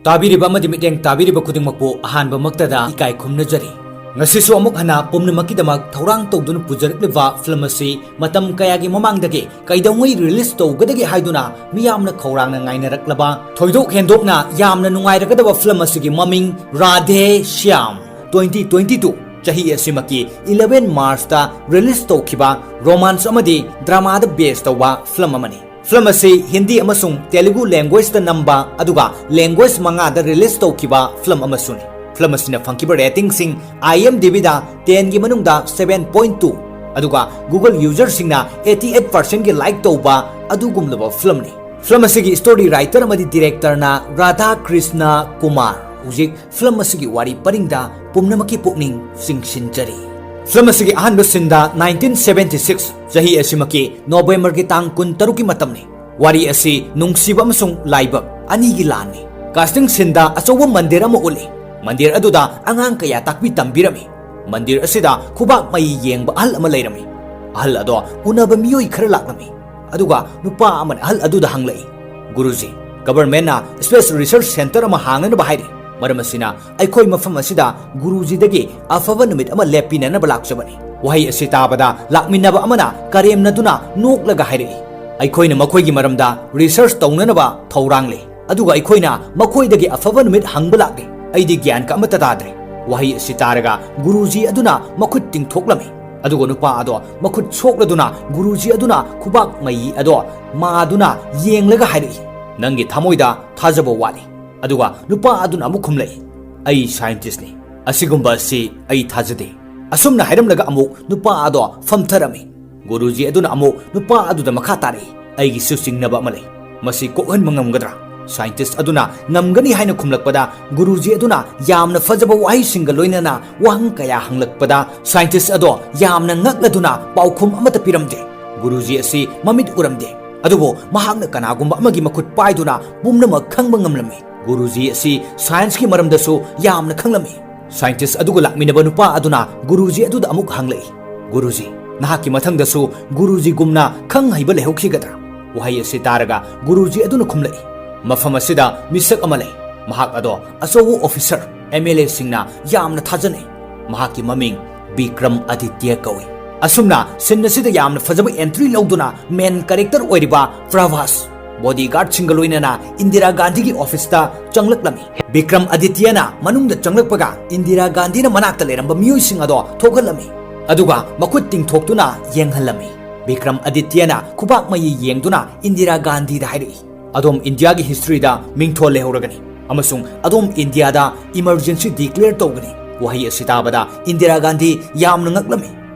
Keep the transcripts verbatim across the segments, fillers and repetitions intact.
ꯇꯥꯕꯤꯔꯤꯕ ꯑꯃꯗꯤ ꯃꯤꯠꯌꯦꯡ ꯇꯥꯕꯤꯔꯤꯕ ꯈꯨꯗꯤꯡꯃꯛꯄꯨ ꯑꯍꯥꯟꯕꯃꯛꯇꯗ ꯏꯀꯥꯏ ꯈꯨꯝꯅꯖꯔꯤ꯫ ꯉꯁꯤꯁꯨ ꯑꯃꯨꯛ ꯍꯟꯅ ꯄꯨꯝꯅꯃꯛꯀꯤꯗꯃꯛ ꯊꯧꯔꯥꯡ ꯇꯧꯗꯨꯅ ꯄꯨꯖꯔꯛꯂꯤꯕ ꯐꯤꯂꯝ ꯑꯁꯤ ꯃꯇꯝ ꯀꯌꯥꯒꯤ ꯃꯃꯥꯡꯗꯒꯤ ꯀꯩꯗꯧꯉꯩ ꯔꯤꯂꯤꯖ ꯇꯧꯒꯗꯒꯦ ꯍꯥꯏꯗꯨꯅ ꯃꯤꯌꯥꯝꯅ ꯈꯧꯔꯥꯡꯅ ꯉꯥꯏꯅꯔꯛꯂꯕ, ꯊꯣꯏꯗꯣꯛ ꯍꯦꯟꯗꯣꯛꯅ ꯌꯥꯝꯅ ꯅꯨꯡꯉꯥꯏꯔꯒꯗꯕ ꯐꯤꯂꯝ ꯑꯁꯤꯒꯤ ꯃꯃꯤꯡ Radhe Shyam. Twenty twenty two ꯆꯍꯤ ꯑꯁꯤꯃꯛꯀꯤ eleven March ꯇ ꯔꯤꯂꯤꯖ ꯇꯧꯈꯤꯕ ꯔꯣꯃꯥꯟꯁ ꯑꯃꯗꯤ ꯗ꯭ꯔꯃꯥꯗ ꯕꯦꯖ ꯇꯧꯕ ꯐꯤꯂꯝ ꯑꯃꯅꯤ꯫ ꯐꯤꯂꯝ ꯑꯁꯤ ꯍꯤꯟꯗꯤ ꯑꯃꯁꯨꯡ ꯇꯦꯂꯨꯒꯨ ꯂꯦꯡꯒ꯭ꯋꯦꯖꯇ ꯅꯝꯕ, ꯑꯗꯨꯒ ꯂꯦꯡꯒ꯭ꯋꯦꯖ ꯃꯉꯥꯗ ꯔꯤꯂꯤꯖ ꯇꯧꯈꯤꯕ ꯐꯤꯂꯝ ꯑꯃꯁꯨꯅꯤ꯫ ꯐꯤꯂꯝ ꯑꯁꯤꯅ ꯐꯪꯈꯤꯕ ꯔꯦꯇꯤꯡꯁꯤꯡ IMDb ꯗ ten ꯒꯤ ꯃꯅꯨꯡꯗ seven point two, ꯑꯗꯨꯒ Google ꯌꯨꯖꯔꯁꯤꯡꯅ eighty eight percent ꯒꯤ ꯂꯥꯏꯛ ꯇꯧꯕ ꯑꯗꯨꯒꯨꯝꯂꯕ ꯐꯤꯂꯝꯅꯤ꯫ ꯐꯤꯂꯝ ꯑꯁꯤꯒꯤ ꯁ꯭ꯇꯣꯔꯤ ꯔꯥꯏꯇꯔ ꯑꯃꯗꯤ ꯗꯤꯔꯦꯛꯇꯔꯅ ꯔꯥꯙꯥ ꯀ꯭ꯔꯤꯁꯅ ꯀꯨꯃꯥꯔ꯫ ꯍꯧꯖꯤꯛ ꯐꯤꯂꯝ ꯑꯁꯤꯒꯤ ꯋꯥꯔꯤ ꯄꯔꯤꯡꯗ ꯄꯨꯝꯅꯃꯛꯀꯤ ꯄꯨꯛꯅꯤꯡ ꯆꯤꯡꯁꯤꯟꯖꯔꯤ꯫ ꯐꯤꯂꯝ ꯑꯁꯤꯒꯤ ꯑꯍꯥꯟꯕ ꯁꯤꯟꯗ nineteen seventy six, ꯆꯍꯤ ꯑꯁꯤꯃꯛꯀꯤ ꯅꯣꯕꯦꯝꯕꯔꯒꯤ ꯇꯥꯡ ꯀꯨꯟꯇꯔꯨꯛꯀꯤ ꯃꯇꯝꯅꯤ꯫ ꯋꯥꯔꯤ ꯑꯁꯤ ꯅꯨꯡꯁꯤꯕ ꯑꯃꯁꯨꯡ ꯂꯥꯏꯕꯛ ꯑꯅꯤꯒꯤ ꯂꯥꯟꯅꯤ꯫ ꯀꯥꯁꯇꯤꯡ ꯁꯤꯟꯗ ꯑꯆꯧꯕ ꯃꯟꯗꯤꯔ ꯑꯃ ꯎꯠꯂꯤ꯫ ꯃꯟꯗꯤꯔ ꯑꯗꯨꯗ ꯑꯉꯥꯡ ꯀꯌꯥ ꯇꯥꯛꯄꯤ ꯇꯝꯕꯤꯔꯝꯃꯤ꯫ ꯃꯟꯗꯤꯔ ꯑꯁꯤꯗ ꯈꯨꯕꯥꯛ ꯃꯩ ꯌꯦꯡꯕ ꯑꯍꯜ ꯑꯃ ꯂꯩꯔꯝꯃꯤ꯫ ꯑꯍꯜ ꯑꯗꯣ ꯎꯅꯕ ꯃꯤꯑꯣꯏ ꯈꯔ ꯂꯥꯛꯂꯝꯃꯤ꯫ ꯑꯗꯨꯒ ꯅꯨꯄꯥ ꯑꯃꯅ ꯑꯍꯜ ꯑꯗꯨꯗ ꯍꯪꯂꯛꯏ, "ꯒꯨꯔꯨꯖꯤ, ꯒꯕꯔꯃꯦꯟꯅ ꯁ꯭ꯄꯦꯁ ꯔꯤꯁꯔꯆ ꯁꯦꯟꯇꯔ ꯑꯃ ꯍꯥꯡꯅꯅꯕ ꯍꯥꯏꯔꯤ꯫ ꯃꯔꯝ ꯑꯁꯤꯅ ꯑꯩꯈꯣꯏ ꯃꯐꯝ ꯑꯁꯤꯗ ꯒꯨꯔꯨꯖꯤꯗꯒꯤ ꯑꯐꯕ ꯅꯨꯃꯤꯠ ꯑꯃ ꯂꯦꯞꯄꯤꯅꯅꯕ ꯂꯥꯛꯆꯕꯅꯤ꯫" ꯋꯥꯍꯩ ꯑꯁꯤ ꯇꯥꯕꯗ ꯂꯥꯛꯃꯤꯟꯅꯕ ꯑꯃꯅ ꯀꯔꯦꯝꯅꯗꯨꯅ ꯅꯣꯛꯂꯒ ꯍꯥꯏꯔꯛꯏ, "ꯑꯩꯈꯣꯏꯅ ꯃꯈꯣꯏꯒꯤ ꯃꯔꯝꯗ ꯔꯤꯁꯔꯆ ꯇꯧꯅꯅꯕ ꯊꯧꯔꯥꯡ ꯂꯩ, ꯑꯗꯨꯒ ꯑꯩꯈꯣꯏꯅ ꯃꯈꯣꯏꯗꯒꯤ ꯑꯐꯕ ꯅꯨꯃꯤꯠ ꯍꯪꯕ ꯂꯥꯛꯂꯤ꯫ ꯑꯩꯗꯤ ꯒ꯭ꯌꯥꯟꯒ ꯑꯃꯠꯇ ꯇꯥꯗ꯭ꯔꯦ꯫" ꯋꯥꯍꯩ ꯑꯁꯤ ꯇꯥꯔꯒ ꯒꯨꯔꯨꯖꯤ ꯑꯗꯨꯅ ꯃꯈꯨꯠ ꯇꯤꯡꯊꯣꯛꯂꯝꯃꯤ꯫ ꯑꯗꯨꯒ ꯅꯨꯄꯥ ꯑꯗꯣ ꯃꯈꯨꯠ ꯁꯣꯛꯂꯗꯨꯅ ꯒꯨꯔꯨꯖꯤ ꯑꯗꯨꯅ ꯈꯨꯕꯥꯛ ꯃꯩ ꯑꯗꯣ ꯃꯥꯗꯨꯅ ꯌꯦꯡꯂꯒ ꯍꯥꯏꯔꯛꯏ, "ꯅꯪꯒꯤ ꯊꯃꯣꯏꯗ ꯊꯥꯖꯕ ꯋꯥꯠꯂꯤ꯫" ꯑꯗꯨꯒ ꯅꯨꯄꯥ ꯑꯗꯨꯅ ꯑꯃꯨꯛ ꯈꯨꯝꯂꯛꯏ, "ꯑꯩ ꯁꯥꯏꯟꯇꯤꯁꯅꯤ꯫ ꯑꯁꯤꯒꯨꯝꯕ ꯑꯁꯤ ꯑꯩ ꯊꯥꯖꯗꯦ꯫" ꯑꯁꯨꯝꯅ ꯍꯥꯏꯔꯝꯂꯒ ꯑꯃꯨꯛ ꯅꯨꯄꯥ ꯑꯗꯣ ꯐꯝꯊꯔꯝꯃꯤ꯫ ꯒꯨꯔꯨꯖꯤ ꯑꯗꯨꯅ ꯑꯃꯨꯛ ꯅꯨꯄꯥ ꯑꯗꯨꯗ ꯃꯈꯥ ꯇꯥꯔꯛꯏ, "ꯑꯩꯒꯤꯁꯨ ꯆꯤꯡꯅꯕ ꯑꯃ ꯂꯩ꯫ ꯃꯁꯤ ꯀꯣꯛꯍꯟꯕ ꯉꯝꯒꯗ꯭ꯔꯥ?" ꯁꯥꯏꯟꯇꯤꯁ ꯑꯗꯨꯅ ꯉꯝꯒꯅꯤ ꯍꯥꯏꯅ ꯈꯨꯝꯂꯛꯄꯗ, ꯒꯨꯔꯨꯖꯤ ꯑꯗꯨꯅ ꯌꯥꯝꯅ ꯐꯖꯕ ꯋꯥꯍꯩꯁꯤꯡꯒ ꯂꯣꯏꯅꯅ ꯋꯥꯍꯪ ꯀꯌꯥ ꯍꯪꯂꯛꯄꯗ, ꯁꯥꯏꯟꯇꯤꯁ ꯑꯗꯣ ꯌꯥꯝꯅ ꯉꯛꯂꯗꯨꯅ ꯄꯥꯎꯈꯨꯝ ꯑꯃꯠꯇ ꯄꯤꯔꯝꯗꯦ꯫ ꯒꯨꯔꯨꯖꯤ ꯑꯁꯤ ꯃꯃꯤꯠ ꯎꯔꯝꯗꯦ, ꯑꯗꯨꯕꯨ ꯃꯍꯥꯛꯅ ꯀꯅꯥꯒꯨꯝꯕ ꯑꯃꯒꯤ ꯃꯈꯨꯠ ꯄꯥꯏꯗꯨꯅ ꯄꯨꯝꯅꯃꯛ ꯈꯪꯕ ꯉꯝꯂꯝꯃꯤ꯫ ꯒꯨꯔꯨꯖꯤ ꯑꯁꯤ ꯁꯥꯏꯟꯁꯀꯤ ꯃꯔꯝꯗꯁꯨ ꯌꯥꯝꯅ ꯈꯪꯂꯝꯃꯤ꯫ ꯁꯥꯏꯟꯇꯤꯁ ꯑꯗꯨꯒ ꯂꯥꯛꯃꯤꯟꯅꯕ ꯅꯨꯄꯥ ꯑꯗꯨꯅ ꯒꯨꯔꯨꯖꯤ ꯑꯗꯨꯗ ꯑꯃꯨꯛ ꯍꯪꯂꯛꯏ, "ꯒꯨꯔꯨꯖꯤ, ꯅꯍꯥꯛꯀꯤ ꯃꯊꯪꯗꯁꯨ ꯒꯨꯔꯨꯖꯤꯒꯨꯝꯅ ꯈꯪ ꯍꯩꯕ ꯂꯩꯍꯧꯈꯤꯒꯗ꯭ꯔꯥ?" ꯋꯥꯍꯩ ꯑꯁꯤ ꯇꯥꯔꯒ ꯒꯨꯔꯨꯖꯤ ꯑꯗꯨꯅ ꯈꯨꯝꯂꯛꯏ, "ꯃꯐꯝ ꯑꯁꯤꯗ ꯃꯤꯁꯛ ꯑꯃ ꯂꯩ꯫ ꯃꯍꯥꯛ ꯑꯗꯣ ꯑꯆꯧꯕ officer, MLAꯁꯤꯡꯅ ꯌꯥꯝꯅ ꯊꯥꯖꯅꯩ꯫ ꯃꯍꯥꯛꯀꯤ ꯃꯃꯤꯡ ꯕꯤꯀ꯭ꯔꯝ ꯑꯗꯤꯇ꯭ꯌ ꯀꯧꯏ꯫ ꯑꯁꯨꯝꯅ scene ꯑꯁꯤꯗ ꯌꯥꯝꯅ ꯐꯖꯕ entry ꯂꯧꯗꯨꯅ main character ꯑꯣꯏꯔꯤꯕ ꯄ꯭ꯔꯚꯥꯁ bodyguardꯁꯤꯡꯒ ꯂꯣꯏꯅꯅ ꯏꯟꯗꯤꯔꯥ ꯒꯥꯟꯙꯤꯒꯤ officeꯇ ꯆꯪꯂꯛꯂꯝꯃꯤ꯫ ꯕꯤꯀ꯭ꯔꯝ ꯑꯗꯤꯇ꯭ꯌꯅ ꯃꯅꯨꯡꯗ ꯆꯪꯂꯛꯄꯒ ꯏꯟꯗꯤꯔꯥ ꯒꯥꯟꯙꯤꯅ ꯃꯅꯥꯛꯇ ꯂꯩꯔꯝꯕ ꯃꯤꯑꯣꯏꯁꯤꯡ ꯑꯗꯣ ꯊꯣꯛꯍꯜꯂꯝꯃꯤ꯫ ꯑꯗꯨꯒ ꯃꯈꯨꯠ ꯇꯤꯡꯊꯣꯛꯇꯨꯅ ꯌꯦꯡꯍꯜꯂꯝꯃꯤ꯫ ꯕꯤꯀ꯭ꯔꯝ ꯑꯗꯤꯇ꯭ꯌꯅ ꯈꯨꯕꯥꯛ ꯃꯌꯤ ꯌꯦꯡꯗꯨꯅ ꯏꯟꯗꯤꯔꯥ ꯒꯥꯟꯙꯤꯗ ꯍꯥꯏꯔꯛꯏ, "ꯑꯗꯣꯝ ꯏꯟꯗꯤꯌꯥꯒꯤ historyꯗ ꯃꯤꯡꯊꯣꯜ ꯂꯩꯍꯧꯔꯒꯅꯤ ꯑꯃꯁꯨꯡ ꯑꯗꯣꯝ ꯏꯟꯗꯤꯌꯥꯗ emergency declare ꯇꯧꯒꯅꯤ꯫" ꯋꯥꯍꯩ ꯑꯁꯤ ꯇꯥꯕꯗ ꯏꯟꯗꯤꯔꯥ ꯒꯥꯟꯙꯤ ꯌꯥꯝꯅ ꯉꯛꯂꯝꯃꯤ꯫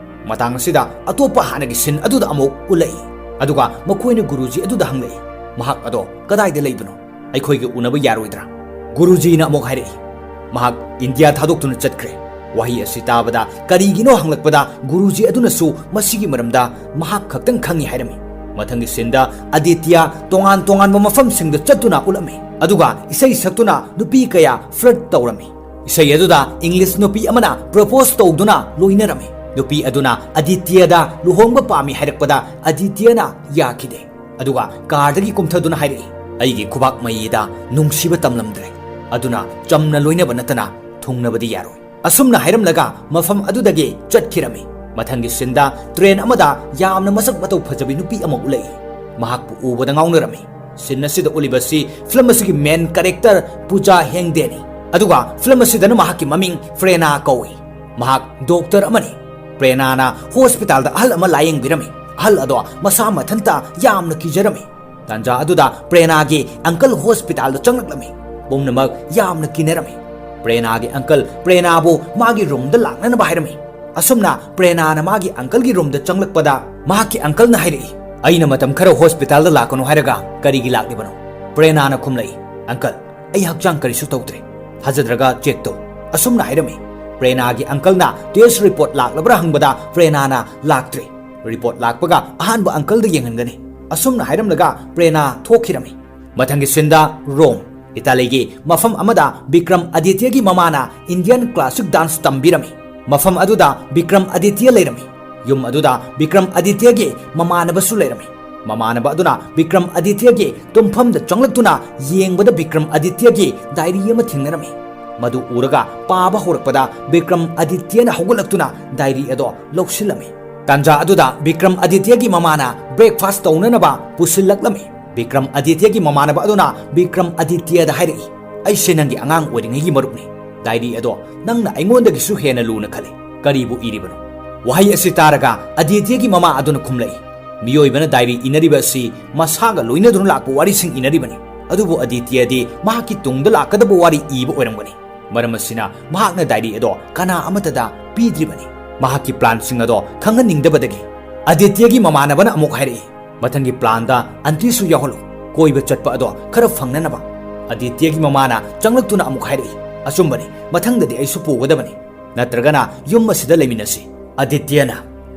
ꯃꯇꯥꯡ ꯑꯁꯤꯗ ꯑꯇꯣꯞꯄ ꯍꯥꯟꯅꯒꯤ scene ꯑꯗꯨꯗ ꯑꯃꯨꯛ ꯎꯠꯂꯛꯏ꯫ ꯑꯗꯨꯒ ꯃꯈꯣꯏꯅ ꯒꯨꯔꯨꯖꯤ ꯑꯗꯨꯗ ꯍꯪꯂꯛꯏ, "ꯃꯍꯥꯛ ꯑꯗꯣ ꯀꯗꯥꯏꯗ ꯂꯩꯕꯅꯣ? ꯑꯩꯈꯣꯏꯒ ꯎꯅꯕ ꯌꯥꯔꯣꯏꯗ꯭ꯔꯥ?" ꯒꯨꯔꯨꯖꯤꯅ ꯑꯃꯨꯛ ꯍꯥꯏꯔꯛꯏ, "ꯃꯍꯥꯛ ꯏꯟꯗꯤꯌꯥ ꯊꯥꯗꯣꯛꯇꯨꯅ ꯆꯠꯈ꯭ꯔꯦ꯫" ꯋꯥꯍꯩ ꯑꯁꯤ ꯇꯥꯕꯗ ꯀꯔꯤꯒꯤꯅꯣ ꯍꯪꯂꯛꯄꯗ ꯒꯨꯔꯨꯖꯤ ꯑꯗꯨꯅꯁꯨ ꯃꯁꯤꯒꯤ ꯃꯔꯝꯗ ꯃꯍꯥꯛ ꯈꯛꯇꯪ ꯈꯪꯏ ꯍꯥꯏꯔꯝꯃꯤ꯫ ꯃꯊꯪꯒꯤ sceneꯗ ꯑꯗꯤꯇ꯭ꯌ ꯇꯣꯉꯥꯟ ꯇꯣꯉꯥꯟꯕ ꯃꯐꯝꯁꯤꯡꯗ ꯆꯠꯇꯨꯅ ꯎꯠꯂꯝꯃꯤ꯫ ꯑꯗꯨꯒ ꯏꯁꯩ ꯁꯛꯇꯨꯅ ꯅꯨꯄꯤ ꯀꯌꯥ flirt ꯇꯧꯔꯝꯃꯤ꯫ ꯏꯁꯩ ꯑꯗꯨꯗ English ꯅꯨꯄꯤ ꯑꯃꯅ propose ꯇꯧꯗꯨꯅ ꯂꯣꯏꯅꯔꯝꯃꯤ꯫ ꯅꯨꯄꯤ ꯑꯗꯨꯅ ꯑꯗꯤꯇ꯭ꯌꯗ ꯂꯨꯍꯣꯡꯕ ꯄꯥꯝꯃꯤ ꯍꯥꯏꯔꯛꯄꯗ ꯑꯗꯤꯇ꯭ꯌꯅ ꯌꯥꯈꯤꯗꯦ꯫ ꯑꯗꯨꯒ carꯗꯒꯤ ꯀꯨꯝꯊꯗꯨꯅ ꯍꯥꯏꯔꯛꯏ, "ꯑꯩꯒꯤ ꯈꯨꯕꯥꯛ ꯃꯌꯤꯗ ꯅꯨꯡꯁꯤꯕ ꯇꯝꯂꯝꯗ꯭ꯔꯦ꯫ ꯑꯗꯨꯅ ꯆꯝꯅ ꯂꯣꯏꯅꯕ ꯅꯠꯇꯅ ꯊꯨꯡꯅꯕꯗꯤ ꯌꯥꯔꯣꯏ꯫" ꯑꯁꯨꯝꯅ ꯍꯥꯏꯔꯝꯂꯒ ꯃꯐꯝ ꯑꯗꯨꯗꯒꯤ ꯆꯠꯈꯤꯔꯝꯃꯤ꯫ ꯃꯊꯪꯒꯤ sceneꯗ train ꯑꯃꯗ ꯌꯥꯝꯅ ꯃꯁꯛ ꯃꯇꯧ ꯐꯖꯕꯤ ꯅꯨꯄꯤ ꯑꯃ ꯎꯠꯂꯛꯏ꯫ ꯃꯍꯥꯛꯄꯨ ꯎꯕꯗ ꯉꯥꯎꯅꯔꯝꯃꯤ꯫ Scene ꯑꯁꯤꯗ ꯎꯠꯂꯤꯕ ꯑꯁꯤ film ꯑꯁꯤꯒꯤ main character ꯄꯨꯖꯥ ꯍꯦꯡꯗꯦꯅꯤ꯫ ꯑꯗꯨꯒ film ꯑꯁꯤꯗꯅ ꯃꯍꯥꯛꯀꯤ ꯃꯃꯤꯡ ꯄ꯭ꯔꯦꯅꯥ ꯀꯧꯏ꯫ ꯃꯍꯥꯛ doctor ꯑꯃꯅꯤ꯫ ꯄ꯭ꯔꯦꯅꯥꯅ hospitalꯗ ꯑꯍꯜ ꯑꯃ ꯂꯥꯌꯦꯡꯕꯤꯔꯝꯃꯤ꯫ ꯑꯍꯜ ꯑꯗꯣ ꯃꯁꯥ ꯃꯊꯟꯇ ꯌꯥꯝꯅ ꯀꯤꯖꯔꯝꯃꯤ꯫ ꯇꯥꯟꯖꯥ ꯑꯗꯨꯗ ꯄ꯭ꯔꯦꯅꯥꯒꯤ uncle hospitalꯗ ꯆꯪꯂꯛꯂꯝꯃꯤ꯫ ꯄꯨꯝꯅꯃꯛ ꯌꯥꯝꯅ ꯀꯤꯅꯔꯝꯃꯤ꯫ ꯄ꯭ꯔꯦꯅꯥꯒꯤ uncle ꯄ꯭ꯔꯦꯅꯥꯕꯨ ꯃꯥꯒꯤ roomꯗ ꯂꯥꯛꯅꯅꯕ ꯍꯥꯏꯔꯝꯃꯤ꯫ ꯑꯁꯨꯝꯅ ꯄ꯭ꯔꯦꯅꯥꯅ ꯃꯥꯒꯤ uncleꯒꯤ roomꯗ ꯆꯪꯂꯛꯄꯗ ꯃꯍꯥꯛꯀꯤ uncleꯅ ꯍꯥꯏꯔꯛꯏ, "ꯑꯩꯅ ꯃꯇꯝ ꯈꯔ hospitalꯗ ꯂꯥꯛꯀꯅꯨ ꯍꯥꯏꯔꯒ ꯀꯔꯤꯒꯤ ꯂꯥꯛꯂꯤꯕꯅꯣ?" ꯄ꯭ꯔꯦꯅꯥꯅ ꯈꯨꯝꯂꯛꯏ, "Uncle, ꯑꯩ ꯍꯛꯆꯥꯡ ꯀꯔꯤꯁꯨ ꯇꯧꯗ꯭ꯔꯦ꯫ ꯊꯥꯖꯗ꯭ꯔꯒ check ꯇꯧ꯫" ꯑꯁꯨꯝꯅ ꯍꯥꯏꯔꯝꯃꯤ꯫ ꯄ꯭ꯔꯦꯅꯥꯒꯤ uncleꯅ test report ꯂꯥꯛꯂꯕ꯭ꯔꯥ ꯍꯪꯕꯗ ꯄ꯭ꯔꯦꯅꯥꯅ ꯂꯥꯛꯇ꯭ꯔꯦ꯫ Report ꯂꯥꯛꯄꯒ ꯑꯍꯥꯟꯕ uncleꯗ ꯌꯦꯡꯍꯟꯒꯅꯤ꯫ ꯑꯁꯨꯝꯅ ꯍꯥꯏꯔꯝꯂꯒ ꯄ꯭ꯔꯦꯅꯥ ꯊꯣꯛꯈꯤꯔꯝꯃꯤ꯫ ꯃꯊꯪꯒꯤ sceneꯗ Rome, Italyꯒꯤ ꯃꯐꯝ ꯑꯃꯗ ꯕꯤꯀ꯭ꯔꯝ ꯑꯗꯤꯇ꯭ꯌꯒꯤ ꯃꯃꯥꯅ Indian classic dance ꯇꯝꯕꯤꯔꯝꯃꯤ꯫ ꯃꯐꯝ ꯑꯗꯨꯗ ꯕꯤꯀ꯭ꯔꯝ ꯑꯗꯤꯇ꯭ꯌ ꯂꯩꯔꯝꯃꯤ꯫ ꯌꯨꯝ ꯑꯗꯨꯗ ꯕꯤꯀ꯭ꯔꯝ ꯑꯗꯤꯇ꯭ꯌꯒꯤ ꯃꯃꯥꯟꯅꯕꯁꯨ ꯂꯩꯔꯝꯃꯤ꯫ ꯃꯃꯥꯟꯅꯕ ꯑꯗꯨꯅ ꯕꯤꯀ꯭ꯔꯝ ꯑꯗꯤꯇ꯭ꯌꯒꯤ ꯇꯨꯝꯐꯝꯗ ꯆꯪꯂꯛꯇꯨꯅ ꯌꯦꯡꯕꯗ ꯕꯤꯀ꯭ꯔꯝ ꯑꯗꯤꯇ꯭ꯌꯒꯤ ꯗꯥꯏꯔꯤ ꯑꯃ ꯊꯦꯡꯅꯔꯝꯃꯤ꯫ ꯃꯗꯨ ꯎꯔꯒ ꯄꯥꯕ ꯍꯧꯔꯛꯄꯗ ꯕꯤꯀ꯭ꯔꯝ ꯑꯗꯤꯇ꯭ꯌꯅ ꯍꯧꯒꯠꯂꯛꯇꯨꯅ ꯗꯥꯏꯔꯤ ꯑꯗꯣ ꯂꯧꯁꯤꯜꯂꯝꯃꯤ꯫ ꯇꯥꯟꯖꯥ ꯑꯗꯨꯗ ꯕꯤꯀ꯭ꯔꯝ ꯑꯗꯤꯇ꯭ꯌꯒꯤ ꯃꯃꯥꯅ ꯕ꯭ꯔꯦꯛꯐꯥꯁ ꯇꯧꯅꯅꯕ ꯄꯨꯁꯤꯜꯂꯛꯂꯝꯃꯤ꯫ ꯕꯤꯀ꯭ꯔꯝ ꯑꯗꯤꯇ꯭ꯌꯒꯤ ꯃꯃꯥꯟꯅꯕ ꯑꯗꯨꯅ ꯕꯤꯀ꯭ꯔꯝ ꯑꯗꯤꯇ꯭ꯌꯗ ꯍꯥꯏꯔꯛꯏ, "ꯑꯩꯁꯦ ꯅꯪꯒꯤ ꯑꯉꯥꯡ ꯑꯣꯏꯔꯤꯉꯩꯒꯤ ꯃꯔꯨꯞꯅꯤ꯫ ꯗꯥꯏꯔꯤ ꯑꯗꯣ ꯅꯪꯅ ꯑꯩꯉꯣꯟꯗꯒꯤꯁꯨ ꯍꯦꯟꯅ ꯂꯨꯅ ꯈꯜꯂꯤ꯫ ꯀꯔꯤꯕꯨ ꯏꯔꯤꯕꯅꯣ?" ꯋꯥꯍꯩ ꯑꯁꯤ ꯇꯥꯔꯒ ꯑꯗꯤꯇ꯭ꯌꯒꯤ ꯃꯃꯥ ꯑꯗꯨꯅ ꯈꯨꯝꯂꯛꯏ, "ꯃꯤꯑꯣꯏꯕꯅ ꯗꯥꯏꯔꯤ ꯏꯅꯔꯤꯕ ꯑꯁꯤ ꯃꯁꯥꯒ ꯂꯣꯏꯅꯗꯨꯅ ꯂꯥꯛꯄ ꯋꯥꯔꯤꯁꯤꯡ ꯏꯅꯔꯤꯕꯅꯤ꯫ ꯑꯗꯨꯕꯨ ꯑꯗꯤꯇ꯭ꯌꯗꯤ ꯃꯍꯥꯛꯀꯤ ꯇꯨꯡꯗ ꯂꯥꯛꯀꯗꯕ ꯋꯥꯔꯤ ꯏꯕ ꯑꯣꯏꯔꯝꯒꯅꯤ꯫ ꯃꯔꯝ ꯑꯁꯤꯅ ꯃꯍꯥꯛꯅ ꯗꯥꯏꯔꯤ ꯑꯗꯣ ꯀꯅꯥ ꯑꯃꯠꯇꯗ ꯄꯤꯗ꯭ꯔꯤꯕꯅꯤ꯫ ꯃꯍꯥꯛꯀꯤ ꯄ꯭ꯂꯥꯟꯁꯤꯡ ꯑꯗꯣ ꯈꯪꯍꯟꯅꯤꯡꯗꯕꯗꯒꯤ" ꯑꯗꯤꯇ꯭ꯌꯒꯤ ꯃꯃꯥꯟꯅꯕꯅ ꯑꯃꯨꯛ ꯍꯥꯏꯔꯛꯏ, "ꯃꯊꯪꯒꯤ ꯄ꯭ꯂꯥꯟꯗ ꯑꯟꯇꯤꯁꯨ ꯌꯥꯎꯍꯜꯂꯨ, ꯀꯣꯏꯕ ꯆꯠꯄ ꯑꯗꯣ ꯈꯔ ꯐꯪꯅꯅꯕ꯫" ꯑꯗꯤꯇ꯭ꯌꯒꯤ ꯃꯃꯥꯅ ꯆꯪꯂꯛꯇꯨꯅ ꯑꯃꯨꯛ ꯍꯥꯏꯔꯛꯏ, "ꯑꯆꯨꯝꯕꯅꯤ, ꯃꯊꯪꯗꯗꯤ ꯑꯩꯁꯨ ꯄꯨꯒꯗꯕꯅꯤ, ꯅꯠꯇ꯭ꯔꯒꯅ ꯌꯨꯝ ꯑꯁꯤꯗ ꯂꯩꯃꯤꯟꯅꯁꯤ꯫" ꯑꯗꯤꯇ꯭ꯌꯅ,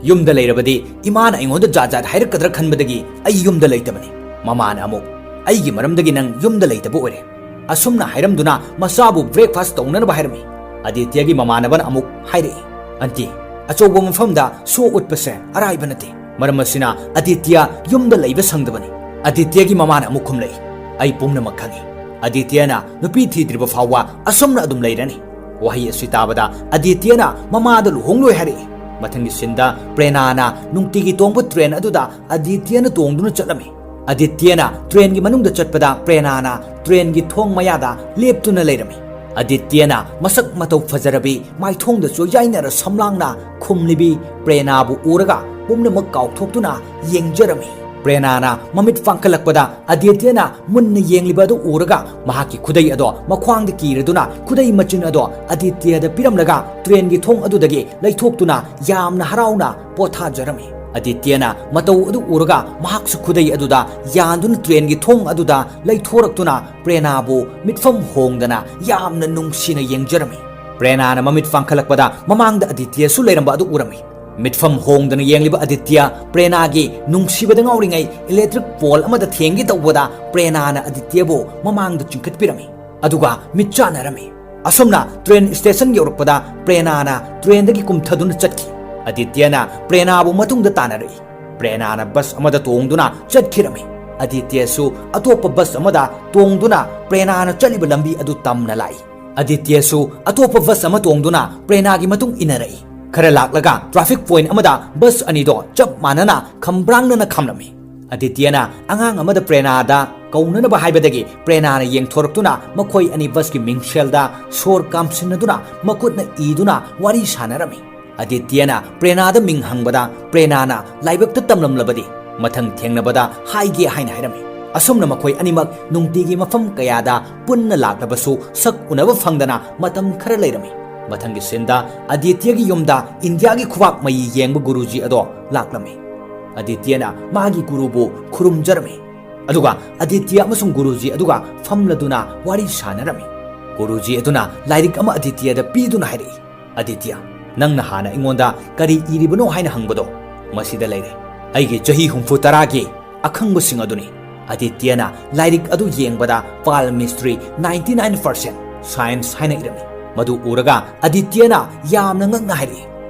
"ꯌꯨꯝꯗ ꯂꯩꯔꯕꯗꯤ ꯏꯃꯥꯅ ꯑꯩꯉꯣꯟꯗ ꯖꯥꯠ ꯖꯥꯠ ꯍꯥꯏꯔꯛꯀꯗ꯭ꯔꯥ ꯈꯟꯕꯗꯒꯤ ꯑꯩ ꯌꯨꯝꯗ ꯂꯩꯇꯕꯅꯤ꯫" ꯃꯃꯥꯅ ꯑꯃꯨꯛ, "ꯑꯩꯒꯤ ꯃꯔꯝꯗꯒꯤ ꯅꯪ ꯌꯨꯝꯗ ꯂꯩꯇꯕ ꯑꯣꯏꯔꯦ꯫" ꯑꯁꯨꯝꯅ ꯍꯥꯏꯔꯝꯗꯨꯅ ꯃꯆꯥꯕꯨ ꯕ꯭ꯔꯦꯛꯐꯥꯁ ꯇꯧꯅꯅꯕ ꯍꯥꯏꯔꯝꯃꯤ꯫ ꯑꯗꯤꯇ꯭ꯌꯒꯤ ꯃꯃꯥꯟꯅꯕꯅ ꯑꯃꯨꯛ ꯍꯥꯏꯔꯛꯏ, "ꯑꯟꯇꯤ, ꯑꯆꯧꯕ ꯃꯐꯝꯗ ꯁꯣ ꯎꯠꯄꯁꯦ ꯑꯔꯥꯏꯕ ꯅꯠꯇꯦ꯫ ꯃꯔꯝ ꯑꯁꯤꯅ ꯑꯗꯤꯇ꯭ꯌ ꯌꯨꯝꯗ ꯂꯩꯕ ꯁꯪꯗꯕꯅꯤ꯫" ꯑꯗꯤꯇ꯭ꯌꯒꯤ ꯃꯃꯥꯅ ꯑꯃꯨꯛ ꯈꯨꯝꯂꯛꯏ, "ꯑꯩ ꯄꯨꯝꯅꯃꯛ ꯈꯪꯏ꯫" ꯑꯗꯤꯇ꯭ꯌꯅ ꯅꯨꯄꯤ ꯊꯤꯗ꯭ꯔꯤꯕ ꯐꯥꯎꯕ ꯑꯁꯨꯝꯅ ꯑꯗꯨꯝ ꯂꯩꯔꯅꯤ꯫ ꯋꯥꯍꯩ ꯑꯁꯤ ꯇꯥꯕꯗ ꯑꯗꯤꯇ꯭ꯌꯅ ꯃꯃꯥꯗ ꯂꯨꯍꯣꯡꯂꯣꯏ ꯍꯥꯏꯔꯛꯏ꯫ ꯃꯊꯪꯒꯤ ꯁꯤꯟꯗ ꯄ꯭ꯔꯦꯅꯥꯅ ꯅꯨꯡꯇꯤꯒꯤ ꯇꯣꯡꯕ ꯇ꯭ꯔꯦꯟ ꯑꯗꯨꯗ ꯑꯗꯤꯇ꯭ꯌꯅ ꯇꯣꯡꯗꯨꯅ ꯆꯠꯂꯝꯃꯤ꯫ ꯑꯗꯤꯇ꯭ꯌꯅ ꯇ꯭ꯔꯦꯟꯒꯤ ꯃꯅꯨꯡꯗ ꯆꯠꯄꯗ ꯄ꯭ꯔꯦꯅꯥꯅ ꯇ꯭ꯔꯦꯟꯒꯤ ꯊꯣꯡ ꯃꯌꯥꯗ ꯂꯦꯞꯇꯨꯅ ꯂꯩꯔꯝꯃꯤ꯫ ꯑꯗꯤꯇ꯭ꯌꯅ ꯃꯁꯛ ꯃꯇꯧ ꯐꯖꯔꯕꯤ, ꯃꯥꯏꯊꯣꯡꯗ ꯆꯣꯏꯌꯥꯏꯅꯔ ꯁꯝꯂꯥꯡꯅ ꯈꯨꯝꯂꯤꯕꯤ ꯄ꯭ꯔꯦꯅꯥꯕꯨ ꯎꯔꯒ ꯄꯨꯝꯅꯃꯛ ꯀꯥꯎꯊꯣꯛꯇꯨꯅ ꯌꯦꯡꯖꯔꯝꯃꯤ꯫ ꯄ꯭ꯔꯦꯅꯥꯅ ꯃꯃꯤꯠ ꯄꯥꯡꯈꯠꯂꯛꯄꯗ ꯑꯗꯤꯇ꯭ꯌꯅ ꯃꯨꯟꯅ ꯌꯦꯡꯂꯤꯕ ꯑꯗꯨ ꯎꯔꯒ ꯃꯍꯥꯛꯀꯤ ꯈꯨꯗꯩ ꯑꯗꯣ ꯃꯈ꯭ꯋꯥꯡꯗ ꯀꯤꯔꯗꯨꯅ ꯈꯨꯗꯩ ꯃꯆꯤꯟ ꯑꯗꯣ ꯑꯗꯤꯇ꯭ꯌꯗ ꯄꯤꯔꯝꯂꯒ ꯇ꯭ꯔꯦꯟꯒꯤ ꯊꯣꯡ ꯑꯗꯨꯗꯒꯤ ꯂꯩꯊꯣꯛꯇꯨꯅ ꯌꯥꯝꯅ ꯍꯔꯥꯎꯅ ꯄꯣꯊꯥꯖꯔꯝꯃꯤ꯫ ꯑꯗꯤꯇ꯭ꯌꯅ ꯃꯇꯧ ꯑꯗꯨ ꯎꯔꯒ ꯃꯍꯥꯛꯁꯨ ꯈꯨꯗꯩ ꯑꯗꯨꯗ ꯌꯥꯟꯗꯨꯅ ꯇ꯭ꯔꯦꯟꯒꯤ ꯊꯣꯡ ꯑꯗꯨꯗ ꯂꯩꯊꯣꯔꯛꯇꯨꯅ ꯄ꯭ꯔꯦꯅꯥꯕꯨ ꯃꯤꯠꯐꯝ ꯍꯣꯡꯗꯅ ꯌꯥꯝꯅ ꯅꯨꯡꯁꯤꯅ ꯌꯦꯡꯖꯔꯝꯃꯤ꯫ ꯄ꯭ꯔꯦꯅꯥꯅ ꯃꯃꯤꯠ ꯄꯥꯡꯈꯠꯂꯛꯄꯗ ꯃꯃꯥꯡꯗ ꯑꯗꯤꯇ꯭ꯌꯁꯨ ꯂꯩꯔꯝꯕ ꯑꯗꯨ ꯎꯔꯝꯃꯤ꯫ ꯃꯤꯠꯐꯝ ꯍꯣꯡꯗꯅ ꯌꯦꯡꯂꯤꯕ ꯑꯗꯤꯇ꯭ꯌ ꯄ꯭ꯔꯦꯅꯥꯒꯤ ꯅꯨꯡꯁꯤꯕꯗ ꯉꯥꯎꯔꯤꯉꯩ ꯏꯂꯦꯛꯇ꯭ꯔꯤꯛ ꯄꯣꯜ ꯑꯃꯗ ꯊꯦꯡꯒꯦ ꯇꯧꯕꯗ ꯄ꯭ꯔꯦꯅꯥꯅ ꯑꯗꯤꯇ꯭ꯌꯕꯨ ꯃꯃꯥꯡꯗ ꯆꯤꯡꯈꯠꯄꯤꯔꯝꯃꯤ꯫ ꯑꯗꯨꯒ ꯃꯤꯠ ꯆꯥꯟꯅꯔꯝꯃꯤ꯫ ꯑꯁꯨꯝꯅ ꯇ꯭ꯔꯦꯟ ꯁ꯭ꯇꯦꯁꯟ ꯌꯧꯔꯛꯄꯗ ꯄ꯭ꯔꯦꯅꯥꯅ ꯇ꯭ꯔꯦꯟꯗꯒꯤ ꯀꯨꯝꯊꯗꯨꯅ ꯆꯠꯈꯤ꯫ ꯑꯗꯤꯇ꯭ꯌꯅ ꯄ꯭ꯔꯦꯅꯥꯕꯨ ꯃꯇꯨꯡꯗ ꯇꯥꯟꯅꯔꯛꯏ꯫ ꯄ꯭ꯔꯦꯅꯥꯅ ꯕꯁ ꯑꯃꯗ ꯇꯣꯡꯗꯨꯅ ꯆꯠꯈꯤꯔꯝꯃꯤ꯫ ꯑꯗꯤꯇ꯭ꯌꯁꯨ ꯑꯇꯣꯞꯄ ꯕꯁ ꯑꯃꯗ ꯇꯣꯡꯗꯨꯅ ꯄ꯭ꯔꯦꯅꯥꯅ ꯆꯠꯂꯤꯕ ꯂꯝꯕꯤ ꯑꯗꯨ ꯇꯝꯅ ꯂꯥꯛꯏ꯫ ꯑꯗꯤꯇ꯭ꯌꯁꯨ ꯑꯇꯣꯞꯄ ꯕꯁ ꯑꯃ ꯇꯣꯡꯗꯨꯅ ꯄ꯭ꯔꯦꯅꯥꯒꯤ ꯃꯇꯨꯡ ꯏꯟꯅꯔꯛꯏ꯫ ꯈꯔ ꯂꯥꯛꯂꯒ ꯇ꯭ꯔꯥꯐꯤꯛ ꯄꯣꯏꯟꯠ ꯑꯃꯗ ꯕꯁ ꯑꯅꯤꯗꯣ ꯆꯞ ꯃꯥꯟꯅꯅ ꯈꯝꯕ꯭ꯔꯥꯡꯅꯅ ꯈꯝꯂꯝꯃꯤ꯫ ꯑꯗꯤꯇ꯭ꯌꯅ ꯑꯉꯥꯡ ꯑꯃꯗ ꯄ꯭ꯔꯦꯅꯥꯗ ꯀꯧꯅꯅꯕ ꯍꯥꯏꯕꯗꯒꯤ ꯄ꯭ꯔꯦꯅꯥꯅ ꯌꯦꯡꯊꯣꯔꯛꯇꯨꯅ ꯃꯈꯣꯏ ꯑꯅꯤ ꯕꯁꯀꯤ ꯃꯤꯡꯁꯦꯜꯗ ꯁꯣꯔ ꯀꯥꯝꯁꯤꯟꯅꯗꯨꯅ ꯃꯈꯨꯠꯅ ꯏꯗꯨꯅ ꯋꯥꯔꯤ ꯁꯥꯟꯅꯔꯝꯃꯤ꯫ ꯑꯗꯤꯇ꯭ꯌꯅ ꯄ꯭ꯔꯦꯅꯥꯗ ꯃꯤꯡ ꯍꯪꯕꯗ ꯄ꯭ꯔꯦꯅꯥꯅ ꯂꯥꯏꯕꯛꯇ ꯇꯝꯂꯝꯂꯕꯗꯤ ꯃꯊꯪ ꯊꯦꯡꯅꯕꯗ ꯍꯥꯏꯒꯦ ꯍꯥꯏꯅ ꯍꯥꯏꯔꯝꯃꯤ꯫ ꯑꯁꯨꯝꯅ ꯃꯈꯣꯏ ꯑꯅꯤꯃꯛ ꯅꯨꯡꯇꯤꯒꯤ ꯃꯐꯝ ꯀꯌꯥꯗ ꯄꯨꯟꯅ ꯂꯥꯛꯂꯕꯁꯨ ꯁꯛ ꯎꯅꯕ ꯐꯪꯗꯅ ꯃꯇꯝ ꯈꯔ ꯂꯩꯔꯝꯃꯤ꯫ ꯃꯊꯪꯒꯤ ꯁꯤꯟꯗ ꯑꯗꯤꯇ꯭ꯌꯒꯤ ꯌꯨꯝꯗ ꯏꯟꯗꯤꯌꯥꯒꯤ ꯈꯨꯕꯥꯛ ꯃꯌꯤ ꯌꯦꯡꯕ ꯒꯨꯔꯨꯖꯤ ꯑꯗꯣ ꯂꯥꯛꯂꯝꯃꯤ꯫ ꯑꯗꯤꯇ꯭ꯌꯅ ꯃꯥꯒꯤ ꯒꯨꯔꯨꯕꯨ ꯈꯨꯔꯨꯝꯖꯔꯝꯃꯤ꯫ ꯑꯗꯨꯒ ꯑꯗꯤꯇ꯭ꯌ ꯑꯃꯁꯨꯡ ꯒꯨꯔꯨꯖꯤ ꯑꯗꯨꯒ ꯐꯝꯂꯗꯨꯅ ꯋꯥꯔꯤ ꯁꯥꯟꯅꯔꯝꯃꯤ꯫ ꯒꯨꯔꯨꯖꯤ ꯑꯗꯨꯅ ꯂꯥꯏꯔꯤꯛ ꯑꯃ ꯑꯗꯤꯇ꯭ꯌꯗ ꯄꯤꯗꯨꯅ ꯍꯥꯏꯔꯛꯏ, "ꯑꯗꯤꯇ꯭ꯌ, ꯅꯪꯅ ꯍꯥꯟꯅ ꯑꯩꯉꯣꯟꯗ ꯀꯔꯤ ꯏꯔꯤꯕꯅꯣ ꯍꯥꯏꯅ ꯍꯪꯕꯗꯣ ꯃꯁꯤꯗ ꯂꯩꯔꯦ꯫ ꯑꯩꯒꯤ ꯆꯍꯤ ꯍꯨꯝꯐꯨ ꯇꯔꯥꯒꯤ ꯑꯈꯪꯕꯁꯤꯡ ꯑꯗꯨꯅꯤ꯫" ꯑꯗꯤꯇ꯭ꯌꯅ ꯂꯥꯏꯔꯤꯛ ꯑꯗꯨ ꯌꯦꯡꯕꯗ ꯄꯥꯜꯃꯤꯁꯇ꯭ꯔꯤ ninety nine percent science ꯍꯥꯏꯅ ꯏꯔꯝꯃꯤ꯫ ꯃꯗꯨ ꯎꯔꯒ ꯑꯗꯤꯇ꯭ꯌꯅ ꯌꯥꯝꯅ ꯉꯛꯅ ꯍꯥꯏꯔꯛꯏ,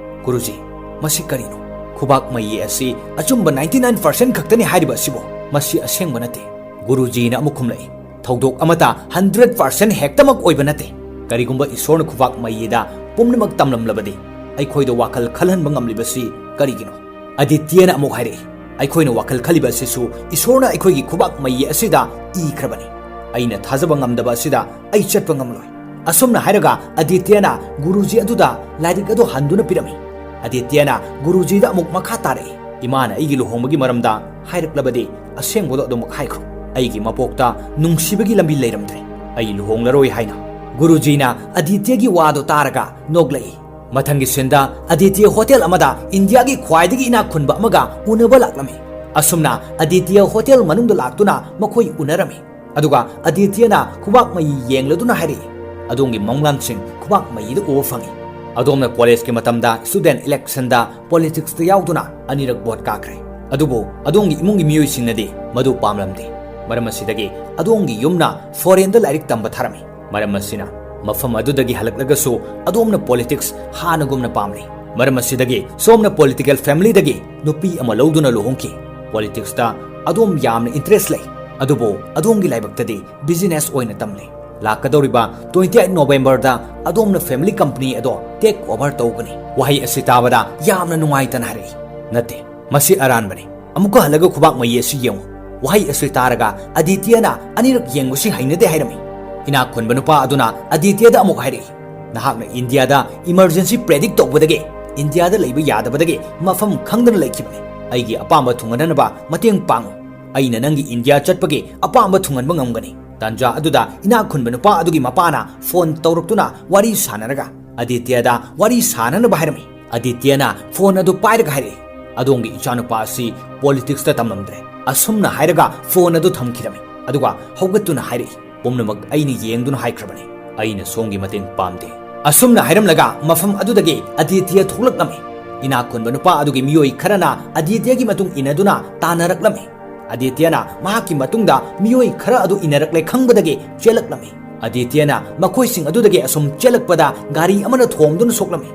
"ꯒꯨꯔꯨꯖꯤ, ꯃꯁꯤ ꯀꯔꯤꯅꯣ? ꯈꯨꯕꯥꯛ ꯃꯌꯤ ꯑꯁꯤ ꯑꯆꯨꯝꯕ ninety nine percent ꯈꯛꯇꯅꯤ ꯍꯥꯏꯔꯤꯕ ꯑꯁꯤꯕꯨ? ꯃꯁꯤ ꯑꯁꯦꯡꯕ ꯅꯠꯇꯦ꯫" ꯒꯨꯔꯨꯖꯤꯅ ꯑꯃꯨꯛ ꯈꯨꯝꯂꯛꯏ, "ꯊꯧꯗꯣꯛ ꯑꯃꯇ hundred percent ꯍꯦꯛꯇꯃꯛ ꯑꯣꯏꯕ ꯅꯠꯇꯦ꯫ ꯀꯔꯤꯒꯨꯝꯕ ꯏꯁꯣꯔꯅ ꯈꯨꯕꯥꯛ ꯃꯌꯤꯗ ꯄꯨꯝꯅꯃꯛ ꯇꯝꯂꯝꯂꯕꯗꯤ ꯑꯩꯈꯣꯏꯗ ꯋꯥꯈꯜ ꯈꯜꯍꯟꯕ ꯉꯝꯂꯤꯕꯁꯤ ꯀꯔꯤꯒꯤꯅꯣ?" ꯑꯗꯤꯇ꯭ꯌꯅ ꯑꯃꯨꯛ ꯍꯥꯏꯔꯛꯏ, "ꯑꯩꯈꯣꯏꯅ ꯋꯥꯈꯜ ꯈꯜꯂꯤꯕ ꯑꯁꯤꯁꯨ ꯏꯁꯣꯔꯅ ꯑꯩꯈꯣꯏꯒꯤ ꯈꯨꯕꯥꯛ ꯃꯌꯤ ꯑꯁꯤꯗ ꯏꯈ꯭ꯔꯕꯅꯤ꯫ ꯑꯩꯅ ꯊꯥꯖꯕ ꯉꯝꯗꯕ ꯑꯁꯤꯗ ꯑꯩ ꯆꯠꯄ ꯉꯝꯂꯣꯏ꯫" ꯑꯁꯨꯝꯅ ꯍꯥꯏꯔꯒ ꯑꯗꯤꯇ꯭ꯌꯅ ꯒꯨꯔꯨꯖꯤ ꯑꯗꯨꯗ ꯂꯥꯏꯔꯤꯛ ꯑꯗꯨ ꯍꯟꯗꯨꯅ ꯄꯤꯔꯝꯃꯤ꯫ ꯑꯗꯤꯇ꯭ꯌꯅ ꯒꯨꯔꯨꯖꯤꯗ ꯑꯃꯨꯛ ꯃꯈꯥ ꯇꯥꯔꯛꯏ, "ꯏꯃꯥꯅ ꯑꯩꯒꯤ ꯂꯨꯍꯣꯡꯕꯒꯤ ꯃꯔꯝꯗ ꯍꯥꯏꯔꯛꯂꯕꯗꯤ ꯑꯁꯦꯡꯕꯗꯣ ꯑꯗꯨꯃꯛ ꯍꯥꯏꯈ꯭ꯔꯣ꯫ ꯑꯩꯒꯤ ꯃꯄꯣꯛꯇ ꯅꯨꯡꯁꯤꯕꯒꯤ ꯂꯝꯕꯤ ꯂꯩꯔꯝꯗ꯭ꯔꯦ꯫ ꯑꯩ ꯂꯨꯍꯣꯡꯂꯔꯣꯏ" ꯍꯥꯏꯅ꯫ ꯒꯨꯔꯨꯖꯤꯅ ꯑꯗꯤꯇ꯭ꯌꯒꯤ ꯋꯥꯗꯣ ꯇꯥꯔꯒ ꯅꯣꯛꯂꯛꯏ꯫ ꯃꯊꯪꯒꯤ ꯁꯤꯟꯗ ꯑꯗꯤꯇ꯭ꯌ ꯍꯣꯇꯦꯜ ꯑꯃꯗ ꯏꯟꯗꯤꯌꯥꯒꯤ ꯈ꯭ꯋꯥꯏꯗꯒꯤ ꯏꯅꯥꯛ ꯈꯨꯟꯕ ꯑꯃꯒ ꯎꯅꯕ ꯂꯥꯛꯂꯝꯃꯤ꯫ ꯑꯁꯨꯝꯅ ꯑꯗꯤꯇ꯭ꯌ ꯍꯣꯇꯦꯜ ꯃꯅꯨꯡꯗ ꯂꯥꯛꯇꯨꯅ ꯃꯈꯣꯏ ꯎꯅꯔꯝꯃꯤ꯫ ꯑꯗꯨꯒ ꯑꯗꯤꯇ꯭ꯌꯅ ꯈꯨꯕꯥꯛ ꯃꯌꯤ ꯌꯦꯡꯂꯗꯨꯅ ꯍꯥꯏꯔꯛꯏ, "ꯑꯗꯣꯝꯒꯤ ꯃꯪꯂꯥꯟꯁꯤꯡ ꯈꯨꯕꯥꯛ ꯃꯌꯤꯗ ꯎꯕ ꯐꯪꯏ꯫ ꯑꯗꯣꯝꯅ ꯀꯣꯂꯦꯖꯀꯤ ꯃꯇꯝꯗ ꯁ꯭ꯇꯨꯗꯦꯟꯠ ꯏꯂꯦꯛꯁꯟꯗ ꯄꯣꯂꯤꯇꯤꯛꯁꯇ ꯌꯥꯎꯗꯨꯅ ꯑꯅꯤꯔꯛ ꯚꯣꯠ ꯀꯥꯈ꯭ꯔꯦ꯫ ꯑꯗꯨꯕꯨ ꯑꯗꯣꯝꯒꯤ ꯏꯃꯨꯡꯒꯤ ꯃꯤꯑꯣꯏꯁꯤꯡꯅꯗꯤ ꯃꯗꯨ ꯄꯥꯝꯂꯝꯗꯦ꯫ ꯃꯔꯝ ꯑꯁꯤꯗꯒꯤ ꯑꯗꯣꯝꯒꯤ ꯌꯨꯝꯅ ꯐꯣꯔꯦꯟꯗ ꯂꯥꯏꯔꯤꯛ ꯇꯝꯕ ꯊꯥꯔꯝꯃꯤ꯫ ꯃꯔꯝ ꯑꯁꯤꯅ ꯃꯐꯝ ꯑꯗꯨꯗꯒꯤ ꯍꯜꯂꯛꯂꯒꯁꯨ ꯑꯗꯣꯝꯅ ꯄꯣꯂꯤꯇꯤꯛꯁ ꯍꯥꯟꯅꯒꯨꯝꯅ ꯄꯥꯝꯂꯤ꯫ ꯃꯔꯝ ꯑꯁꯤꯗꯒꯤ ꯁꯣꯝꯅ political familyꯗꯒꯤ ꯅꯨꯄꯤ ꯑꯃ ꯂꯧꯗꯨꯅ ꯂꯨꯍꯣꯡꯈꯤ꯫ Politicsꯇ ꯑꯗꯣꯝ ꯌꯥꯝꯅ interest ꯂꯩ, ꯑꯗꯨꯕꯨ ꯑꯗꯣꯝꯒꯤ ꯂꯥꯏꯕꯛꯇꯗꯤ business ꯑꯣꯏꯅ ꯇꯝꯂꯤ꯫ ꯂꯥꯛꯀꯗꯧꯔꯤꯕ twenty eight Novemberꯗ ꯑꯗꯣꯝꯅ family company ꯑꯗꯣ take over ꯇꯧꯒꯅꯤ꯫ ꯋꯥꯍꯩ ꯑꯁꯤ ꯇꯥꯕꯗ ꯌꯥꯝꯅ ꯅꯨꯡꯉꯥꯏꯇꯅ ꯍꯥꯏꯔꯛꯏ꯫ ꯅꯠꯇꯦ, ꯃꯁꯤ ꯑꯔꯥꯟꯕꯅꯤ꯫ ꯑꯃꯨꯛꯀ ꯍꯜꯂꯒ ꯈꯨꯕꯥꯛ ꯃꯌꯤ ꯑꯁꯤ ꯌꯦꯡꯉꯨ꯫ ꯋꯥꯍꯩ ꯑꯁꯤ ꯇꯥꯔꯒ ꯑꯗꯤꯇ꯭ꯌꯅ ꯑꯅꯤꯔꯛ ꯌꯦꯡꯕꯁꯤ ꯍꯩꯅꯗꯦ ꯍꯥꯏꯔꯝꯃꯤ꯫ ꯏꯅꯥꯛ ꯈꯨꯟꯕ ꯅꯨꯄꯥ ꯑꯗꯨꯅ ꯑꯗꯤꯇ꯭ꯌꯗ ꯑꯃꯨꯛ ꯍꯥꯏꯔꯛꯏ, "ꯅꯍꯥꯛꯅ ꯏꯟꯗꯤꯌꯥꯗ emergency predict ꯇꯧꯕꯗꯒꯤ, ꯏꯟꯗꯤꯌꯥꯗ ꯂꯩꯕ ꯌꯥꯗꯕꯗꯒꯤ ꯃꯐꯝ ꯈꯪꯗꯅ ꯂꯩꯈꯤꯕꯅꯤ꯫ ꯑꯩꯒꯤ ꯑꯄꯥꯝꯕ ꯊꯨꯡꯍꯟꯅꯕ ꯃꯇꯦꯡ ꯄꯥꯡꯉꯨ꯫ ꯑꯩꯅ ꯅꯪꯒꯤ ꯏꯟꯗꯤꯌꯥ ꯆꯠꯄꯒꯤ ꯑꯄꯥꯝꯕ ꯊꯨꯡꯍꯟꯕ ꯉꯝꯒꯅꯤ꯫" ꯇꯥꯟꯖꯥ ꯑꯗꯨꯗ ꯏꯅꯥꯛ ꯈꯨꯟꯕ ꯅꯨꯄꯥ ꯑꯗꯨꯒꯤ ꯃꯄꯥꯅ phone ꯇꯧꯔꯛꯇꯨꯅ ꯋꯥꯔꯤ ꯁꯥꯟꯅꯔꯒ ꯑꯗꯤꯇ꯭ꯌꯗ ꯋꯥꯔꯤ ꯁꯥꯟꯅꯅꯕ ꯍꯥꯏꯔꯝꯃꯤ꯫ ꯑꯗꯤꯇ꯭ꯌꯅ phone ꯑꯗꯨ ꯄꯥꯏꯔꯒ ꯍꯥꯏꯔꯛꯏ, "ꯑꯗꯣꯝꯒꯤ ꯏꯆꯥꯅꯨꯄꯥ ꯑꯁꯤ politicsꯇ ꯇꯝꯂꯝꯗ꯭ꯔꯦ꯫" ꯑꯁꯨꯝꯅ ꯍꯥꯏꯔꯒ phone ꯑꯗꯨ ꯊꯝꯈꯤꯔꯝꯃꯤ꯫ ꯑꯗꯨꯒ ꯍꯧꯒꯠꯇꯨꯅ ꯍꯥꯏꯔꯛꯏ, "ꯄꯨꯝꯅꯃꯛ ꯑꯩꯅ ꯌꯦꯡꯗꯨꯅ ꯍꯥꯏꯈ꯭ꯔꯕꯅꯤ꯫ ꯑꯩꯅ ꯁꯣꯝꯒꯤ ꯃꯇꯦꯡ ꯄꯥꯝꯗꯦ꯫" ꯑꯁꯨꯝꯅ ꯍꯥꯏꯔꯝꯂꯒ ꯃꯐꯝ ꯑꯗꯨꯗꯒꯤ ꯑꯗꯤꯇ꯭ꯌ ꯊꯣꯛꯂꯛꯂꯝꯃꯤ꯫ ꯏꯅꯥꯛ ꯈꯨꯟꯕ ꯅꯨꯄꯥ ꯑꯗꯨꯒꯤ ꯃꯤꯑꯣꯏ ꯈꯔꯅ ꯑꯗꯤꯇ꯭ꯌꯒꯤ ꯃꯇꯨꯡ ꯏꯟꯅꯗꯨꯅ ꯇꯥꯟꯅꯔꯛꯂꯝꯃꯤ꯫ ꯑꯗꯤꯇ꯭ꯌꯅ ꯃꯍꯥꯛꯀꯤ ꯃꯇꯨꯡꯗ ꯃꯤꯑꯣꯏ ꯈꯔ ꯑꯗꯨ ꯏꯟꯅꯔꯛꯂꯦ ꯈꯪꯕꯗꯒꯤ ꯆꯦꯜꯂꯛꯂꯝꯃꯤ꯫ ꯑꯗꯤꯇ꯭ꯌꯅ ꯃꯈꯣꯏꯁꯤꯡ ꯑꯗꯨꯗꯒꯤ ꯑꯁꯨꯝ ꯆꯦꯜꯂꯛꯄꯗ ꯒꯥꯔꯤ ꯑꯃꯅ ꯊꯣꯝꯗꯨꯅ ꯁꯣꯛꯂꯝꯃꯤ꯫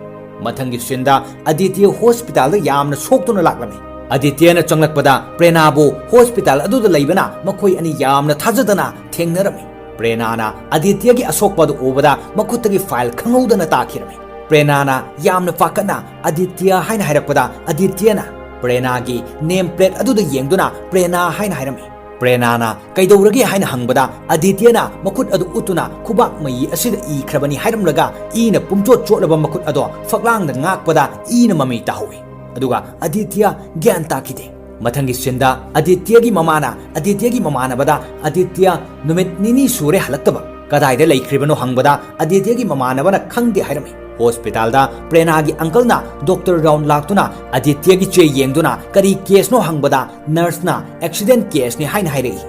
ꯃꯊꯪꯒꯤ sceneꯗ ꯑꯗꯤꯇ꯭ꯌ hospitalꯗ ꯌꯥꯝꯅ ꯁꯣꯛꯇꯨꯅ ꯂꯥꯛꯂꯝꯃꯤ꯫ ꯑꯗꯤꯇ꯭ꯌꯅ ꯆꯪꯂꯛꯄꯗ ꯄ꯭ꯔꯦꯅꯥꯕꯨ hospital ꯑꯗꯨꯗ ꯂꯩꯕꯅ ꯃꯈꯣꯏ ꯑꯅꯤ ꯌꯥꯝꯅ ꯊꯥꯖꯗꯅ ꯊꯦꯡꯅꯔꯝꯃꯤ꯫ ꯄ꯭ꯔꯦꯅꯥꯅ ꯑꯗꯤꯇ꯭ꯌꯒꯤ ꯑꯁꯣꯛꯄ ꯑꯗꯨ ꯎꯕꯗ ꯃꯈꯨꯠꯇꯒꯤ file ꯈꯪꯍꯧꯗꯅ ꯇꯥꯈꯤꯔꯝꯃꯤ꯫ ꯄ꯭ꯔꯦꯅꯥꯅ ꯌꯥꯝꯅ ꯄꯥꯈꯠꯅ "ꯑꯗꯤꯇ꯭ꯌ" ꯍꯥꯏꯅ ꯍꯥꯏꯔꯛꯄꯗ ꯑꯗꯤꯇ꯭ꯌꯅ ꯄ꯭ꯔꯦꯅꯥꯒꯤ name plate ꯑꯗꯨꯗ ꯌꯦꯡꯗꯨꯅ "ꯄ꯭ꯔꯦꯅꯥ" ꯍꯥꯏꯅ ꯍꯥꯏꯔꯝꯃꯤ꯫ ꯄ꯭ꯔꯦꯅꯥꯅ "ꯀꯩꯗꯧꯔꯒꯦ?" ꯍꯥꯏꯅ ꯍꯪꯕꯗ ꯑꯗꯤꯇ꯭ꯌꯅ ꯃꯈꯨꯠ ꯑꯗꯨ ꯎꯠꯇꯨꯅ "ꯈꯨꯕꯥꯛ ꯃꯌꯤ ꯑꯁꯤꯗ ꯏꯈ꯭ꯔꯕꯅꯤ" ꯍꯥꯏꯔꯝꯂꯒ ꯏꯅ ꯄꯨꯝꯆꯣꯠ ꯆꯣꯠꯂꯕ ꯃꯈꯨꯠ ꯑꯗꯣ ꯐꯛꯂꯥꯡꯗ ꯉꯥꯛꯄꯗ ꯏꯅ ꯃꯃꯤ ꯇꯥꯍꯧꯏ꯫ ꯑꯗꯨꯒ ꯑꯗꯤꯇ꯭ꯌ ꯒ꯭ꯌꯥꯟ ꯇꯥꯈꯤꯗꯦ꯫ ꯃꯊꯪꯒꯤ sceneꯗ ꯑꯗꯤꯇ꯭ꯌꯒꯤ ꯃꯃꯥꯅ ꯑꯗꯤꯇ꯭ꯌꯒꯤ ꯃꯃꯥꯟꯅꯕꯗ "ꯑꯗꯤꯇ꯭ꯌ ꯅꯨꯃꯤꯠ ꯅꯤꯅꯤ ꯁꯨꯔꯦ ꯍꯜꯂꯛꯇꯕ, ꯀꯗꯥꯏꯗ ꯂꯩꯈ꯭ꯔꯤꯕꯅꯣ?" ꯍꯪꯕꯗ ꯑꯗꯤꯇ꯭ꯌꯒꯤ ꯃꯃꯥꯟꯅꯕꯅ "ꯈꯪꯗꯦ" ꯍꯥꯏꯔꯝꯃꯤ꯫ Hospitalꯗ ꯄ꯭ꯔꯦꯅꯥꯒꯤ uncleꯅ doctor round ꯂꯥꯛꯇꯨꯅ ꯑꯗꯤꯇ꯭ꯌꯒꯤ ꯆꯦ ꯌꯦꯡꯗꯨꯅ "ꯀꯔꯤ caseꯅꯣ?" ꯍꯪꯕꯗ nurseꯅ "Accident caseꯅꯤ" ꯍꯥꯏꯅ ꯍꯥꯏꯔꯛꯏ꯫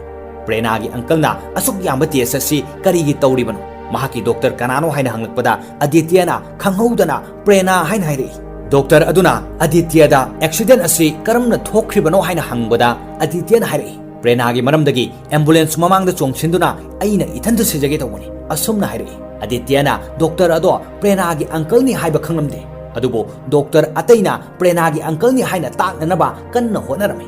ꯄ꯭ꯔꯦꯅꯥꯒꯤ uncleꯅ "ꯑꯁꯨꯛ ꯌꯥꯝꯕ test ꯑꯁꯤ ꯀꯔꯤꯒꯤ ꯇꯧꯔꯤꯕꯅꯣ? ꯃꯍꯥꯛꯀꯤ doctor ꯀꯅꯥꯅꯣ?" ꯍꯥꯏꯅ ꯍꯪꯂꯛꯄꯗ ꯑꯗꯤꯇ꯭ꯌꯅ ꯈꯪꯍꯧꯗꯅ "ꯄ꯭ꯔꯦꯅꯥ" ꯍꯥꯏꯅ ꯍꯥꯏꯔꯛꯏ꯫ Doctor ꯑꯗꯨꯅ ꯑꯗꯤꯇ꯭ꯌꯗ "Accident ꯑꯁꯤ ꯀꯔꯝꯅ ꯊꯣꯛꯈ꯭ꯔꯤꯕꯅꯣ?" ꯍꯥꯏꯅ ꯍꯪꯕꯗ ꯑꯗꯤꯇ꯭ꯌꯅ ꯍꯥꯏꯔꯛꯏ, "ꯄ꯭ꯔꯦꯅꯥꯒꯤ ꯃꯔꯝꯗꯒꯤ ambulance ꯃꯃꯥꯡꯗ ꯆꯣꯡꯁꯤꯟꯗꯨꯅ ꯑꯩꯅ ꯏꯊꯟꯇ ꯁꯤꯖꯒꯦ ꯇꯧꯕꯅꯤ" ꯑꯁꯨꯝꯅ ꯍꯥꯏꯔꯛꯏ꯫ ꯑꯗꯤꯇ꯭ꯌꯅ doctor ꯑꯗꯣ ꯄ꯭ꯔꯦꯅꯥꯒꯤ uncleꯅꯤ ꯍꯥꯏꯕ ꯈꯪꯂꯝꯗꯦ꯫ ꯑꯗꯨꯕꯨ ꯗꯣꯛꯇꯔ ꯑꯇꯩꯅ ꯄ꯭ꯔꯦꯅꯥꯒꯤ ꯑꯪꯀꯜꯅꯤ ꯍꯥꯏꯅ ꯇꯥꯛꯅꯅꯕ ꯀꯟꯅ ꯍꯣꯠꯅꯔꯝꯃꯤ꯫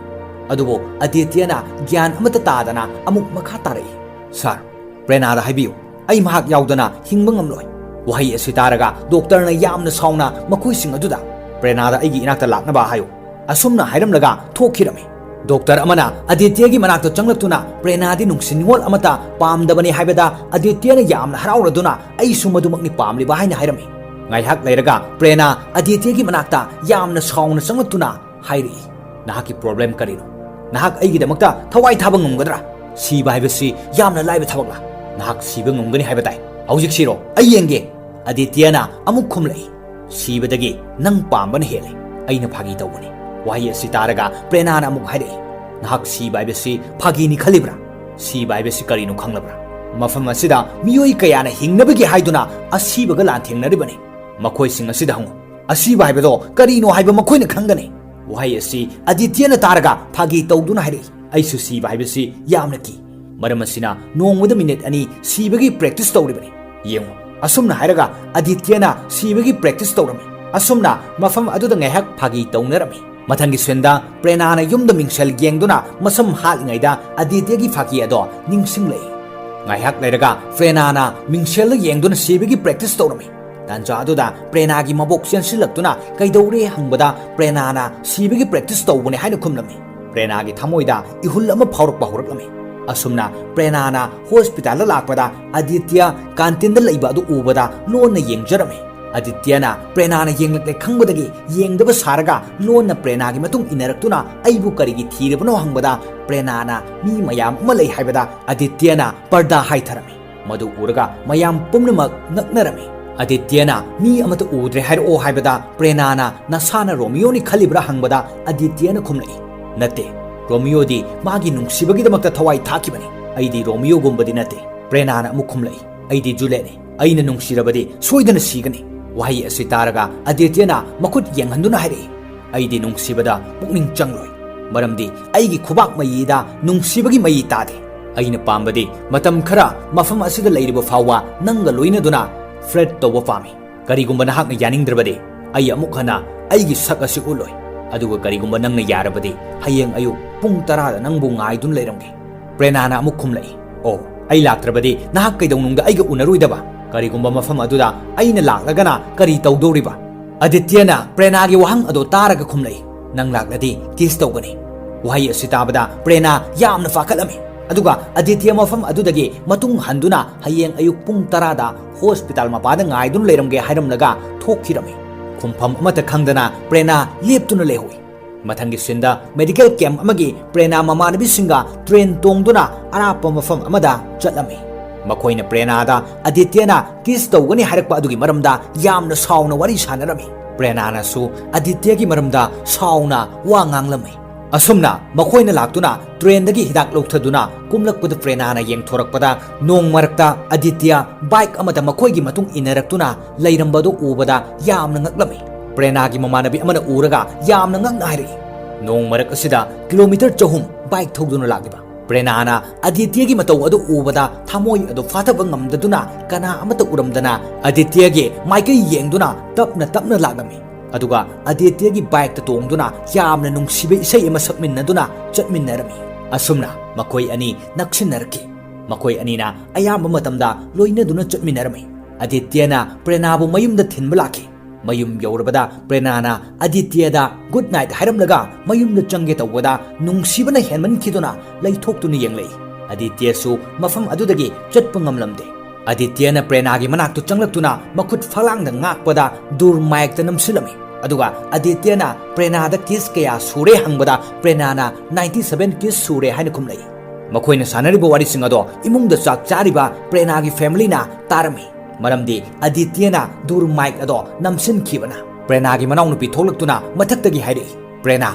ꯑꯗꯨꯕꯨ ꯑꯗꯤꯇ꯭ꯌꯅ ꯒ꯭ꯌꯥꯟ ꯑꯃꯠꯇ ꯇꯥꯗꯅ ꯑꯃꯨꯛ ꯃꯈꯥ ꯇꯥꯔꯛꯏ, "ꯁꯥꯔ, ꯄ꯭ꯔꯦꯅꯥꯗ ꯍꯥꯏꯕꯤꯌꯨ, ꯑꯩ ꯃꯍꯥꯛ ꯌꯥꯎꯗꯅ ꯍꯤꯡꯕ ꯉꯝꯂꯣꯏ꯫" ꯋꯥꯍꯩ ꯑꯁꯤ ꯇꯥꯔꯒ ꯗꯣꯛꯇꯔꯅ ꯌꯥꯝꯅ ꯁꯥꯎꯅ ꯃꯈꯣꯏꯁꯤꯡ ꯑꯗꯨꯗ, "ꯄ꯭ꯔꯦꯅꯥꯗ ꯑꯩꯒꯤ ꯏꯅꯥꯛꯇ ꯂꯥꯛꯅꯕ ꯍꯥꯏꯌꯨ," ꯑꯁꯨꯝꯅ ꯍꯥꯏꯔꯝꯂꯒ ꯊꯣꯛꯈꯤꯔꯝꯃꯤ꯫ ꯗꯣꯛꯇꯔ ꯑꯃꯅ ꯑꯗꯤꯇ꯭ꯌꯒꯤ ꯃꯅꯥꯛꯇ ꯆꯪꯂꯛꯇꯨꯅ, "ꯄ꯭ꯔꯦꯅꯥꯗꯤ ꯅꯨꯡꯁꯤ ꯅꯨꯡꯉꯣꯜ ꯑꯃꯠꯇ ꯄꯥꯝꯗꯕꯅꯤ" ꯍꯥꯏꯕꯗ ꯑꯗꯤꯇ꯭ꯌꯅ ꯌꯥꯝꯅ ꯍꯔꯥꯎꯔꯗꯨꯅ, "ꯑꯩꯁꯨ ꯃꯗꯨꯃꯛꯅꯤ ꯄꯥꯝꯂꯤꯕ" ꯍꯥꯏꯅ ꯍꯥꯏꯔꯝꯃꯤ꯫ ꯉꯥꯏꯍꯥꯛ ꯂꯩꯔꯒ ꯄ꯭ꯔꯦꯅꯥ ꯑꯗꯤꯇ꯭ꯌꯒꯤ ꯃꯅꯥꯛꯇ ꯌꯥꯝꯅ ꯁꯥꯎꯅ ꯆꯪꯂꯛꯇꯨꯅ ꯍꯥꯏꯔꯛꯏ, "ꯅꯍꯥꯛꯀꯤ ꯄ꯭ꯔꯣꯕ꯭ꯂꯦꯝ ꯀꯔꯤꯅꯣ? ꯅꯍꯥꯛ ꯑꯩꯒꯤꯗꯃꯛꯇ ꯊꯋꯥꯏ ꯊꯥꯕ ꯉꯝꯒꯗ꯭ꯔꯥ? ꯁꯤꯕ ꯍꯥꯏꯕꯁꯤ ꯌꯥꯝꯅ ꯂꯥꯏꯕ ꯊꯕꯛꯂꯥ? ꯅꯍꯥꯛ ꯁꯤꯕ ꯉꯝꯒꯅꯤ ꯍꯥꯏꯕ ꯇꯥꯏ꯫ ꯍꯧꯖꯤꯛ ꯁꯤꯔꯣ, ꯑꯩ ꯌꯦꯡꯒꯦ꯫" ꯑꯗꯤꯇ꯭ꯌꯅ ꯑꯃꯨꯛ ꯈꯨꯝꯂꯛꯏ, "ꯁꯤꯕꯗꯒꯤ ꯅꯪ ꯄꯥꯝꯕꯅ ꯍꯦꯜꯂꯤ꯫ ꯑꯩꯅ ꯐꯥꯒꯤ ꯇꯧꯕꯅꯤ꯫" ꯋꯥꯍꯩ ꯑꯁꯤ ꯇꯥꯔꯒ ꯄ꯭ꯔꯦꯅꯥꯅ ꯑꯃꯨꯛ ꯍꯥꯏꯔꯛꯏ, "ꯅꯍꯥꯛ ꯁꯤꯕ ꯍꯥꯏꯕꯁꯤ ꯐꯥꯒꯤꯅꯤ ꯈꯜꯂꯤꯕ꯭ꯔꯥ? ꯁꯤꯕ ꯍꯥꯏꯕꯁꯤ ꯀꯔꯤꯅꯣ ꯈꯪꯂꯕ꯭ꯔꯥ? ꯃꯐꯝ ꯑꯁꯤꯗ ꯃꯤꯑꯣꯏ ꯀꯌꯥꯅ ꯍꯤꯡꯅꯕꯒꯤ ꯍꯥꯏꯗꯨꯅ ꯑꯁꯤꯕꯒ ꯂꯥꯟꯊꯦꯡꯅꯔꯤꯕꯅꯤ꯫ ꯃꯈꯣꯏꯁꯤꯡ ꯑꯁꯤꯗ ꯍꯪꯉꯨ꯫ ꯑꯁꯤꯕ ꯍꯥꯏꯕꯗꯣ ꯀꯔꯤꯅꯣ ꯍꯥꯏꯕ ꯃꯈꯣꯏꯅ ꯈꯪꯒꯅꯤ꯫" ꯋꯥꯍꯩ ꯑꯁꯤ ꯑꯗꯤꯇ꯭ꯌꯅ ꯇꯥꯔꯒ ꯐꯥꯒꯤ ꯇꯧꯗꯨꯅ ꯍꯥꯏꯔꯛꯏ, "ꯑꯩꯁꯨ ꯁꯤꯕ ꯍꯥꯏꯕꯁꯤ ꯌꯥꯝꯅ ꯀꯤ꯫ ꯃꯔꯝ ꯑꯁꯤꯅ ꯅꯣꯡꯃꯗ ꯃꯤꯅꯤꯠ ꯑꯅꯤ ꯁꯤꯕꯒꯤ ꯄ꯭ꯔꯦꯛꯇꯤꯁ ꯇꯧꯔꯤꯕꯅꯤ꯫ ꯌꯦꯡꯉꯨ꯫" ꯑꯁꯨꯝꯅ ꯍꯥꯏꯔꯒ ꯑꯗꯤꯇ꯭ꯌꯅ ꯁꯤꯕꯒꯤ ꯄ꯭ꯔꯦꯛꯇꯤꯁ ꯇꯧꯔꯝꯃꯤ꯫ ꯑꯁꯨꯝꯅ ꯃꯐꯝ ꯑꯗꯨꯗ ꯉꯥꯏꯍꯥꯛ ꯐꯥꯒꯤ ꯇꯧꯅꯔꯝꯃꯤ꯫ ꯃꯊꯪꯒꯤ ꯁꯤꯟꯗ ꯄ꯭ꯔꯦꯅꯥꯅ ꯌꯨꯝꯗ ꯃꯤꯡꯁꯦꯜ ꯌꯦꯡꯗꯨꯅ ꯃꯁꯝ ꯍꯥꯠꯂꯤꯉꯩꯗ ꯑꯗꯤꯇ꯭ꯌꯒꯤ ꯐꯥꯒꯤ ꯑꯗꯣ ꯅꯤꯡꯁꯤꯡꯂꯛꯏ꯫ ꯉꯥꯏꯍꯥꯛ ꯂꯩꯔꯒ ꯄ꯭ꯔꯦꯅꯥꯅ ꯃꯤꯡꯁꯦꯜꯗ ꯌꯦꯡꯗꯨꯅ ꯁꯤꯕꯒꯤ ꯄ꯭ꯔꯦꯛꯇꯤꯁ ꯇꯧꯔꯝꯃꯤ꯫ ꯇꯥꯟꯖꯥ ꯑꯗꯨꯗ ꯄ꯭ꯔꯦꯅꯥꯒꯤ ꯃꯕꯣꯛ ꯆꯦꯟꯁꯤꯜꯂꯛꯇꯨꯅ ꯀꯩꯗꯧꯔꯦ ꯍꯪꯕꯗ ꯄ꯭ꯔꯦꯅꯥꯅ ꯁꯤꯕꯒꯤ ꯄ꯭ꯔꯦꯛꯇꯤꯁ ꯇꯧꯕꯅꯦ ꯍꯥꯏꯅ ꯈꯨꯝꯂꯝꯃꯤ꯫ ꯄ꯭ꯔꯦꯅꯥꯒꯤ ꯊꯃꯣꯏꯗ ꯏꯍꯨꯜ ꯑꯃ ꯐꯥꯎꯔꯛꯄ ꯍꯧꯔꯛꯂꯝꯃꯤ꯫ ꯑꯁꯨꯝꯅ ꯄ꯭ꯔꯦꯅꯥꯅ ꯍꯣꯁꯄꯤꯇꯥꯜꯗ ꯂꯥꯛꯄꯗ ꯑꯗꯤꯇ꯭ꯌ ꯀꯥꯟꯇꯤꯟꯗ ꯂꯩꯕ ꯑꯗꯨ ꯎꯕꯗ ꯂꯣꯟꯅ ꯌꯦꯡꯖꯔꯝꯃꯤ꯫ ꯑꯗꯤꯇ꯭ꯌꯅ ꯄ꯭ꯔꯦꯅꯥꯅ ꯌꯦꯡꯂꯛꯂꯦ ꯈꯪꯕꯗꯒꯤ ꯌꯦꯡꯗꯕ ꯁꯥꯔꯒ ꯂꯣꯟꯅ ꯄ꯭ꯔꯦꯅꯥꯒꯤ ꯃꯇꯨꯡ ꯏꯟꯅꯔꯛꯇꯨꯅ "ꯑꯩꯕꯨ ꯀꯔꯤꯒꯤ ꯊꯤꯔꯤꯕꯅꯣ?" ꯍꯪꯕꯗ ꯄ꯭ꯔꯦꯅꯥꯅ "ꯃꯤ ꯃꯌꯥꯝ ꯑꯃ ꯂꯩ" ꯍꯥꯏꯕꯗ ꯑꯗꯤꯇ꯭ꯌꯅ ꯄꯔꯗꯥ ꯍꯥꯏꯊꯔꯝꯃꯤ꯫ ꯃꯗꯨ ꯎꯔꯒ ꯃꯌꯥꯝ ꯄꯨꯝꯅꯃꯛ ꯉꯛꯅꯔꯝꯃꯤ꯫ ꯑꯗꯤꯇ꯭ꯌꯅ "ꯃꯤ ꯑꯃꯠꯇ ꯎꯗ꯭ꯔꯦ ꯍꯥꯏꯔꯛꯑꯣ" ꯍꯥꯏꯕꯗ ꯄ꯭ꯔꯦꯅꯥꯅ "ꯅꯁꯥꯅ ꯔꯣꯃꯤꯌꯣꯅꯤ ꯈꯜꯂꯤꯕ꯭ꯔꯥ?" ꯍꯪꯕꯗ ꯑꯗꯤꯇ꯭ꯌꯅ ꯈꯨꯝꯂꯛꯏ, "ꯅꯠꯇꯦ, ꯔꯣꯃꯤꯌꯣꯗꯤ ꯃꯥꯒꯤ ꯅꯨꯡꯁꯤꯕꯒꯤꯗꯃꯛꯇ ꯊꯋꯥꯏ ꯊꯥꯈꯤꯕꯅꯤ꯫ ꯑꯩꯗꯤ ꯔꯣꯃꯤꯌꯣꯒꯨꯝꯕꯗꯤ ꯅꯠꯇꯦ꯫" ꯄ꯭ꯔꯦꯅꯥꯅ ꯑꯃꯨꯛ ꯈꯨꯝꯂꯛꯏ, "ꯑꯩꯗꯤ ꯖꯨꯂꯦꯠꯅꯤ꯫ ꯑꯩꯅ ꯅꯨꯡꯁꯤꯔꯕꯗꯤ ꯁꯣꯏꯗꯅ ꯁꯤꯒꯅꯤ꯫" ꯋꯥꯍꯩ ꯑꯁꯤ ꯇꯥꯔꯒ ꯑꯗꯤꯇ꯭ꯌꯅ ꯃꯈꯨꯠ ꯌꯦꯡꯍꯟꯗꯨꯅ ꯍꯥꯏꯔꯛꯏ, "ꯑꯩꯗꯤ ꯅꯨꯡꯁꯤꯕꯗ ꯄꯨꯛꯅꯤꯡ ꯆꯪꯂꯣꯏ, ꯃꯔꯝꯗꯤ ꯑꯩꯒꯤ ꯈꯨꯕꯥꯛ ꯃꯌꯤꯗ ꯅꯨꯡꯁꯤꯕꯒꯤ ꯃꯌꯤ ꯇꯥꯗꯦ꯫ ꯑꯩꯅ ꯄꯥꯝꯕꯗꯤ ꯃꯇꯝ ꯈꯔ ꯃꯐꯝ ꯑꯁꯤꯗ ꯂꯩꯔꯤꯕ ꯐꯥꯎꯕ ꯅꯪꯒ ꯂꯣꯏꯅꯗꯨꯅ ꯐ꯭ꯂꯔꯠ ꯇꯧꯕ ꯄꯥꯝꯃꯤ꯫ ꯀꯔꯤꯒꯨꯝꯕ ꯅꯍꯥꯛꯅ ꯌꯥꯅꯤꯡꯗ꯭ꯔꯕꯗꯤ "ꯑꯩ ꯑꯃꯨꯛ ꯍꯟꯅ ꯑꯩꯒꯤ ꯁꯛ ꯑꯁꯤ ꯎꯠꯂꯣꯏ꯫ ꯑꯗꯨꯒ ꯀꯔꯤꯒꯨꯝꯕ ꯅꯪꯅ ꯌꯥꯔꯕꯗꯤ ꯍꯌꯦꯡ ꯑꯌꯨꯛ ꯄꯨꯡ ꯇꯔꯥꯗ ꯅꯪꯕꯨ ꯉꯥꯏꯗꯨꯅ ꯂꯩꯔꯝꯒꯦ꯫" ꯄ꯭ꯔꯦꯅꯥꯅ ꯑꯃꯨꯛ ꯈꯨꯝꯂꯛꯏ, "ꯑꯣ, ꯑꯩ ꯂꯥꯛꯇ꯭ꯔꯕꯗꯤ ꯅꯍꯥꯛ ꯀꯩꯗꯧꯅꯨꯡꯗ ꯑꯩꯒ ꯎꯅꯔꯣꯏꯗꯕ? ꯀꯔꯤꯒꯨꯝꯕ ꯃꯐꯝ ꯑꯗꯨꯗ ꯑꯩꯅ ꯂꯥꯛꯂꯒꯅ ꯀꯔꯤ ꯇꯧꯗꯧꯔꯤꯕ?" ꯑꯥꯗꯤꯇ꯭ꯌꯅ ꯄ꯭ꯔꯦꯅꯥꯒꯤ ꯋꯥꯍꯪ ꯑꯗꯣ ꯇꯥꯔꯒ ꯈꯨꯝꯂꯛꯏ, "ꯅꯪ ꯂꯥꯛꯂꯗꯤ ꯀꯤꯁ ꯇꯧꯒꯅꯤ꯫" ꯋꯥꯍꯩ ꯑꯁꯤ ꯇꯥꯕꯗ ꯄ꯭ꯔꯦꯅꯥ ꯌꯥꯝꯅ ꯄꯥꯈꯠꯂꯝꯃꯤ꯫ ꯑꯗꯨꯒ ꯑꯥꯗꯤꯇ꯭ꯌ ꯃꯐꯝ ꯑꯗꯨꯗꯒꯤ ꯃꯇꯨꯡ ꯍꯟꯗꯨꯅ ꯍꯌꯦꯡ ꯑꯌꯨꯛ ꯄꯨꯡ ꯇꯔꯥꯗ ꯍꯣꯁꯄꯤꯇꯥꯜ ꯃꯄꯥꯗ ꯉꯥꯏꯗꯨꯅ ꯂꯩꯔꯝꯒꯦ ꯍꯥꯏꯔꯝꯂꯒ ꯊꯣꯛꯈꯤꯔꯝꯃꯤ꯫ ꯈꯨꯝꯐꯝ ꯑꯃꯠꯇ ꯈꯪꯗꯅ ꯄ꯭ꯔꯦꯅꯥ ꯂꯦꯞꯇꯨꯅ ꯂꯩꯍꯧꯏ꯫ ꯃꯊꯪꯒꯤ ꯁꯤꯟꯗ ꯃꯦꯗꯤꯀꯦꯜ ꯀꯦꯝꯞ ꯑꯃꯒꯤ ꯄ꯭ꯔꯦꯅꯥ ꯃꯃꯥꯟꯅꯕꯤꯁꯤꯡꯒ ꯇ꯭ꯔꯦꯟ ꯇꯣꯡꯗꯨꯅ ꯑꯔꯥꯞꯄ ꯃꯐꯝ ꯑꯃꯗ ꯆꯠꯂꯝꯃꯤ꯫ ꯃꯈꯣꯏꯅ ꯄ꯭ꯔꯦꯅꯥꯗ ꯑꯥꯗꯤꯇ꯭ꯌꯅ ꯀꯤꯁ ꯇꯧꯒꯅꯤ ꯍꯥꯏꯔꯛꯄ ꯑꯗꯨꯒꯤ ꯃꯔꯝꯗ ꯌꯥꯝꯅ ꯁꯥꯎꯅ ꯋꯥꯔꯤ ꯁꯥꯟꯅꯔꯝꯃꯤ꯫ ꯄ꯭ꯔꯦꯅꯥꯅꯁꯨ ꯑꯥꯗꯤꯇ꯭ꯌꯒꯤ ꯃꯔꯝꯗ ꯁꯥꯎꯅ ꯋꯥ ꯉꯥꯡꯂꯝꯃꯤ꯫ ꯑꯁꯨꯝꯅ ꯃꯈꯣꯏꯅ ꯂꯥꯛꯇꯨꯅ ꯇ꯭ꯔꯦꯟꯗꯒꯤ ꯍꯤꯗꯥꯛ ꯂꯧꯊꯗꯨꯅ ꯀꯨꯝꯂꯛꯄꯗ ꯄ꯭ꯔꯦꯅꯥꯅ ꯌꯦꯡꯊꯣꯔꯛꯄꯗ ꯅꯣꯡ ꯃꯔꯛꯇ ꯑꯥꯗꯤꯇ꯭ꯌ ꯕꯥꯏꯛ ꯑꯃꯗ ꯃꯈꯣꯏꯒꯤ ꯃꯇꯨꯡ ꯏꯟꯅꯔꯛꯇꯨꯅ ꯂꯩꯔꯝꯕꯗꯨ ꯎꯕꯗ ꯌꯥꯝꯅ ꯉꯛꯂꯝꯃꯤ꯫ ꯄ꯭ꯔꯦꯅꯥꯒꯤ ꯃꯃꯥꯟꯅꯕꯤ ꯑꯃꯅ ꯎꯔꯒ ꯌꯥꯝꯅ ꯉꯛꯅ ꯍꯥꯏꯔꯛꯏ, "ꯅꯣꯡ ꯃꯔꯛ ꯑꯁꯤꯗ ꯀꯤꯂꯣꯃꯤꯇꯔ ꯆꯍꯨꯝ ꯕꯥꯏꯛ ꯊꯧꯗꯨꯅ ꯂꯥꯛꯂꯤꯕ?" ꯄ꯭ꯔꯦꯅꯥꯅ ꯑꯥꯗꯤꯇ꯭ꯌꯒꯤ ꯃꯇꯧ ꯑꯗꯨ ꯎꯕꯗ ꯊꯃꯣꯏ ꯑꯗꯨ ꯐꯥꯊꯕ ꯉꯝꯗꯗꯨꯅ ꯀꯅꯥ ꯑꯃꯠꯇ ꯎꯔꯝꯗꯅ ꯑꯥꯗꯤꯇ꯭ꯌꯒꯤ ꯃꯥꯏꯀꯩ ꯌꯦꯡꯗꯨꯅ ꯇꯞꯅ ꯇꯞꯅ ꯂꯥꯛꯂꯝꯃꯤ꯫ ꯑꯗꯨꯒ ꯑꯥꯗꯤꯇ꯭ꯌꯒꯤ ꯕꯥꯏꯛꯇ ꯇꯣꯡꯗꯨꯅ ꯌꯥꯝꯅ ꯅꯨꯡꯁꯤꯕ ꯏꯁꯩ ꯑꯃ ꯁꯛꯃꯤꯟꯅꯗꯨꯅ ꯆꯠꯃꯤꯟꯅꯔꯝꯃꯤ꯫ ꯑꯁꯨꯝꯅ ꯃꯈꯣꯏ ꯑꯅꯤ ꯅꯛꯁꯤꯟꯅꯔꯛꯈꯤ꯫ ꯃꯈꯣꯏ ꯑꯅꯤꯅ ꯑꯌꯥꯝꯕ ꯃꯇꯝꯗ ꯂꯣꯏꯅꯗꯨꯅ ꯆꯠꯃꯤꯟꯅꯔꯝꯃꯤ꯫ ꯑꯥꯗꯤꯇ꯭ꯌꯅ ꯄ꯭ꯔꯦꯅꯥꯕꯨ ꯃꯌꯨꯝꯗ ꯊꯤꯟꯕ ꯂꯥꯛꯈꯤ꯫ ꯃꯌꯨꯝ ꯌꯧꯔꯕꯗ ꯄ꯭ꯔꯦꯅꯥꯅ ꯑꯥꯗꯤꯇ꯭ꯌꯗ ꯒꯨꯗ ꯅꯥꯏꯠ ꯍꯥꯏꯔꯝꯂꯒ ꯃꯌꯨꯝꯗ ꯆꯪꯒꯦ ꯇꯧꯕꯗ ꯅꯨꯡꯁꯤꯕꯅ ꯍꯦꯟꯃꯟꯈꯤꯗꯨꯅ ꯂꯩꯊꯣꯛꯇꯨꯅ ꯌꯦꯡꯂꯛꯏ꯫ ꯑꯥꯗꯤꯇ꯭ꯌꯁꯨ ꯃꯐꯝ ꯑꯗꯨꯗꯒꯤ ꯆꯠꯄ ꯉꯝꯂꯝꯗꯦ꯫ ꯑꯥꯗꯤꯇ꯭ꯌꯅ ꯄ꯭ꯔꯦꯅꯥꯒꯤ ꯃꯅꯥꯛꯇ ꯆꯪꯂꯛꯇꯨꯅ ꯃꯈꯨꯠ ꯐꯛꯂꯥꯡꯗ ꯉꯥꯛꯄꯗ ꯗꯨꯔꯃꯥꯏꯛꯇ ꯅꯝꯁꯤꯜꯂꯝꯃꯤ꯫ ꯑꯗꯨꯒ ꯑꯥꯗꯤꯇ꯭ꯌꯅ ꯄ꯭ꯔꯦꯅꯥꯗ ꯀꯤꯁ ꯀꯌꯥ ꯁꯨꯔꯦ ꯍꯪꯕꯗ ꯄ꯭ꯔꯦꯅꯥꯅ "ꯅꯥꯏꯟꯇꯤ ꯁꯚꯦꯟ ꯀꯤꯁ ꯁꯨꯔꯦ" ꯍꯥꯏꯅ ꯈꯨꯝꯂꯛꯏ꯫ ꯃꯈꯣꯏꯅ ꯁꯥꯟꯅꯔꯤꯕ ꯋꯥꯔꯤꯁꯤꯡ ꯑꯗꯣ ꯏꯃꯨꯡꯗ ꯆꯥꯛ ꯆꯥꯔꯤꯕ ꯄ꯭ꯔꯦꯅꯥꯒꯤ ꯐꯦꯃꯤꯂꯤꯅ ꯇꯥꯔꯝꯃꯤ꯫ ꯃꯔꯝꯗꯤ ꯑꯥꯗꯤꯇ꯭ꯌꯅ ꯗꯨꯔꯃꯥꯏꯛ ꯑꯗꯣ ꯅꯝꯁꯤꯟꯈꯤꯕꯅ꯫ ꯄ꯭ꯔꯦꯅꯥꯒꯤ ꯃꯅꯥꯎꯅꯨꯄꯤ ꯊꯣꯛꯂꯛꯇꯨꯅ ꯃꯊꯛꯇꯒꯤ ꯍꯥꯏꯔꯛꯏ, "ꯄ꯭ꯔꯦꯅꯥ,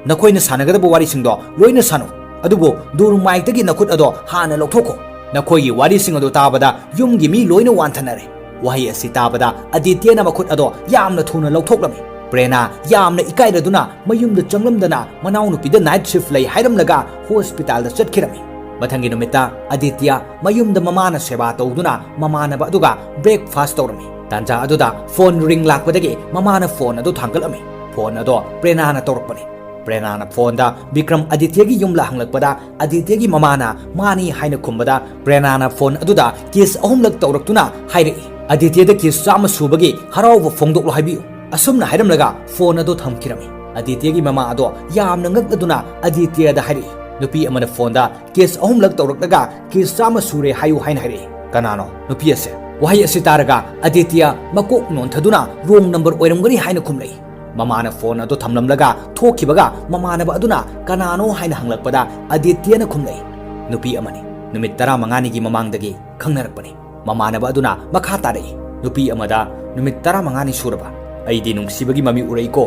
ꯅꯈꯣꯏꯅ ꯁꯥꯟꯅꯒꯗꯕ ꯋꯥꯔꯤꯁꯤꯡꯗꯣ ꯂꯣꯏꯅ ꯁꯥꯟꯅꯧ, ꯑꯗꯨꯕꯨ ꯗꯨꯔꯃꯥꯏꯛꯇꯒꯤ ꯅꯈꯨꯠ ꯑꯗꯣ ꯍꯥꯟꯅ ꯂꯧꯊꯣꯛꯈꯣ꯫ ꯅꯈꯣꯏꯒꯤ ꯋꯥꯔꯤꯁꯤꯡ ꯑꯗꯨ ꯇꯥꯕꯗ ꯌꯨꯝꯒꯤ ꯃꯤ ꯂꯣꯏꯅ ꯋꯥꯟꯊꯅꯔꯦ꯫" ꯋꯥꯍꯩ ꯑꯁꯤ ꯇꯥꯕꯗ ꯑꯥꯗꯤꯇ꯭ꯌꯅ ꯃꯈꯨꯠ ꯑꯗꯣ ꯌꯥꯝꯅ ꯊꯨꯅ ꯂꯧꯊꯣꯛꯂꯝꯃꯤ꯫ ꯄ꯭ꯔꯦꯅꯥ ꯌꯥꯝꯅ ꯏꯀꯥꯏꯔꯗꯨꯅ ꯃꯌꯨꯝꯗ ꯆꯪꯂꯝꯗꯅ ꯃꯅꯥꯎꯅꯨꯄꯤꯗ ꯅꯥꯏꯠ ꯁꯤꯐ ꯂꯩ ꯍꯥꯏꯔꯝꯂꯒ ꯍꯣꯁꯄꯤꯇꯥꯜꯗ ꯆꯠꯈꯤꯔꯝꯃꯤ꯫ ꯃꯊꯪꯒꯤ ꯅꯨꯃꯤꯠꯇ ꯑꯥꯗꯤꯇ꯭ꯌ ꯃꯌꯨꯝꯗ ꯃꯃꯥꯅ ꯁꯦꯕꯥ ꯇꯧꯗꯨꯅ ꯃꯃꯥꯟꯅꯕ ꯑꯗꯨꯒ ꯕ꯭ꯔꯦꯛꯐꯥꯁ ꯇꯧꯔꯝꯃꯤ꯫ ꯇꯥꯟꯖꯥ ꯑꯗꯨꯗ ꯐꯣꯟ ꯔꯤꯡ ꯂꯥꯛꯄꯗꯒꯤ ꯃꯃꯥꯅ ꯐꯣꯟ ꯑꯗꯨ ꯊꯥꯡꯒꯠꯂꯝꯃꯤ꯫ ꯐꯣꯟ ꯑꯗꯣ ꯄ꯭ꯔꯦꯅꯥꯅ ꯇꯧꯔꯛꯄꯅꯤ꯫ ꯄ꯭ꯔꯦꯅꯥꯅ ꯐꯣꯟꯗ ꯕꯤꯀ꯭ꯔꯝ ꯑꯗꯤꯇ꯭ꯌꯒꯤ ꯌꯨꯝꯂ ꯍꯪꯂꯛꯄꯗ ꯑꯗꯤꯇ꯭ꯌꯒꯤ ꯃꯃꯥꯅ ꯃꯥꯅꯤ ꯍꯥꯏꯅ ꯈꯨꯝꯕꯗ ꯄ꯭ꯔꯦꯅꯥꯅ ꯐꯣꯟ ꯑꯗꯨꯗ ꯀꯤꯁ ꯑꯍꯨꯝꯂꯛ ꯇꯧꯔꯛꯇꯨꯅ ꯍꯥꯏꯔꯛꯏ, "ꯑꯗꯤꯇ꯭ꯌꯗ ꯀꯤꯁ ꯆꯥꯝꯃ ꯁꯨꯕꯒꯤ ꯍꯔꯥꯎꯕ ꯐꯣꯡꯗꯣꯛꯂꯣ ꯍꯥꯏꯕꯤꯌꯨ"꯫ ꯑꯁꯨꯝꯅ ꯍꯥꯏꯔꯝꯂꯒ ꯐꯣꯟ ꯑꯗꯨ ꯊꯝꯈꯤꯔꯝꯃꯤ꯫ ꯑꯗꯤꯇ꯭ꯌꯒꯤ ꯃꯃꯥ ꯑꯗꯣ ꯌꯥꯝꯅ ꯉꯛꯂꯗꯨꯅ ꯑꯗꯤꯇ꯭ꯌꯗ ꯍꯥꯏꯔꯛꯏ, "ꯅꯨꯄꯤ ꯑꯃꯅ ꯐꯣꯟꯗ ꯀꯤꯁ ꯑꯍꯨꯝꯂꯛ ꯇꯧꯔꯛꯂꯒ ꯀꯤꯁ ꯆꯥꯝꯃ ꯁꯨꯔꯦ ꯍꯥꯏꯌꯨ" ꯍꯥꯏꯅ ꯍꯥꯏꯔꯛꯏ꯫ "ꯀꯅꯥꯅꯣ ꯅꯨꯄꯤ ꯑꯁꯦ?" ꯋꯥꯍꯩ ꯑꯁꯤ ꯇꯥꯔꯒ ꯑꯗꯤꯇ꯭ꯌ ꯃꯀꯣꯛ ꯅꯣꯟꯊꯗꯨꯅ "ꯔꯣꯡ ꯅꯝꯕꯔ ꯑꯣꯏꯔꯝꯒꯅꯤ" ꯍꯥꯏꯅ ꯈꯨꯝꯂꯛꯏ꯫ ꯃꯃꯥꯅ ꯐꯣꯟ ꯑꯗꯨ ꯊꯝꯂꯝꯂꯒ ꯊꯣꯛꯈꯤꯕꯒ ꯃꯃꯥꯟꯅꯕ ꯑꯗꯨꯅ "ꯀꯅꯥꯅꯣ?" ꯍꯥꯏꯅ ꯍꯪꯂꯛꯄꯗ ꯑꯗꯤꯇ꯭ꯌꯅ ꯈꯨꯝꯂꯛꯏ, "ꯅꯨꯄꯤ ꯑꯃꯅꯤ꯫ ꯅꯨꯃꯤꯠ ꯇꯔꯥꯃꯉꯥꯅꯤꯒꯤ ꯃꯃꯥꯡꯗꯒꯤ ꯈꯪꯅꯔꯛꯄꯅꯤ"꯫ ꯃꯃꯥꯟꯅꯕ ꯑꯗꯨꯅ ꯃꯈꯥ ꯇꯥꯔꯛꯏ, "ꯅꯨꯄꯤ ꯑꯃꯗ ꯅꯨꯃꯤꯠ ꯇꯔꯥꯃꯉꯥꯅꯤ ꯁꯨꯔꯕ? ꯑꯩꯗꯤ ꯅꯨꯡꯁꯤꯕꯒꯤ ꯃꯃꯤ ꯎꯔꯛꯏꯀꯣ"꯫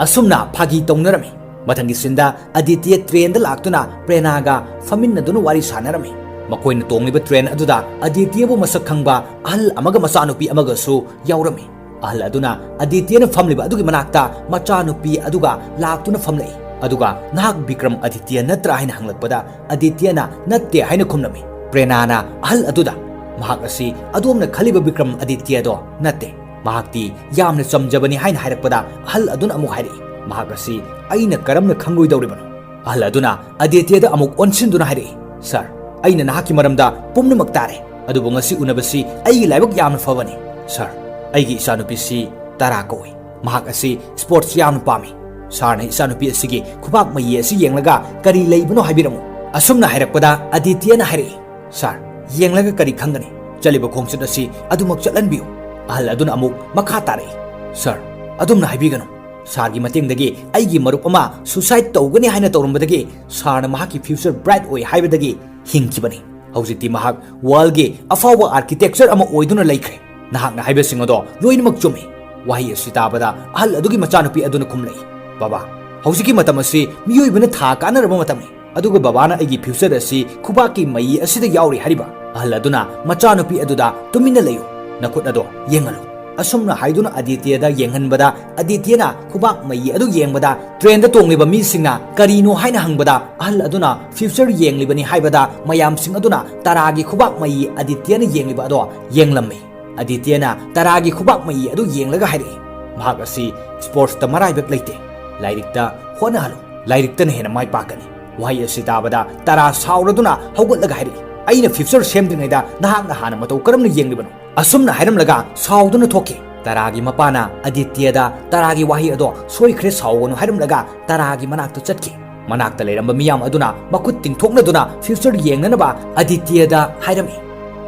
ꯑꯁꯨꯝꯅ ꯐꯥꯒꯤ ꯇꯧꯅꯔꯝꯃꯤ꯫ ꯃꯊꯪꯒꯤ ꯁꯤꯟꯗ ꯑꯗꯤꯇ꯭ꯌ ꯇ꯭ꯔꯦꯟꯗ ꯂꯥꯛꯇꯨꯅ ꯄ꯭ꯔꯦꯅꯥꯒ ꯐꯝꯃꯤꯟꯅꯗꯨꯅ ꯋꯥꯔꯤ ꯁꯥꯟꯅꯔꯝꯃꯤ꯫ ꯃꯈꯣꯏꯅ ꯇꯣꯡꯂꯤꯕ ꯇ꯭ꯔꯦꯟ ꯑꯗꯨꯗ ꯑꯗꯤꯇ꯭ꯌꯕꯨ ꯃꯁꯛ ꯈꯪꯕ ꯑꯍꯜ ꯑꯃꯒ ꯃꯆꯥꯅꯨꯄꯤ ꯑꯃꯒꯁꯨ ꯌꯥꯎꯔꯝꯃꯤ꯫ ꯑꯍꯜ ꯑꯗꯨꯅ ꯑꯗꯤꯇ꯭ꯌꯅ ꯐꯝꯂꯤꯕ ꯑꯗꯨꯒꯤ ꯃꯅꯥꯛꯇ ꯃꯆꯥꯅꯨꯄꯤ ꯑꯗꯨꯒ ꯂꯥꯛꯇꯨꯅ ꯐꯝꯂꯛꯏ꯫ ꯑꯗꯨꯒ "ꯅꯍꯥꯛ ꯕꯤꯀ꯭ꯔꯝ ꯑꯗꯤꯇ꯭ꯌ ꯅꯠꯇ꯭ꯔꯥ?" ꯍꯥꯏꯅ ꯍꯪꯂꯛꯄꯗ ꯑꯗꯤꯇ꯭ꯌꯅ "ꯅꯠꯇꯦ" ꯍꯥꯏꯅ ꯈꯨꯝꯂꯝꯃꯤ꯫ ꯄ꯭ꯔꯦꯅꯥꯅ ꯑꯍꯜ ꯑꯗꯨꯗ, "ꯃꯍꯥꯛ ꯑꯁꯤ ꯑꯗꯣꯝꯅ ꯈꯜꯂꯤꯕ ꯕꯤꯀ꯭ꯔꯝ ꯑꯗꯤꯇ꯭ꯌꯗꯣ ꯅꯠꯇꯦ꯫ ꯃꯍꯥꯛꯇꯤ ꯌꯥꯝꯅ ꯆꯝꯖꯕꯅꯤ" ꯍꯥꯏꯅ ꯍꯥꯏꯔꯛꯄꯗ ꯑꯍꯜ ꯑꯗꯨꯅ ꯑꯃꯨꯛ ꯍꯥꯏꯔꯛꯏ, "ꯃꯍꯥꯛ ꯑꯁꯤ ꯑꯩꯅ ꯀꯔꯝꯅ ꯈꯪꯂꯣꯏꯗꯧꯔꯤꯕꯅꯣ?" ꯑꯍꯜ ꯑꯗꯨꯅ ꯑꯗꯤꯇ꯭ꯌꯗ ꯑꯃꯨꯛ ꯑꯣꯟꯁꯤꯟꯗꯨꯅ ꯍꯥꯏꯔꯛꯏ, "ꯁꯥꯔ, ꯑꯩꯅ ꯅꯍꯥꯛꯀꯤ ꯃꯔꯝꯗ ꯄꯨꯝꯅꯃꯛ ꯇꯥꯔꯦ, ꯑꯗꯨꯕꯨ ꯉꯁꯤ ꯎꯅꯕꯁꯤ ꯑꯩꯒꯤ ꯂꯥꯏꯕꯛ ꯌꯥꯝꯅ ꯐꯕꯅꯤ꯫ ꯁꯥꯔ, ꯑꯩꯒꯤ ꯏꯆꯥꯅꯨꯄꯤꯁꯤ ꯇꯥꯔꯥ ꯀꯧꯏ꯫ ꯃꯍꯥꯛ ꯑꯁꯤ ꯁ꯭ꯄꯣꯔꯠꯁ ꯌꯥꯝꯅ ꯄꯥꯝꯃꯤ꯫ ꯁꯥꯔꯅ ꯏꯆꯥꯅꯨꯄꯤ ꯑꯁꯤꯒꯤ ꯈꯨꯕꯥꯛ ꯃꯌꯤ ꯑꯁꯤ ꯌꯦꯡꯂꯒ ꯀꯔꯤ ꯂꯩꯕꯅꯣ ꯍꯥꯏꯕꯤꯔꯝꯃꯨ"꯫ ꯑꯁꯨꯝꯅ ꯍꯥꯏꯔꯛꯄꯗ ꯑꯗꯤꯇ꯭ꯌꯅ ꯍꯥꯏꯔꯛꯏ, "ꯁꯥꯔ, ꯌꯦꯡꯂꯒ ꯀꯔꯤ ꯈꯪꯒꯅꯤ? ꯆꯠꯂꯤꯕ ꯈꯣꯡꯆꯠ ꯑꯁꯤ ꯑꯗꯨꯃꯛ ꯆꯠꯍꯟꯕꯤꯌꯨ"꯫ ꯑꯍꯜ ꯑꯗꯨꯅ ꯑꯃꯨꯛ ꯃꯈꯥ ꯇꯥꯔꯛꯏ, "ꯁꯥꯔ, ꯑꯗꯨꯝꯅ ꯍꯥꯏꯕꯤꯒꯅꯨ꯫ ꯁꯥꯔꯒꯤ ꯃꯇꯦꯡꯗꯒꯤ ꯑꯩꯒꯤ ꯃꯔꯨꯞ ꯑꯃ ꯁꯨꯁꯥꯏꯗ ꯇꯧꯒꯅꯤ ꯍꯥꯏꯅ ꯇꯧꯔꯝꯕꯗꯒꯤ ꯁꯥꯔꯅ ꯃꯍꯥꯛꯀꯤ ꯐ꯭ꯌꯨꯆꯔ ꯕ꯭ꯔꯥꯏꯠ ꯑꯣꯏ ꯍꯥꯏꯕꯗꯒꯤ ꯍꯤꯡꯈꯤꯕꯅꯤ꯫ ꯍꯧꯖꯤꯛꯇꯤ ꯃꯍꯥꯛ ꯋꯥꯔꯜꯒꯤ ꯑꯐꯥꯎꯕ ꯑꯥꯔꯀꯤꯇꯦꯛꯆꯔ ꯑꯃ ꯑꯣꯏꯗꯨꯅ ꯂꯩꯈ꯭ꯔꯦ꯫ ꯅꯍꯥꯛꯅ ꯍꯥꯏꯕꯁꯤꯡ ꯑꯗꯣ ꯂꯣꯏꯅꯃꯛ ꯆꯨꯝꯃꯤ"꯫ ꯋꯥꯍꯩ ꯑꯁꯤ ꯇꯥꯕꯗ ꯑꯍꯜ ꯑꯗꯨꯒꯤ ꯃꯆꯥꯅꯨꯄꯤ ꯑꯗꯨꯅ ꯈꯨꯝꯂꯛꯏ, "ꯕꯕꯥ, ꯍꯧꯖꯤꯛꯀꯤ ꯃꯇꯝ ꯑꯁꯤ ꯃꯤꯑꯣꯏꯕꯅ ꯊꯥ ꯀꯥꯟꯅꯔꯕ ꯃꯇꯝꯅꯤ꯫ ꯑꯗꯨꯒ ꯕꯕꯥꯅ ꯑꯩꯒꯤ ꯐ꯭ꯌꯨꯆꯔ ꯑꯁꯤ ꯈꯨꯕꯥꯛꯀꯤ ꯃꯌꯤ ꯑꯁꯤꯗ ꯌꯥꯎꯔꯤ ꯍꯥꯏꯔꯤꯕ?" ꯑꯍꯜ ꯑꯗꯨꯅ ꯃꯆꯥꯅꯨꯄꯤ ꯑꯗꯨꯗ, "ꯇꯨꯃꯤꯟꯅ ꯂꯩꯌꯨ, ꯅꯈꯨꯠ ꯑꯗꯣ ꯌꯦꯡꯍꯜꯂꯨ"꯫ ꯑꯁꯨꯝꯅ ꯍꯥꯏꯗꯨꯅ ꯑꯗꯤꯇ꯭ꯌꯗ ꯌꯦꯡꯍꯟꯕꯗ ꯑꯗꯤꯇ꯭ꯌꯅ ꯈꯨꯕꯥꯛ ꯃꯌꯤ ꯑꯗꯨ ꯌꯦꯡꯕꯗ ꯇ꯭ꯔꯦꯟꯗ ꯇꯣꯡꯂꯤꯕ ꯃꯤꯁꯤꯡꯅ ꯀꯔꯤꯅꯣ ꯍꯥꯏꯅ ꯍꯪꯕꯗ ꯑꯍꯜ ꯑꯗꯨꯅ ꯐ꯭ꯌꯨꯆꯔ ꯌꯦꯡꯂꯤꯕꯅꯤ ꯍꯥꯏꯕꯗ ꯃꯌꯥꯝꯁꯤꯡ ꯑꯗꯨꯅ ꯇꯥꯔꯥꯒꯤ ꯈꯨꯕꯥꯛ ꯃꯌꯤ ꯑꯗꯤꯇ꯭ꯌꯅ ꯌꯦꯡꯂꯤꯕ ꯑꯗꯣ ꯌꯦꯡꯂꯝꯃꯤ꯫ ꯑꯗꯤꯇ꯭ꯌꯅ ꯇꯔꯥꯒꯤ ꯈꯨꯕꯥꯛ ꯃꯌꯤ ꯑꯗꯨ ꯌꯦꯡꯂꯒ ꯍꯥꯏꯔꯛꯏ, "ꯃꯍꯥꯛ ꯑꯁꯤ ꯁ꯭ꯄꯣꯔꯠꯁꯇ ꯃꯔꯥꯏꯕꯛ ꯂꯩꯇꯦ꯫ ꯂꯥꯏꯔꯤꯛꯇ ꯍꯣꯠꯅꯍꯜꯂꯨ꯫ ꯂꯥꯏꯔꯤꯛꯇꯅ ꯍꯦꯟꯅ ꯃꯥꯏ ꯄꯥꯛꯀꯅꯤ꯫" ꯋꯥꯍꯩ ꯑꯁꯤ ꯇꯥꯕꯗ ꯇꯔꯥ ꯁꯥꯎꯔꯗꯨꯅ ꯍꯧꯒꯠꯂꯒ ꯍꯥꯏꯔꯛꯏ, "ꯑꯩꯅ ꯐ꯭ꯌꯨꯆꯔ ꯁꯦꯝꯗ꯭ꯔꯤꯉꯩꯗ ꯅꯍꯥꯛꯅ ꯍꯥꯟꯅ ꯃꯇꯧ ꯀꯔꯝꯅ ꯌꯦꯡꯂꯤꯕꯅꯣ?" ꯑꯁꯨꯝꯅ ꯍꯥꯏꯔꯝꯂꯒ ꯁꯥꯎꯗꯨꯅ ꯊꯣꯛꯈꯤ꯫ ꯇꯔꯥꯒꯤ ꯃꯄꯥꯅ ꯑꯗꯤꯇ꯭ꯌꯗ ꯇꯔꯥꯒꯤ ꯋꯥꯍꯩ ꯑꯗꯣ ꯁꯣꯏꯈ꯭ꯔꯦ, ꯁꯥꯎꯒꯅꯨ ꯍꯥꯏꯔꯝꯂꯒ ꯇꯔꯥꯒꯤ ꯃꯅꯥꯛꯇ ꯆꯠꯈꯤ꯫ ꯃꯅꯥꯛꯇ ꯂꯩꯔꯝꯕ ꯃꯤꯌꯥꯝ ꯑꯗꯨꯅ ꯃꯈꯨꯠ ꯇꯤꯡꯊꯣꯛꯅꯗꯨꯅ ꯐ꯭ꯌꯨꯆꯔ ꯌꯦꯡꯅꯅꯕ ꯑꯗꯤꯇ꯭ꯌꯗ ꯍꯥꯏꯔꯝꯃꯤ꯫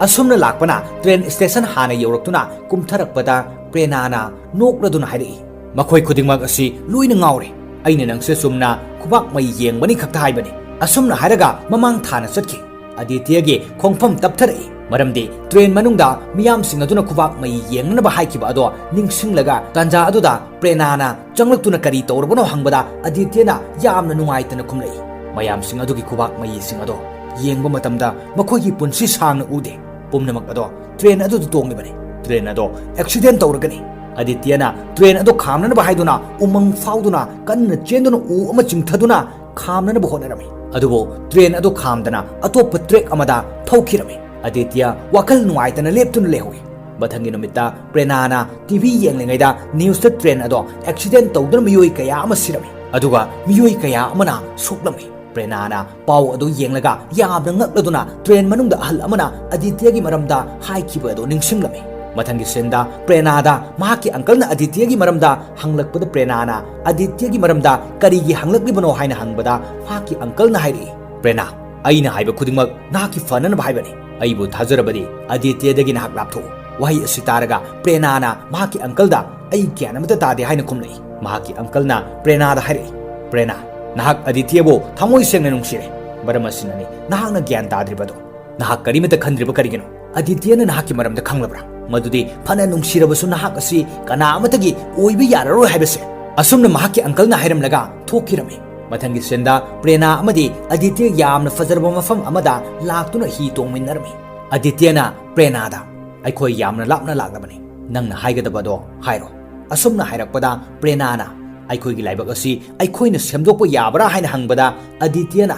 ꯑꯁꯨꯝꯅ ꯂꯥꯛꯄꯅ ꯇ꯭ꯔꯦꯟ ꯁ꯭ꯇꯦꯁꯟ ꯍꯥꯟꯅ ꯌꯧꯔꯛꯇꯨꯅ ꯀꯨꯝꯊꯔꯛꯄꯗ ꯄ꯭ꯔꯦꯅꯥꯅ ꯅꯣꯛꯂꯗꯨꯅ ꯍꯥꯏꯔꯛꯏ, "ꯃꯈꯣꯏ ꯈꯨꯗꯤꯡꯃꯛ ꯑꯁꯤ ꯂꯣꯏꯅ ꯉꯥꯎꯔꯦ꯫ ꯑꯩꯅ ꯅꯪꯁꯦ ꯆꯨꯝꯅ ꯈꯨꯕꯥꯛ ꯃꯩ ꯌꯦꯡꯕꯅꯤ ꯈꯛꯇ ꯍꯥꯏꯕꯅꯤ꯫" ꯑꯁꯨꯝꯅ ꯍꯥꯏꯔꯒ ꯃꯃꯥꯡ ꯊꯥꯅ ꯆꯠꯈꯤ꯫ ꯑꯗꯤꯇ꯭ꯌꯒꯤ ꯈꯣꯡꯐꯝ ꯇꯞꯊꯔꯛꯏ, ꯃꯔꯝꯗꯤ ꯇ꯭ꯔꯦꯟ ꯃꯅꯨꯡꯗ ꯃꯤꯌꯥꯝꯁꯤꯡ ꯑꯗꯨꯅ ꯈꯨꯕꯥꯛ ꯃꯩ ꯌꯦꯡꯅꯅꯕ ꯍꯥꯏꯈꯤꯕ ꯑꯗꯣ ꯅꯤꯡꯁꯤꯡꯂꯒ ꯇꯥꯟꯖꯥ ꯑꯗꯨꯗ ꯄ꯭ꯔꯦꯅꯥꯅ ꯆꯪꯂꯛꯇꯨꯅ ꯀꯔꯤ ꯇꯧꯔꯕꯅꯣ ꯍꯪꯕꯗ ꯑꯗꯤꯇ꯭ꯌꯅ ꯌꯥꯝꯅ ꯅꯨꯡꯉꯥꯏꯇꯅ ꯈꯨꯝꯂꯛꯏ, "ꯃꯌꯥꯝꯁꯤꯡ ꯑꯗꯨꯒꯤ ꯈꯨꯕꯥꯛ ꯃꯩꯁꯤꯡ ꯑꯗꯣ ꯌꯦꯡꯕ ꯃꯇꯝꯗ ꯃꯈꯣꯏꯒꯤ ꯄꯨꯟꯁꯤ ꯁꯥꯡꯅ ꯎꯗꯦ꯫ ꯄꯨꯝꯅꯃꯛ ꯑꯗꯣ ꯇ꯭ꯔꯦꯟ ꯑꯗꯨꯗ ꯇꯣꯡꯂꯤꯕꯅꯤ꯫ ꯇ꯭ꯔꯦꯟ ꯑꯗꯣ ꯑꯦꯛꯁꯤꯗꯦꯟ ꯇꯧꯔꯒꯅꯤ꯫" ꯑꯗꯤꯇ꯭ꯌꯅ ꯇ꯭ꯔꯦꯟ ꯑꯗꯣ ꯈꯥꯝꯅꯅꯕ ꯍꯥꯏꯗꯨꯅ ꯎꯃꯪ ꯐꯥꯎꯗꯨꯅ ꯀꯟꯅ ꯆꯦꯟꯗꯨꯅ ꯎ ꯑꯃ ꯆꯤꯡꯊꯗꯨꯅ ꯈꯥꯝꯅꯅꯕ ꯍꯣꯠꯅꯔꯝꯃꯤ꯫ ꯑꯗꯨꯕꯨ ꯇ꯭ꯔꯦꯟ ꯑꯗꯨ ꯈꯥꯝꯗꯅ ꯑꯇꯣꯞꯄ ꯇ꯭ꯔꯦꯛ ꯑꯃꯗ ꯊꯧꯈꯤꯔꯝꯃꯤ꯫ ꯑꯗꯤꯇ꯭ꯌ ꯋꯥꯈꯜ ꯅꯨꯡꯉꯥꯏꯇꯅ ꯂꯦꯞꯇꯨꯅ ꯂꯩꯍꯧꯏ꯫ ꯃꯊꯪꯒꯤ ꯅꯨꯃꯤꯠꯇ ꯄ꯭ꯔꯦꯅꯥꯅ ꯇꯤ ꯚꯤ ꯌꯦꯡꯂꯤꯉꯩꯗ ꯅ꯭ꯌꯨꯁꯇ ꯇ꯭ꯔꯦꯟ ꯑꯗꯣ ꯑꯦꯛꯁꯤꯗꯦꯟ ꯇꯧꯗꯨꯅ ꯃꯤꯑꯣꯏ ꯀꯌꯥ ꯑꯃ ꯁꯤꯔꯝꯃꯤ, ꯑꯗꯨꯒ ꯃꯤꯑꯣꯏ ꯀꯌꯥ ꯑꯃꯅ ꯁꯣꯛꯂꯝꯃꯤ꯫ ꯄ꯭ꯔꯦꯅꯥꯅ ꯄꯥꯎ ꯑꯗꯨ ꯌꯦꯡꯂꯒ ꯌꯥꯝꯅ ꯉꯛꯂꯗꯨꯅ ꯇ꯭ꯔꯦꯟ ꯃꯅꯨꯡꯗ ꯑꯍꯜ ꯑꯃꯅ ꯑꯗꯤꯇ꯭ꯌꯒꯤ ꯃꯔꯝꯗ ꯍꯥꯏꯈꯤꯕ ꯑꯗꯨ ꯅꯤꯡꯁꯤꯡꯂꯝꯃꯤ꯫ ꯃꯊꯪꯒꯤ ꯁꯤꯟꯗ ꯄ꯭ꯔꯦꯅꯥꯗ ꯃꯍꯥꯛꯀꯤ ꯑꯪꯀꯜꯅ ꯑꯗꯤꯇ꯭ꯌꯒꯤ ꯃꯔꯝꯗ ꯍꯪꯂꯛꯄꯗ ꯄ꯭ꯔꯦꯅꯥꯅ ꯑꯗꯤꯇ꯭ꯌꯒꯤ ꯃꯔꯝꯗ ꯀꯔꯤꯒꯤ ꯍꯪꯂꯛꯂꯤꯕꯅꯣ ꯍꯥꯏꯅ ꯍꯪꯕꯗ ꯃꯍꯥꯛꯀꯤ ꯑꯪꯀꯜꯅ ꯍꯥꯏꯔꯛꯏ, "ꯄ꯭ꯔꯦꯅꯥ, ꯑꯩꯅ ꯍꯥꯏꯕ ꯈꯨꯗꯤꯡꯃꯛ ꯅꯍꯥꯛꯀꯤ ꯐꯅꯅꯕ ꯍꯥꯏꯕꯅꯤ꯫ ꯑꯩꯕꯨ ꯊꯥꯖꯔꯕꯗꯤ ꯑꯗꯤꯇ꯭ꯌꯗꯒꯤ ꯅꯍꯥꯛ ꯂꯥꯞꯊꯣꯛꯎ꯫" ꯋꯥꯍꯩ ꯑꯁꯤ ꯇꯥꯔꯒ ꯄ꯭ꯔꯦꯅꯥꯅ ꯃꯍꯥꯛꯀꯤ ꯑꯪꯀꯜꯗ "ꯑꯩ ꯒ꯭ꯌꯥꯟ ꯑꯃꯠꯇ ꯇꯥꯗꯦ" ꯍꯥꯏꯅ ꯈꯨꯝꯂꯛꯏ꯫ ꯃꯍꯥꯛꯀꯤ ꯑꯪꯀꯜꯅ ꯄ꯭ꯔꯦꯅꯥꯗ ꯍꯥꯏꯔꯛꯏ, "ꯄ꯭ꯔꯦꯅꯥ, ꯅꯍꯥꯛ ꯑꯗꯤꯇ꯭ꯌꯕꯨ ꯊꯃꯣꯏ ꯁꯦꯡꯅ ꯅꯨꯡꯁꯤꯔꯦ꯫ ꯃꯔꯝ ꯑꯁꯤꯅꯅꯤ ꯅꯍꯥꯛꯅ ꯒ꯭ꯌꯥꯟ ꯇꯥꯗ꯭ꯔꯤꯕꯗꯣ꯫ ꯅꯍꯥꯛ ꯀꯔꯤꯃꯠꯇ ꯈꯟꯗ꯭ꯔꯤꯕ ꯀꯔꯤꯒꯤꯅꯣ? ꯑꯗꯤꯇ꯭ꯌꯅ ꯅꯍꯥꯛꯀꯤ ꯃꯔꯝꯗ ꯈꯪꯂꯕ꯭ꯔꯥ? ꯃꯗꯨꯗꯤ ꯐꯅ ꯅꯨꯡꯁꯤꯔꯕꯁꯨ ꯅꯍꯥꯛ ꯑꯁꯤ ꯀꯅꯥ ꯑꯃꯠꯇꯒꯤ ꯑꯣꯏꯕ ꯌꯥꯔꯔꯣꯏ ꯍꯥꯏꯕꯁꯦ꯫" ꯑꯁꯨꯝꯅ ꯃꯍꯥꯛꯀꯤ ꯑꯪꯀꯜꯅ ꯍꯥꯏꯔꯝꯂꯒ ꯊꯣꯛꯈꯤꯔꯝꯃꯤ꯫ ꯃꯊꯪꯒꯤ ꯁꯤꯟꯗ ꯄ꯭ꯔꯦꯅꯥ ꯑꯃꯗꯤ ꯑꯗꯤꯇ꯭ꯌ ꯌꯥꯝꯅ ꯐꯖꯔꯕ ꯃꯐꯝ ꯑꯃꯗ ꯂꯥꯛꯇꯨꯅ ꯍꯤ ꯇꯣꯡꯃꯤꯟꯅꯔꯝꯃꯤ꯫ ꯑꯗꯤꯇ꯭ꯌꯅ ꯄ꯭ꯔꯦꯅꯥꯗ, "ꯑꯩꯈꯣꯏ ꯌꯥꯝꯅ ꯂꯥꯞꯅ ꯂꯥꯛꯂꯕꯅꯤ꯫ ꯅꯪꯅ ꯍꯥꯏꯒꯗꯕꯗꯣ ꯍꯥꯏꯔꯣ꯫" ꯑꯁꯨꯝꯅ ꯍꯥꯏꯔꯛꯄꯗ ꯄ꯭ꯔꯦꯅꯥꯅ, "ꯑꯩꯈꯣꯏꯒꯤ ꯂꯥꯏꯕꯛ ꯑꯁꯤ ꯑꯩꯈꯣꯏꯅ ꯁꯦꯝꯗꯣꯛꯄ ꯌꯥꯕ꯭ꯔꯥ?" ꯍꯥꯏꯅ ꯍꯪꯕꯗ ꯑꯗꯤꯇ꯭ꯌꯅ,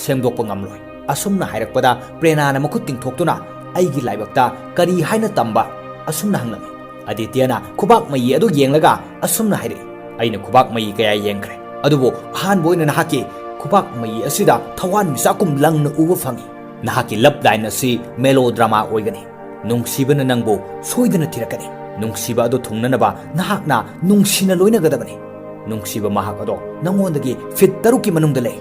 "ꯁꯦꯝꯗꯣꯛꯄ ꯉꯝꯂꯣꯏ꯫" ꯑꯁꯨꯝꯅ ꯍꯥꯏꯔꯛꯄꯗ ꯄ꯭ꯔꯦꯅꯥꯅ ꯃꯈꯨꯠ ꯇꯤꯡꯊꯣꯛꯇꯨꯅ, "ꯑꯩꯒꯤ ꯂꯥꯏꯕꯛꯇ ꯀꯔꯤ ꯍꯥꯏꯅ ꯇꯝꯕ ꯑꯁꯨꯝꯅ ꯍꯪꯂꯝꯃꯤ꯫ ꯑꯗꯤꯇ꯭ꯌꯅ ꯈꯨꯕꯥꯛ ꯃꯌꯤ ꯑꯗꯨ ꯌꯦꯡꯂꯒ ꯑꯁꯨꯝꯅ ꯍꯥꯏꯔꯛꯏ, "ꯑꯩꯅ ꯈꯨꯕꯥꯛ ꯃꯌꯤ ꯀꯌꯥ ꯌꯦꯡꯈ꯭ꯔꯦ, ꯑꯗꯨꯕꯨ ꯑꯍꯥꯟꯕ ꯑꯣꯏꯅ ꯅꯍꯥꯛꯀꯤ ꯈꯨꯕꯥꯛ ꯃꯌꯤ ꯑꯁꯤꯗ ꯊꯋꯥꯟ ꯃꯤꯆꯥꯛꯀꯨꯝ ꯂꯪꯅ ꯎꯕ ꯐꯪꯏ꯫ ꯅꯍꯥꯛꯀꯤ ꯂꯞ ꯂꯥꯏꯟ ꯑꯁꯤ ꯃꯦꯂꯣ ꯗ꯭ꯔꯃꯥ ꯑꯣꯏꯒꯅꯤ꯫ ꯅꯨꯡꯁꯤꯕꯅ ꯅꯪꯕꯨ ꯁꯣꯏꯗꯅ ꯊꯤꯔꯛꯀꯅꯤ꯫ ꯅꯨꯡꯁꯤꯕ ꯑꯗꯨ ꯊꯨꯡꯅꯅꯕ ꯅꯍꯥꯛꯅ ꯅꯨꯡꯁꯤꯅ ꯂꯣꯏꯅꯒꯗꯕꯅꯤ꯫ ꯅꯨꯡꯁꯤꯕ ꯃꯍꯥꯛ ꯑꯗꯣ ꯅꯪꯉꯣꯟꯗꯒꯤ ꯐꯤꯠ ꯇꯔꯨꯛꯀꯤ ꯃꯅꯨꯡꯗ ꯂꯩ꯫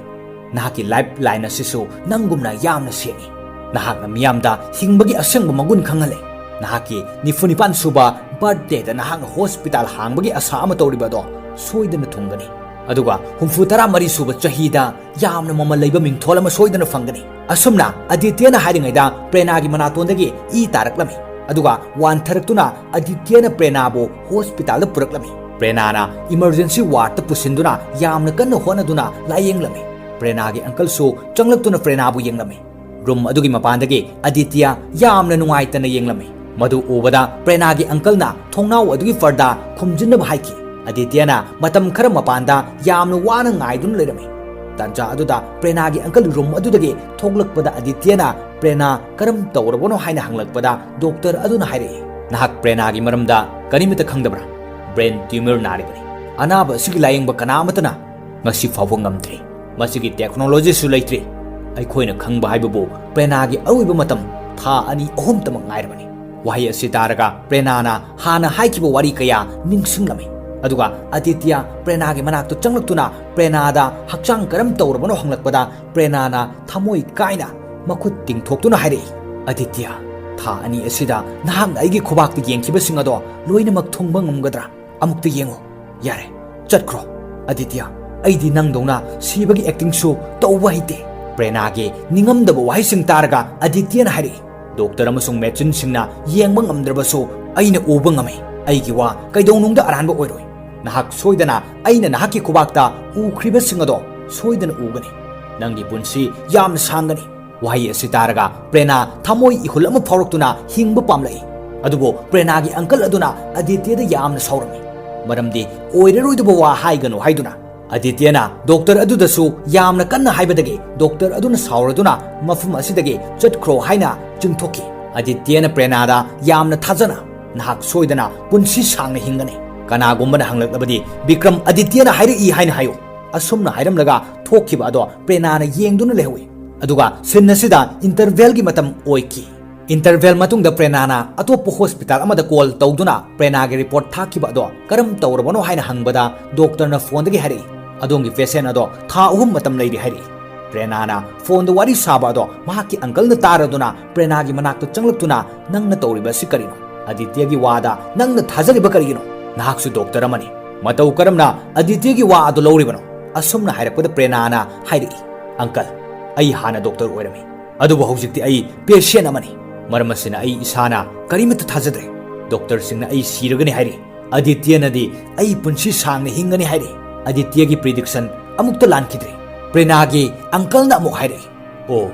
ꯅꯍꯥꯛꯀꯤ ꯂꯥꯏꯐ ꯂꯥꯏꯟ ꯑꯁꯤꯁꯨ ꯅꯪꯒꯨꯝꯅ ꯌꯥꯝꯅ ꯁꯦꯡꯏ꯫ ꯅꯍꯥꯛꯅ ꯃꯤꯌꯥꯝꯗ ꯍꯤꯡꯕꯒꯤ ꯑꯁꯦꯡꯕ ꯃꯒꯨꯟ ꯈꯪꯍꯜꯂꯦ꯫ ꯅꯍꯥꯛꯀꯤ ꯅꯤꯐꯨ ꯅꯤꯄꯥꯟ ꯁꯨꯕ ꯕꯥꯔꯊꯗꯦꯗ ꯅꯍꯥꯛꯅ ꯍꯣꯁꯄꯤꯇꯥꯜ ꯍꯥꯡꯕꯒꯤ ꯑꯁꯥ ꯑꯃ ꯇꯧꯔꯤꯕ ꯑꯗꯣ ꯁꯣꯏꯗꯅ ꯊꯨꯡꯒꯅꯤ꯫ ꯑꯗꯨꯒ ꯍꯨꯝꯐꯨ ꯇꯔꯥ ꯃꯔꯤ ꯁꯨꯕ ꯆꯍꯤꯗ ꯌꯥꯝꯅ ꯃꯃꯜ ꯂꯩꯕ ꯃꯤꯡꯊꯣꯜ ꯑꯃ ꯁꯣꯏꯗꯅ ꯐꯪꯒꯅꯤ꯫ ꯑꯁꯨꯝꯅ ꯑꯗꯤꯇ꯭ꯌꯅ ꯍꯥꯏꯔꯤꯉꯩꯗ ꯄ꯭ꯔꯦꯅꯥꯒꯤ ꯃꯅꯥꯇꯣꯟꯗꯒꯤ ꯏ ꯇꯥꯔꯛꯂꯝꯃꯤ꯫ ꯑꯗꯨꯒ ꯋꯥꯟꯊꯔꯛꯇꯨꯅ ꯑꯗꯤꯇ꯭ꯌꯅ ꯄ꯭ꯔꯦꯅꯥꯕꯨ ꯍꯣꯁꯄꯤꯇꯥꯜꯗ ꯄꯨꯔꯛꯂꯝꯃꯤ꯫ ꯄ꯭ꯔꯦꯅꯥꯅ ꯏꯃꯔꯖꯦꯟꯁꯤ ꯋꯥꯔꯗꯇ ꯄꯨꯁꯤꯟꯗꯨꯅ ꯌꯥꯝꯅ ꯀꯟꯅ ꯍꯣꯠꯅꯗꯨꯅ ꯂꯥꯌꯦꯡꯂꯝꯃꯤ꯫ ꯄ꯭ꯔꯦꯅꯥꯒꯤ ꯑꯪꯀꯜꯁꯨ ꯆꯪꯂꯛꯇꯨꯅ ꯄ꯭ꯔꯦꯅꯥꯕꯨ ꯌꯦꯡꯂꯝꯃꯤ꯫ ꯔꯨꯝ ꯑꯗꯨꯒꯤ ꯃꯄꯥꯟꯗꯒꯤ ꯑꯗꯤꯇ꯭ꯌ ꯌꯥꯝꯅ ꯅꯨꯡꯉꯥꯏꯇꯅ ꯌꯦꯡꯂꯝꯃꯤ꯫ ꯃꯗꯨ ꯎꯕꯗ ꯄ꯭ꯔꯦꯅꯥꯒꯤ ꯑꯪꯀꯜꯅ ꯊꯣꯡꯅꯥꯎ ꯑꯗꯨꯒꯤ ꯄꯔꯗꯥ ꯈꯨꯝꯖꯤꯟꯅꯕ ꯍꯥꯏꯈꯤ꯫ ꯑꯗꯤꯇ꯭ꯌꯅ ꯃꯇꯝ ꯈꯔ ꯃꯄꯥꯟꯗ ꯌꯥꯝꯅ ꯋꯥꯅ ꯉꯥꯏꯗꯨꯅ ꯂꯩꯔꯝꯃꯤ꯫ ꯇꯥꯟꯖꯥ ꯑꯗꯨꯗ ꯄ꯭ꯔꯦꯅꯥꯒꯤ ꯑꯪꯀꯜ ꯔꯨꯝ ꯑꯗꯨꯗꯒꯤ ꯊꯣꯛꯂꯛꯄꯗ ꯑꯗꯤꯇ꯭ꯌꯅ ꯄ꯭ꯔꯦꯅꯥ ꯀꯔꯝ ꯇꯧꯔꯕꯅꯣ ꯍꯥꯏꯅ ꯍꯪꯂꯛꯄꯗ ꯗꯣꯛꯇꯔ ꯑꯗꯨꯅ ꯍꯥꯏꯔꯛꯏ, "ꯅꯍꯥꯛ ꯄ꯭ꯔꯦꯅꯥꯒꯤ ꯃꯔꯝꯗ ꯀꯔꯤꯃꯇ ꯈꯪꯗꯕ꯭ꯔꯥ? ꯕ꯭ꯔꯦꯟ ꯇ꯭ꯌꯨꯃꯔ ꯅꯥꯔꯤꯕꯅꯤ꯫ ꯑꯅꯥꯕ ꯑꯁꯤꯒꯤ ꯂꯥꯌꯦꯡꯕ ꯀꯅꯥ ꯑꯃꯠꯇꯅ ꯉꯁꯤ ꯐꯥꯎꯕ ꯉꯝꯗ꯭ꯔꯤ꯫ ꯃꯁꯤꯒꯤ ꯇꯦꯛꯅꯣꯂꯣꯖꯤꯁꯨ ꯂꯩꯇ꯭ꯔꯤ꯫ ꯑꯩꯈꯣꯏꯅ ꯈꯪꯕ ꯍꯥꯏꯕꯕꯨ ꯄ꯭ꯔꯦꯅꯥꯒꯤ ꯑꯔꯣꯏꯕ ꯃꯇꯝ ꯊꯥ ꯑꯅꯤ ꯑꯍꯨꯝꯇꯃꯛ ꯉꯥꯏꯔꯕꯅꯤ"꯫ ꯋꯥꯍꯩ ꯑꯁꯤ ꯇꯥꯔꯒ ꯄ꯭ꯔꯦꯅꯥꯅ ꯍꯥꯟꯅ ꯍꯥꯏꯈꯤꯕ ꯋꯥꯔꯤ ꯀꯌꯥ ꯅꯤꯡꯁꯤꯡꯂꯝꯃꯤ꯫ ꯑꯗꯨꯒ ꯑꯗꯤꯇ꯭ꯌ ꯄ꯭ꯔꯦꯅꯥꯒꯤ ꯃꯅꯥꯛꯇ ꯆꯪꯂꯛꯇꯨꯅ ꯄ꯭ꯔꯦꯅꯥꯗ ꯍꯛꯆꯥꯡ ꯀꯔꯝ ꯇꯧꯔꯕꯅꯣ ꯍꯪꯂꯛꯄꯗ ꯄ꯭ꯔꯦꯅꯥꯅ ꯊꯃꯣꯏ ꯀꯥꯏꯅ ꯃꯈꯨꯠ ꯇꯤꯡꯊꯣꯛꯇꯨꯅ ꯍꯥꯏꯔꯛꯏ, "ꯑꯗꯤꯇ꯭ꯌ, ꯊꯥ ꯑꯅꯤ ꯑꯁꯤꯗ ꯅꯍꯥꯛꯅ ꯑꯩꯒꯤ ꯈꯨꯕꯥꯛꯇ ꯌꯦꯡꯈꯤꯕꯁꯤꯡ ꯑꯗꯣ ꯂꯣꯏꯅꯃꯛ ꯊꯨꯡꯕ ꯉꯝꯒꯗ꯭ꯔꯥ? ꯑꯃꯨꯛꯇ ꯌꯦꯡꯉꯨ꯫ ꯌꯥꯔꯦ, ꯆꯠꯈ꯭ꯔꯣ꯫ ꯑꯗꯤꯇ꯭ꯌ, ꯑꯩꯗꯤ ꯅꯪꯗꯧꯅ ꯁꯤꯕꯒꯤ ꯑꯦꯛꯇꯤꯡꯁꯨ ꯇꯧꯕ ꯍꯩꯇꯦ"꯫ ꯄ꯭ꯔꯦꯅꯥꯒꯤ ꯅꯤꯡꯉꯝꯗꯕ ꯋꯥꯍꯩꯁꯤꯡ ꯇꯥꯔꯒ ꯑꯗꯤꯇ꯭ꯌꯅ ꯍꯥꯏꯔꯛꯏ, "ꯗꯣꯛꯇꯔ ꯑꯃꯁꯨꯡ ꯃꯦꯆꯤꯟꯁꯤꯡꯅ ꯌꯦꯡꯕ ꯉꯝꯗ꯭ꯔꯕꯁꯨ ꯑꯩꯅ ꯎꯕ ꯉꯝꯃꯤ꯫ ꯑꯩꯒꯤ ꯋꯥ ꯀꯩꯗꯧꯅꯨꯡꯗ ꯑꯔꯥꯟꯕ ꯑꯣꯏꯔꯣꯏ꯫ ꯅꯍꯥꯛ ꯁꯣꯏꯗꯅ ꯑꯩꯅ ꯅꯍꯥꯛꯀꯤ ꯈꯨꯕꯥꯛꯇ ꯎꯈ꯭ꯔꯤꯕꯁꯤꯡ ꯑꯗꯣ ꯁꯣꯏꯗꯅ ꯎꯒꯅꯤ꯫ ꯅꯪꯒꯤ ꯄꯨꯟꯁꯤ ꯌꯥꯝꯅ ꯁꯥꯡꯒꯅꯤ"꯫ ꯋꯥꯍꯩ ꯑꯁꯤ ꯇꯥꯔꯒ ꯄ꯭ꯔꯦꯅꯥ ꯊꯃꯣꯏ ꯏꯍꯨꯜ ꯑꯃ ꯐꯥꯎꯔꯛꯇꯨꯅ ꯍꯤꯡꯕ ꯄꯥꯝꯂꯛꯏ꯫ ꯑꯗꯨꯕꯨ ꯄ꯭ꯔꯦꯅꯥꯒꯤ ꯑꯪꯀꯜ ꯑꯗꯨꯅ ꯑꯗꯤꯇ꯭ꯌꯗ ꯌꯥꯝꯅ ꯁꯥꯎꯔꯝꯃꯤ, ꯃꯔꯝꯗꯤ ꯑꯣꯏꯔꯔꯣꯏꯗꯕ ꯋꯥ ꯍꯥꯏꯒꯅꯨ ꯍꯥꯏꯗꯨꯅ꯫ ꯑꯗꯤꯇ꯭ꯌꯅ ꯗꯣꯛꯇꯔ ꯑꯗꯨꯗꯁꯨ ꯌꯥꯝꯅ ꯀꯟꯅ ꯍꯥꯏꯕꯗꯒꯤ ꯗꯣꯛꯇꯔ ꯑꯗꯨꯅ ꯁꯥꯎꯔꯗꯨꯅ ꯃꯐꯝ ꯑꯁꯤꯗꯒꯤ ꯆꯠꯈ꯭ꯔꯣ ꯍꯥꯏꯅ ꯆꯤꯡꯊꯣꯛꯈꯤ꯫ ꯑꯗꯤꯇ꯭ꯌꯅ ꯄ꯭ꯔꯦꯅꯥꯗ ꯌꯥꯝꯅ ꯊꯥꯖꯅ ꯅꯍꯥꯛ ꯁꯣꯏꯗꯅ ꯄꯨꯟꯁꯤ ꯁꯥꯡꯅ ꯍꯤꯡꯒꯅꯤ꯫ ꯀꯅꯥꯒꯨꯝꯕꯅ ꯍꯪꯂꯛꯂꯕꯗꯤ, "ꯕꯤꯀ꯭ꯔꯝ, ꯑꯗꯤꯇ꯭ꯌꯅ ꯍꯥꯏꯔꯛꯏ" ꯍꯥꯏꯅ ꯍꯥꯏꯌꯨ꯫ ꯑꯁꯨꯝꯅ ꯍꯥꯏꯔꯝꯂꯒ ꯊꯣꯛꯈꯤꯕ ꯑꯗꯣ ꯄ꯭ꯔꯦꯅꯥꯅ ꯌꯦꯡꯗꯨꯅ ꯂꯩꯍꯧꯏ꯫ ꯑꯗꯨꯒ ꯁꯤꯟ ꯑꯁꯤꯗ ꯏꯟꯇꯔꯚꯦꯜꯒꯤ ꯃꯇꯝ ꯑꯣꯏꯈꯤ꯫ ꯏꯟꯇꯔꯚꯦꯜ ꯃꯇꯨꯡꯗ ꯄ꯭ꯔꯦꯅꯥꯅ ꯑꯇꯣꯞꯄ ꯍꯣꯁꯄꯤꯇꯥꯜ ꯑꯃꯗ ꯀꯣꯜ ꯇꯧꯗꯨꯅ ꯄ꯭ꯔꯦꯅꯥꯒꯤ ꯔꯤꯄꯣꯔꯠ ꯊꯥꯈꯤꯕ ꯑꯗꯣ ꯀꯔꯝ ꯇꯧꯔꯕꯅꯣ ꯍꯥꯏꯅ ꯍꯪꯕꯗ, ꯗꯣꯛꯇꯔꯅ ꯐꯣꯟꯗꯒꯤ ꯍꯥꯏꯔꯛꯏ, "ꯑꯗꯣꯝꯒꯤ ꯄꯦꯁꯦꯟ ꯑꯗꯣ ꯊꯥ ꯑꯍꯨꯝ ꯃꯇꯝ ꯂꯩꯔꯤ" ꯍꯥꯏꯔꯛꯏ꯫ ꯄ꯭ꯔꯦꯅꯥꯅ ꯐꯣꯟꯗ ꯋꯥꯔꯤ ꯁꯥꯕ ꯑꯗꯣ ꯃꯍꯥꯛꯀꯤ ꯑꯪꯀꯜꯅ ꯇꯥꯔꯗꯨꯅ ꯄ꯭ꯔꯦꯅꯥꯒꯤ ꯃꯅꯥꯛꯇ ꯆꯪꯂꯛꯇꯨꯅ, "ꯅꯪꯅ ꯇꯧꯔꯤꯕ ꯑꯁꯤ ꯀꯔꯤꯅꯣ? ꯑꯗꯤꯇ꯭ꯌꯒꯤ ꯋꯥꯗ ꯅꯪꯅ ꯊꯥꯖꯔꯤꯕ ꯀꯔꯤꯒꯤꯅꯣ? ꯅꯍꯥꯛꯁꯨ ꯗꯣꯛꯇꯔ ꯑꯃꯅꯤ꯫ ꯃꯇꯧ ꯀꯔꯝꯅ ꯑꯗꯤꯇ꯭ꯌꯒꯤ ꯋꯥ ꯑꯗꯨ ꯂꯧꯔꯤꯕꯅꯣ?" ꯑꯁꯨꯝꯅ ꯍꯥꯏꯔꯛꯄꯗ ꯄ꯭ꯔꯦꯅꯥꯅ ꯍꯥꯏꯔꯛꯏ, "ꯑꯪꯀꯜ, ꯑꯩ ꯍꯥꯟꯅ ꯗꯣꯛꯇꯔ ꯑꯣꯏꯔꯝꯃꯤ, ꯑꯗꯨꯕꯨ ꯍꯧꯖꯤꯛꯇꯤ ꯑꯩ ꯄꯦꯁꯦꯟ ꯑꯃꯅꯤ꯫ ꯃꯔꯝ ꯑꯁꯤꯅ ꯑꯩ ꯏꯁꯥꯅ ꯀꯔꯤꯃꯠꯇ ꯊꯥꯖꯗ꯭ꯔꯦ꯫ ꯗꯣꯛꯇꯔꯁꯤꯡꯅ ꯑꯩ ꯁꯤꯔꯒꯅꯤ ꯍꯥꯏꯔꯤ꯫ ꯑꯗꯤꯇ꯭ꯌꯅꯗꯤ ꯑꯩ ꯄꯨꯟꯁꯤ ꯁꯥꯡꯅ ꯍꯤꯡꯒꯅꯤ ꯍꯥꯏꯔꯤ꯫ ꯑꯗꯤꯇ꯭ꯌꯒꯤ ꯄ꯭ꯔꯤꯗꯤꯛꯁꯟ ꯑꯃꯨꯛꯇ ꯂꯥꯟꯈꯤꯗ꯭ꯔꯦ꯫" ꯄ꯭ꯔꯦꯅꯥꯒꯤ ꯑꯪꯀꯜꯅ ꯑꯃꯨꯛ ꯍꯥꯏꯔꯛꯏ, "ꯑꯣ,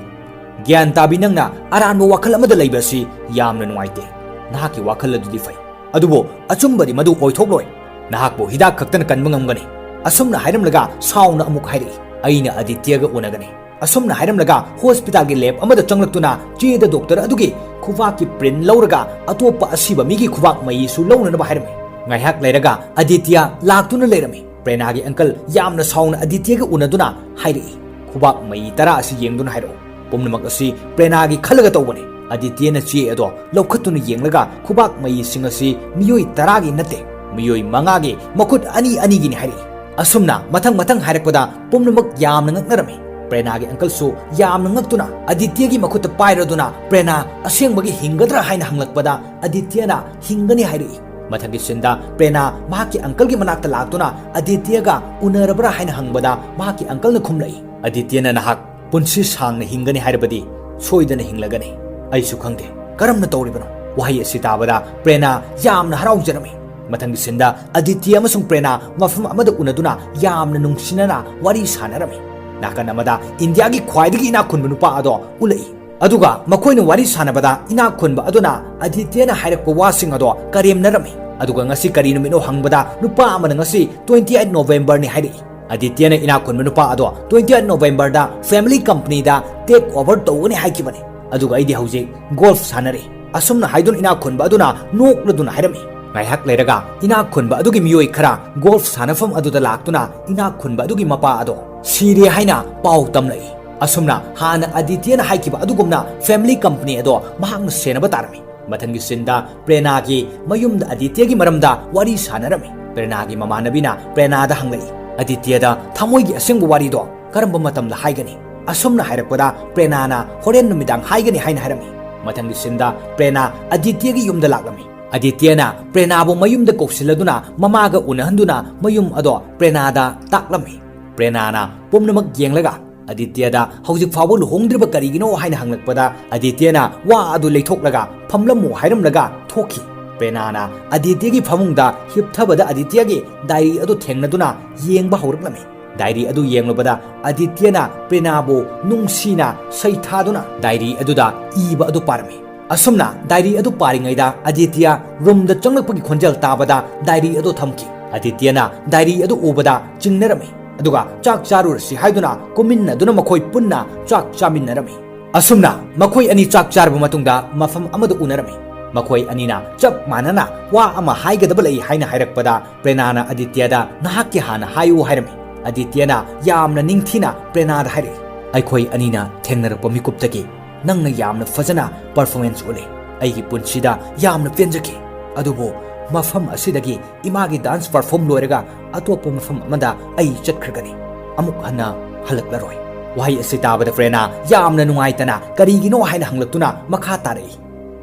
ꯒ꯭ꯌꯥꯟ ꯇꯥꯕꯤ, ꯅꯪꯅ ꯑꯔꯥꯟꯕ ꯋꯥꯈꯜ ꯑꯃꯗ ꯂꯩꯕ ꯑꯁꯤ ꯌꯥꯝꯅ ꯅꯨꯡꯉꯥꯏꯇꯦ꯫ ꯅꯍꯥꯛꯀꯤ ꯋꯥꯈꯜ ꯑꯗꯨꯗꯤ ꯐꯩ, ꯑꯗꯨꯕꯨ ꯑꯆꯨꯝꯕꯗꯤ ꯃꯗꯨ ꯑꯣꯏꯊꯣꯛꯂꯣꯏ꯫ ꯅꯍꯥꯛꯄꯨ ꯍꯤꯗꯥꯛ ꯈꯛꯇꯅ ꯀꯟꯕ ꯉꯝꯒꯅꯤ꯫" ꯑꯁꯨꯝꯅ ꯍꯥꯏꯔꯝꯂꯒ ꯁꯥꯎꯅ ꯑꯃꯨꯛ ꯍꯥꯏꯔꯛꯏ, "ꯑꯩꯅ ꯑꯗꯤꯇ꯭ꯌꯒ ꯎꯅꯒꯅꯤ꯫" ꯑꯁꯨꯝꯅ ꯍꯥꯏꯔꯝꯂꯒ ꯍꯣꯁꯄꯤꯇꯥꯜꯒꯤ ꯂꯦꯕ ꯑꯃꯗ ꯆꯪꯂꯛꯇꯨꯅ ꯆꯦꯗ ꯗꯣꯛꯇꯔ ꯑꯗꯨꯒꯤ ꯈꯨꯕꯥꯛꯀꯤ ꯄ꯭ꯔꯤꯟ ꯂꯧꯔꯒ ꯑꯇꯣꯞꯄ ꯑꯁꯤꯕ ꯃꯤꯒꯤ ꯈꯨꯕꯥꯛ ꯃꯌꯤꯁꯨ ꯂꯧꯅꯅꯕ ꯍꯥꯏꯔꯝꯃꯤ꯫ ꯉꯥꯏꯍꯥꯛ ꯂꯩꯔꯒ ꯑꯗꯤꯇ꯭ꯌ ꯂꯥꯛꯇꯨꯅ ꯂꯩꯔꯝꯃꯤ꯫ ꯄ꯭ꯔꯦꯅꯥꯒꯤ ꯑꯪꯀꯜ ꯌꯥꯝꯅ ꯁꯥꯎꯅ ꯑꯗꯤꯇ꯭ꯌꯒ ꯎꯅꯗꯨꯅ ꯍꯥꯏꯔꯛꯏ, "ꯈꯨꯕꯥꯛ ꯃꯌꯤ ꯇꯔꯥ ꯑꯁꯤ ꯌꯦꯡꯗꯨꯅ ꯍꯥꯏꯔꯛꯎ꯫ ꯄꯨꯝꯅꯃꯛ ꯑꯁꯤ ꯄ꯭ꯔꯦꯅꯥꯒꯤ ꯈꯜꯂꯒ ꯇꯧꯕꯅꯤ꯫" ꯑꯗꯤꯇ꯭ꯌꯅ ꯆꯦ ꯑꯗꯣ ꯂꯧꯈꯠꯇꯨꯅ ꯌꯦꯡꯂꯒ ꯈꯨꯕꯥꯛ ꯃꯌꯤꯁꯤꯡ ꯑꯁꯤ ꯃꯤꯑꯣꯏ ꯇꯔꯥꯒꯤ ꯅꯠꯇꯦ, ꯃꯤꯑꯣꯏ ꯃꯉꯥꯒꯤ ꯃꯈꯨꯠ ꯑꯅꯤ ꯑꯅꯤꯒꯤꯅꯤ ꯍꯥꯏꯔꯛꯏ꯫ ꯑꯁꯨꯝꯅ ꯃꯊꯪ ꯃꯊꯪ ꯍꯥꯏꯔꯛꯄꯗ ꯄꯨꯝꯅꯃꯛ ꯌꯥꯝꯅ ꯉꯛꯅꯔꯝꯃꯤ꯫ ꯄ꯭ꯔꯦꯅꯥꯒꯤ ꯑꯪꯀꯜꯁꯨ ꯌꯥꯝꯅ ꯉꯛꯇꯨꯅ ꯑꯗꯤꯇ꯭ꯌꯒꯤ ꯃꯈꯨꯠꯇ ꯄꯥꯏꯔꯗꯨꯅ, "ꯄ꯭ꯔꯦꯅꯥ ꯑꯁꯦꯡꯕꯒꯤ ꯍꯤꯡꯒꯗ꯭ꯔꯥ?" ꯍꯥꯏꯅ ꯍꯪꯂꯛꯄꯗ ꯑꯗꯤꯇ꯭ꯌꯅ ꯍꯤꯡꯒꯅꯤ ꯍꯥꯏꯔꯛꯏ꯫ ꯃꯊꯪꯒꯤ ꯁꯤꯟꯗ ꯄ꯭ꯔꯦꯅꯥ ꯃꯍꯥꯛꯀꯤ ꯑꯪꯀꯜꯒꯤ ꯃꯅꯥꯛꯇ ꯂꯥꯛꯇꯨꯅ ꯑꯗꯤꯇ꯭ꯌꯒ ꯎꯅꯔꯕ꯭ꯔꯥ ꯍꯥꯏꯅ ꯍꯪꯕꯗ ꯃꯍꯥꯛꯀꯤ ꯑꯪꯀꯜꯅ ꯈꯨꯝꯂꯛꯏ, "ꯑꯗꯤꯇ꯭ꯌꯅ ꯅꯍꯥꯛ ꯄꯨꯟꯁꯤ ꯁꯥꯡꯅ ꯍꯤꯡꯒꯅꯤ ꯍꯥꯏꯔꯕꯗꯤ ꯁꯣꯏꯗꯅ ꯍꯤꯡꯂꯒꯅꯤ꯫ ꯑꯩꯁꯨ ꯈꯪꯗꯦ ꯀꯔꯝꯅ ꯇꯧꯔꯤꯕꯅꯣ꯫" ꯋꯥꯍꯩ ꯑꯁꯤ ꯇꯥꯕꯗ ꯄ꯭ꯔꯦꯅꯥ ꯌꯥꯝꯅ ꯍꯔꯥꯎꯖꯔꯝꯃꯤ꯫ ꯃꯊꯪꯒꯤ ꯁꯤꯟꯗ ꯑꯗꯤꯇ꯭ꯌ ꯑꯃꯁꯨꯡ ꯄ꯭ꯔꯦꯅꯥ ꯃꯐꯝ ꯑꯃꯗ ꯎꯅꯗꯨꯅ ꯌꯥꯝꯅ ꯅꯨꯡꯁꯤꯅꯅ ꯋꯥꯔꯤ ꯁꯥꯟꯅꯔꯝꯃꯤ꯫ ꯅꯥꯀꯟ ꯑꯃꯗ ꯏꯟꯗꯤꯌꯥꯒꯤ ꯈ꯭ꯋꯥꯏꯗꯒꯤ ꯏꯅꯥꯛ ꯈꯨꯟꯕ ꯅꯨꯄꯥ ꯑꯗꯣ ꯎꯠꯂꯛꯏ꯫ ꯑꯗꯨꯒ ꯃꯈꯣꯏꯅ ꯋꯥꯔꯤ ꯁꯥꯟꯅꯕꯗ ꯏꯅꯥꯛ ꯈꯨꯟꯕ ꯑꯗꯨꯅ ꯑꯗꯤꯇ꯭ꯌꯅ ꯍꯥꯏꯔꯛꯄ ꯋꯥꯁꯤꯡ ꯑꯗꯣ ꯀꯔꯦꯝꯅꯔꯝꯃꯤ꯫ ꯑꯗꯨꯒ "ꯉꯁꯤ ꯀꯔꯤ ꯅꯨꯃꯤꯠꯅꯣ?" ꯍꯪꯕꯗ ꯅꯨꯄꯥ ꯑꯃꯅ "ꯉꯁꯤ twenty eight November ꯅꯤ" ꯍꯥꯏꯔꯛꯏ꯫ ꯑꯗꯤꯇ꯭ꯌꯅ ꯏꯅꯥꯛ ꯈꯨꯟꯕ ꯅꯨꯄꯥ ꯑꯗꯣ "twenty eight November ꯗ family company ꯗ take over ꯇꯧꯒꯅꯤ ꯍꯥꯏꯈꯤꯕꯅꯤ꯫ ꯑꯗꯨꯒ ꯑꯩꯗꯤ ꯍꯧꯖꯤꯛ ꯒꯣꯜꯐ ꯁꯥꯟꯅꯔꯤ꯫ ꯑꯁꯨꯝꯅ ꯍꯥꯏꯗꯨꯅ ꯏꯅꯥꯛ ꯈꯨꯟꯕ ꯑꯗꯨꯅ ꯅꯣꯛꯂꯗꯨꯅ ꯍꯥꯏꯔꯝꯃꯤ꯫ ꯉꯥꯏꯍꯥꯛ ꯂꯩꯔꯒ ꯏꯅꯥꯛ ꯈꯨꯟꯕ ꯑꯗꯨꯒꯤ ꯃꯤꯑꯣꯏ ꯈꯔ ꯒꯣꯜꯐ ꯁꯥꯟꯅꯐꯝ ꯑꯗꯨꯗ ꯂꯥꯛꯇꯨꯅ ꯏꯅꯥꯛ ꯈꯨꯟꯕ ꯑꯗꯨꯒꯤ ꯃꯄꯥ ꯑꯗꯣ ꯁꯤꯔꯦ ꯍꯥꯏꯅ ꯄꯥꯎ ꯇꯝꯂꯛꯏ꯫ ꯑꯁꯨꯝꯅ ꯍꯥꯟꯅ ꯑꯗꯤꯇ꯭ꯌꯅ ꯍꯥꯏꯈꯤꯕ ꯑꯗꯨꯒꯨꯝꯅ ꯐꯦꯃꯤꯂꯤ ꯀꯝꯄꯅꯤ ꯑꯗꯣ ꯃꯍꯥꯛꯅ ꯁꯦꯟꯅꯕ ꯇꯥꯔꯝꯃꯤ꯫ ꯃꯊꯪꯒꯤ ꯁꯤꯟꯗ ꯄ꯭ꯔꯦꯅꯥꯒꯤ ꯃꯌꯨꯝꯗ ꯑꯗꯤꯇ꯭ꯌꯒꯤ ꯃꯔꯝꯗ ꯋꯥꯔꯤ ꯁꯥꯟꯅꯔꯝꯃꯤ꯫ ꯄ꯭ꯔꯦꯅꯥꯒꯤ ꯃꯃꯥꯟꯅꯕꯤꯅ ꯄ꯭ꯔꯦꯅꯥꯗ ꯍꯪꯂꯛꯏ, "ꯑꯗꯤꯇ꯭ꯌꯗ ꯊꯃꯣꯏꯒꯤ ꯑꯁꯦꯡꯕ ꯋꯥꯔꯤꯗꯣ ꯀꯔꯝꯕ ꯃꯇꯝꯗ ꯍꯥꯏꯒꯅꯤ?" ꯑꯁꯨꯝꯅ ꯍꯥꯏꯔꯛꯄꯗ ꯄ꯭ꯔꯦꯅꯥꯅ ꯍꯣꯔꯦꯟ ꯅꯨꯃꯤꯗꯥꯡ ꯍꯥꯏꯒꯅꯤ ꯍꯥꯏꯅ ꯍꯥꯏꯔꯝꯃꯤ꯫ ꯃꯊꯪꯒꯤ ꯁꯤꯟꯗ ꯄ꯭ꯔꯦꯅꯥ ꯑꯗꯤꯇ꯭ꯌꯒꯤ ꯌꯨꯝꯗ ꯂꯥꯛꯂꯝꯃꯤ꯫ ꯑꯗꯤꯇ꯭ꯌꯅ ꯄ꯭ꯔꯦꯅꯥꯕꯨ ꯃꯌꯨꯝꯗ ꯀꯧꯁꯤꯜꯂꯗꯨꯅ ꯃꯃꯥꯒ ꯎꯅꯍꯟꯗꯨꯅ ꯃꯌꯨꯝ ꯑꯗꯣ ꯄ꯭ꯔꯦꯅꯥꯗ ꯇꯥꯛꯂꯝꯃꯤ꯫ ꯄ꯭ꯔꯦꯅꯥꯅ ꯄꯨꯝꯅꯃꯛ ꯌꯦꯡꯂꯒ ꯑꯗꯤꯇ꯭ꯌꯗ ꯍꯧꯖꯤꯛ ꯐꯥꯎꯕ ꯂꯨꯍꯣꯡꯗ꯭ꯔꯤꯕ ꯀꯔꯤꯒꯤꯅꯣ ꯍꯥꯏꯅ ꯍꯪꯂꯛꯄꯗ ꯑꯗꯤꯇ꯭ꯌꯅ ꯋꯥ ꯑꯗꯨ ꯂꯩꯊꯣꯛꯂꯒ ꯐꯝꯂꯝꯃꯨ ꯍꯥꯏꯔꯝꯂꯒ ꯊꯣꯛꯈꯤ꯫ ꯄ꯭ꯔꯦꯅꯥꯅ ꯑꯗꯤꯇ꯭ꯌꯒꯤ ꯐꯃꯨꯡꯗ ꯍꯤꯞꯊꯕꯗ ꯑꯗꯤꯇ꯭ꯌꯒꯤ ꯗꯥꯏꯔꯤ ꯑꯗꯨ ꯊꯦꯡꯅꯗꯨꯅ ꯌꯦꯡꯕ ꯍꯧꯔꯛꯂꯝꯃꯤ꯫ ꯗꯥꯏꯔꯤ ꯑꯗꯨ ꯌꯦꯡꯂꯨꯕꯗ ꯑꯗꯤꯇ꯭ꯌꯅ ꯄ꯭ꯔꯦꯅꯥꯕꯨ ꯅꯨꯡꯁꯤꯅ ꯁꯩꯊꯥꯗꯨꯅ ꯗꯥꯏꯔꯤ ꯑꯗꯨꯗ ꯏꯕ ꯑꯗꯨ ꯄꯥꯔꯝꯃꯤ꯫ ꯑꯁꯨꯝꯅ ꯗꯥꯏꯔꯤ ꯑꯗꯨ ꯄꯥꯔꯤꯉꯩꯗ ꯑꯗꯤꯇ꯭ꯌ ꯔꯨꯝꯗ ꯆꯪꯂꯛꯄꯒꯤ ꯈꯣꯟꯖꯦꯜ ꯇꯥꯕꯗ ꯗꯥꯏꯔꯤ ꯑꯗꯨ ꯊꯝꯈꯤ꯫ ꯑꯗꯤꯇ꯭ꯌꯅ ꯗꯥꯏꯔꯤ ꯑꯗꯨ ꯎꯕꯗ ꯆꯤꯡꯅꯔꯝꯃꯤ꯫ ꯑꯗꯨꯒ ꯆꯥꯛ ꯆꯥꯔꯨꯔꯁꯤ ꯍꯥꯏꯗꯨꯅ ꯀꯨꯝꯃꯤꯟꯅꯗꯨꯅ ꯃꯈꯣꯏ ꯄꯨꯟꯅ ꯆꯥꯛ ꯆꯥꯃꯤꯟꯅꯔꯝꯃꯤ꯫ ꯑꯁꯨꯝꯅ ꯃꯈꯣꯏ ꯑꯅꯤ ꯆꯥꯛ ꯆꯥꯔꯕ ꯃꯇꯨꯡꯗ ꯃꯐꯝ ꯑꯃꯗ ꯎꯅꯔꯝꯃꯤ꯫ ꯃꯈꯣꯏ ꯑꯅꯤꯅ ꯆꯞ ꯃꯥꯟꯅꯅ ꯋꯥ ꯑꯃ ꯍꯥꯏꯒꯗꯕ ꯂꯩ ꯍꯥꯏꯅ ꯍꯥꯏꯔꯛꯄꯗ ꯄ꯭ꯔꯦꯅꯥꯅ ꯑꯗꯤꯇ꯭ꯌꯗ "ꯅꯍꯥꯛꯀꯤ ꯍꯥꯟꯅ ꯍꯥꯏꯌꯨ" ꯍꯥꯏꯔꯝꯃꯤ꯫ ꯑꯗꯤꯇ꯭ꯌꯅ ꯌꯥꯝꯅ ꯅꯤꯡꯊꯤꯅ ꯄ꯭ꯔꯦꯅꯥꯗ ꯍꯥꯏꯔꯛꯏ, "ꯑꯩꯈꯣꯏ ꯑꯅꯤꯅ ꯊꯦꯡꯅꯔꯛꯄ ꯃꯤꯀꯨꯞꯇꯒꯤ ꯅꯪꯅ ꯌꯥꯝꯅ ꯐꯖꯅ ꯄꯔꯐꯣꯔꯃꯦꯟꯁ ꯎꯠꯂꯤ꯫ ꯑꯩꯒꯤ ꯄꯨꯟꯁꯤꯗ ꯌꯥꯝꯅ ꯄꯦꯟꯖꯈꯤ꯫ ꯑꯗꯨꯕꯨ ꯃꯐꯝ ꯑꯁꯤꯗꯒꯤ ꯏꯃꯥꯒꯤ ꯗꯥꯟꯁ ꯄꯔꯐꯣꯔꯝ ꯂꯣꯏꯔꯒ ꯑꯇꯣꯞꯄ ꯃꯐꯝ ꯑꯃꯗ ꯑꯩ ꯆꯠꯈ꯭ꯔꯒꯅꯤ꯫ ꯑꯃꯨꯛ ꯍꯟꯅ ꯍꯜꯂꯛꯂꯔꯣꯏ꯫" ꯋꯥꯍꯩ ꯑꯁꯤ ꯇꯥꯕꯗ ꯄ꯭ꯔꯦꯅꯥ ꯌꯥꯝꯅ ꯅꯨꯡꯉꯥꯏꯇꯅ ꯀꯔꯤꯒꯤꯅꯣ ꯍꯥꯏꯅ ꯍꯪꯂꯛꯇꯨꯅ ꯃꯈꯥ ꯇꯥꯔꯛꯏ,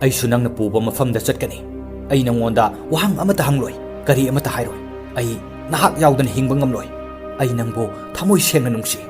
"ꯑꯩꯁꯨ ꯅꯪꯅ ꯄꯨꯕ ꯃꯐꯝꯗ ꯆꯠꯀꯅꯤ꯫ ꯑꯩ ꯅꯉꯣꯟꯗ ꯋꯥꯍꯪ ꯑꯃꯠꯇ ꯍꯪꯂꯣꯏ, ꯀꯔꯤ ꯑꯃꯠꯇ ꯍꯥꯏꯔꯣꯏ꯫ ꯑꯩ ꯅꯍꯥꯛ ꯌꯥꯎꯗꯅ ꯍꯤꯡꯕ ꯉꯝꯂꯣꯏ꯫ ꯑꯩ ꯅꯪꯕꯨ ꯊꯃꯣꯏ ꯁꯦꯡꯅ ꯅꯨꯡꯁꯤ꯫"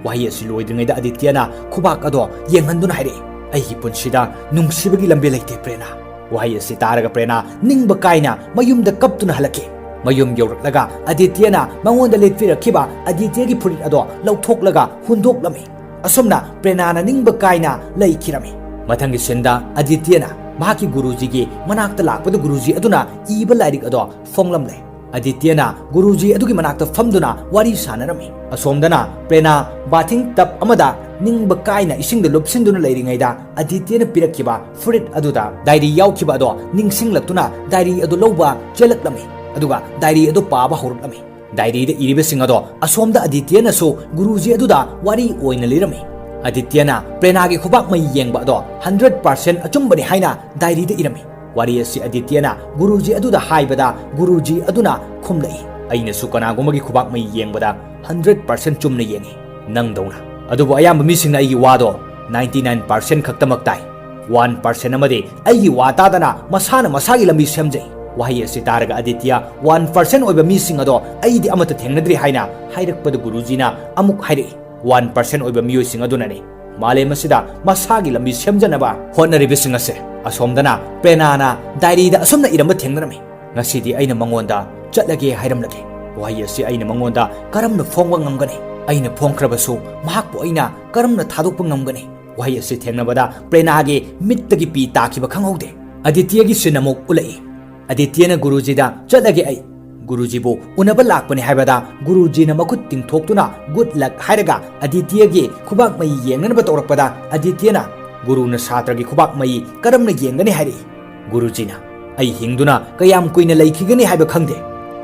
ꯋꯥꯍꯩ ꯑꯁꯤ ꯂꯣꯏꯗ꯭ꯔꯤꯉꯩꯗ ꯑꯗꯤꯇ꯭ꯌꯅ ꯈꯨꯕꯥꯛ ꯑꯗꯣ ꯌꯦꯡꯍꯟꯗꯨꯅ ꯍꯥꯏꯔꯛꯏ, "ꯑꯩꯒꯤ ꯄꯨꯟꯁꯤꯗ ꯅꯨꯡꯁꯤꯕꯒꯤ ꯂꯝꯕꯤ ꯂꯩꯇꯦ ꯄ꯭ꯔꯦꯅꯥ꯫" ꯋꯥꯍꯩ ꯑꯁꯤ ꯇꯥꯔꯒ ꯄ꯭ꯔꯦꯅꯥ ꯅꯤꯡꯕ ꯀꯥꯏꯅ ꯃꯌꯨꯝꯗ ꯀꯞꯇꯨꯅ ꯍꯜꯂꯛꯈꯤ꯫ ꯃꯌꯨꯝ ꯌꯧꯔꯛꯂꯒ ꯑꯗꯤꯇ꯭ꯌꯅ ꯃꯉꯣꯟꯗ ꯂꯤꯠꯄꯤꯔꯛꯈꯤꯕ ꯑꯗꯤꯇ꯭ꯌꯒꯤ ꯐꯨꯔꯤꯠ ꯑꯗꯣ ꯂꯧꯊꯣꯛꯂꯒ ꯍꯨꯟꯗꯣꯛꯂꯝꯃꯤ꯫ ꯑꯁꯨꯝꯅ ꯄ꯭ꯔꯦꯅꯥꯅ ꯅꯤꯡꯕ ꯀꯥꯏꯅ ꯂꯩꯈꯤꯔꯝꯃꯤ꯫ ꯃꯊꯪꯒꯤ ꯁꯤꯟꯗ ꯑꯗꯤꯇ꯭ꯌꯅ ꯃꯍꯥꯛꯀꯤ ꯒꯨꯔꯨꯖꯤꯒꯤ ꯃꯅꯥꯛꯇ ꯂꯥꯛꯄꯗ ꯒꯨꯔꯨꯖꯤ ꯑꯗꯨꯅ ꯏꯕ ꯂꯥꯏꯔꯤꯛ ꯑꯗꯣ ꯐꯣꯡꯂꯝꯂꯦ꯫ ꯑꯗꯤꯇ꯭ꯌꯅ ꯒꯨꯔꯨꯖꯤ ꯑꯗꯨꯒꯤ ꯃꯅꯥꯛꯇ ꯐꯝꯗꯨꯅ ꯋꯥꯔꯤ ꯁꯥꯟꯅꯔꯝꯃꯤ꯫ ꯑꯁꯣꯝꯗꯅ ꯄ꯭ꯔꯦꯅꯥ ꯕꯥꯊꯤꯡ ꯇꯕ ꯑꯃꯗ ꯅꯤꯡꯕ ꯀꯥꯏꯅ ꯏꯁꯤꯡꯗ ꯂꯨꯞꯁꯤꯟꯗꯨꯅ ꯂꯩꯔꯤꯉꯩꯗ ꯑꯗꯤꯇ꯭ꯌꯅ ꯄꯤꯔꯛꯈꯤꯕ ꯐꯨꯔꯤꯠ ꯑꯗꯨꯗ ꯗꯥꯏꯔꯤ ꯌꯥꯎꯈꯤꯕ ꯑꯗꯣ ꯅꯤꯡꯁꯤꯡꯂꯛꯇꯨꯅ ꯗꯥꯏꯔꯤ ꯑꯗꯨ ꯂꯧꯕ ꯆꯦꯜꯂꯛꯂꯝꯃꯤ꯫ ꯑꯗꯨꯒ ꯗꯥꯏꯔꯤ ꯑꯗꯨ ꯄꯥꯕ ꯍꯧꯔꯛꯂꯝꯃꯤ꯫ ꯗꯥꯏꯔꯤꯗ ꯏꯔꯤꯕꯁꯤꯡ ꯑꯗꯣ ꯑꯁꯣꯝꯗ ꯑꯗꯤꯇ꯭ꯌꯅꯁꯨ ꯒꯨꯔꯨꯖꯤ ꯑꯗꯨꯗ ꯋꯥꯔꯤ ꯑꯣꯏꯅ ꯂꯤꯔꯝꯃꯤ꯫ ꯑꯗꯤꯇ꯭ꯌꯅ ꯄ꯭ꯔꯦꯅꯥꯒꯤ ꯈꯨꯕꯥꯛ ꯃꯩ ꯌꯦꯡꯕ ꯑꯗꯣ ꯍꯟꯗ꯭ꯔꯦꯠ ꯄꯥꯔꯁꯦꯟ ꯑꯆꯨꯝꯕꯅꯤ ꯍꯥꯏꯅ ꯗꯥꯏꯔꯤꯗ ꯏꯔꯝꯃꯤ꯫ ꯋꯥꯔꯤ ꯑꯁꯤ ꯑꯗꯤꯇ꯭ꯌꯅ ꯒꯨꯔꯨꯖꯤ ꯑꯗꯨꯗ ꯍꯥꯏꯕꯗ ꯒꯨꯔꯨꯖꯤ ꯑꯗꯨꯅ ꯈꯨꯝꯂꯛꯏ, "ꯑꯩꯅꯁꯨ ꯀꯅꯥꯒꯨꯝꯕꯒꯤ ꯈꯨꯕꯥꯛ ꯃꯩ ꯌꯦꯡꯕꯗ ꯍꯟꯗ꯭ꯔꯦꯠ ꯄꯥꯔꯁꯦꯟ ꯆꯨꯝꯅ ꯌꯦꯡꯉꯤ, ꯅꯪꯗꯧꯅ꯫ ꯑꯗꯨꯕꯨ ꯑꯌꯥꯝꯕ ꯃꯤꯁꯤꯡꯅ ꯑꯩꯒꯤ ꯋꯥꯗꯣ ꯅꯥꯏꯟꯇꯤ ꯅꯥꯏꯟ ꯄꯥꯔꯁꯦꯟ ꯈꯛꯇꯃꯛ ꯇꯥꯏ꯫ ꯋꯥꯟ ꯄꯥꯔꯁꯦꯟ ꯑꯃꯗꯤ ꯑꯩꯒꯤ ꯋꯥ ꯇꯥꯗꯅ ꯃꯁꯥꯅ ꯃꯁꯥꯒꯤ ꯂꯝꯕꯤ ꯁꯦꯝꯖꯩ꯫" ꯋꯥꯍꯩ ꯑꯁꯤ ꯇꯥꯔꯒ ꯑꯗꯤꯇ꯭ꯌ ꯋꯥꯟ ꯄꯥꯔꯁꯦꯟ ꯑꯣꯏꯕ ꯃꯤꯁꯤꯡ ꯑꯗꯣ ꯑꯩꯗꯤ ꯑꯃꯠꯇ ꯊꯦꯡꯅꯗ꯭ꯔꯤ ꯍꯥꯏꯅ ꯍꯥꯏꯔꯛꯄꯗ ꯒꯨꯔꯨꯖꯤꯅ ꯑꯃꯨꯛ ꯍꯥꯏꯔꯛꯏ, "ꯋꯥꯟ ꯄꯥꯔꯁꯦꯟ ꯑꯣꯏꯕ ꯃꯤꯑꯣꯏꯁꯤꯡ ꯑꯗꯨꯅꯅꯤ ꯃꯥꯂꯦꯝ ꯑꯁꯤꯗ ꯃꯁꯥꯒꯤ ꯂꯝꯕꯤ ꯁꯦꯝꯖꯅꯕ ꯍꯣꯠꯅꯔꯤꯕꯁꯤꯡ ꯑꯁꯦ꯫" ꯑꯁꯣꯝꯗꯅ ꯄ꯭ꯔꯦꯅꯥꯅ ꯗꯥꯏꯔꯤꯗ ꯑꯁꯨꯝꯅ ꯏꯔꯝꯕ ꯊꯦꯡꯅꯔꯝꯃꯤ, "ꯉꯁꯤꯗꯤ ꯑꯩꯅ ꯃꯉꯣꯟꯗ ꯆꯠꯂꯒꯦ ꯍꯥꯏꯔꯝꯂꯒꯦ꯫ ꯋꯥꯍꯩ ꯑꯁꯤ ꯑꯩꯅ ꯃꯉꯣꯟꯗ ꯀꯔꯝꯅ ꯐꯣꯡꯕ ꯉꯝꯒꯅꯤ? ꯑꯩꯅ ꯐꯣꯡꯈ꯭ꯔꯕꯁꯨ ꯃꯍꯥꯛꯄꯨ ꯑꯩꯅ ꯀꯔꯝꯅ ꯊꯥꯗꯣꯛꯄ ꯉꯝꯒꯅꯤ?" ꯋꯥꯍꯩ ꯑꯁꯤ ꯊꯦꯡꯅꯕꯗ ꯄ꯭ꯔꯦꯅꯥꯒꯤ ꯃꯤꯠꯇꯒꯤ ꯄꯤ ꯇꯥꯈꯤꯕ ꯈꯪꯍꯧꯗꯦ꯫ ꯑꯗꯤꯇ꯭ꯌꯒꯤ ꯁꯤꯟ ꯑꯃꯨꯛ ꯎꯠꯂꯛꯏ꯫ ꯑꯗꯤꯇ꯭ꯌꯅ ꯒꯨꯔꯨꯖꯤꯗ, "ꯆꯠꯂꯒꯦ ꯑꯩ꯫ ꯒꯨꯔꯨꯖꯤꯕꯨ ꯎꯅꯕ ꯂꯥꯛꯄꯅꯤ" ꯍꯥꯏꯕꯗ ꯒꯨꯔꯨꯖꯤꯅ ꯃꯈꯨꯠ ꯇꯤꯡꯊꯣꯛꯇꯨꯅ "ꯒꯨꯗ ꯂꯛ" ꯍꯥꯏꯔꯒ ꯑꯗꯤꯇ꯭ꯌꯒꯤ ꯈꯨꯕꯥꯛ ꯃꯩ ꯌꯦꯡꯅꯅꯕ ꯇꯧꯔꯛꯄꯗ ꯑꯗꯤꯇ꯭ꯌꯅ, "ꯒꯨꯔꯨꯅ ꯁꯥꯇ꯭ꯔꯒꯤ ꯈꯨꯕꯥꯛ ꯃꯩ ꯀꯔꯝꯅ ꯌꯦꯡꯒꯅꯤ?" ꯍꯥꯏꯔꯛꯏ꯫ ꯒꯨꯔꯨꯖꯤꯅ, "ꯑꯩ ꯍꯤꯡꯗꯨꯅ ꯀꯌꯥꯝ ꯀꯨꯏꯅ ꯂꯩꯈꯤꯒꯅꯤ ꯍꯥꯏꯕ ꯈꯪꯗꯦ꯫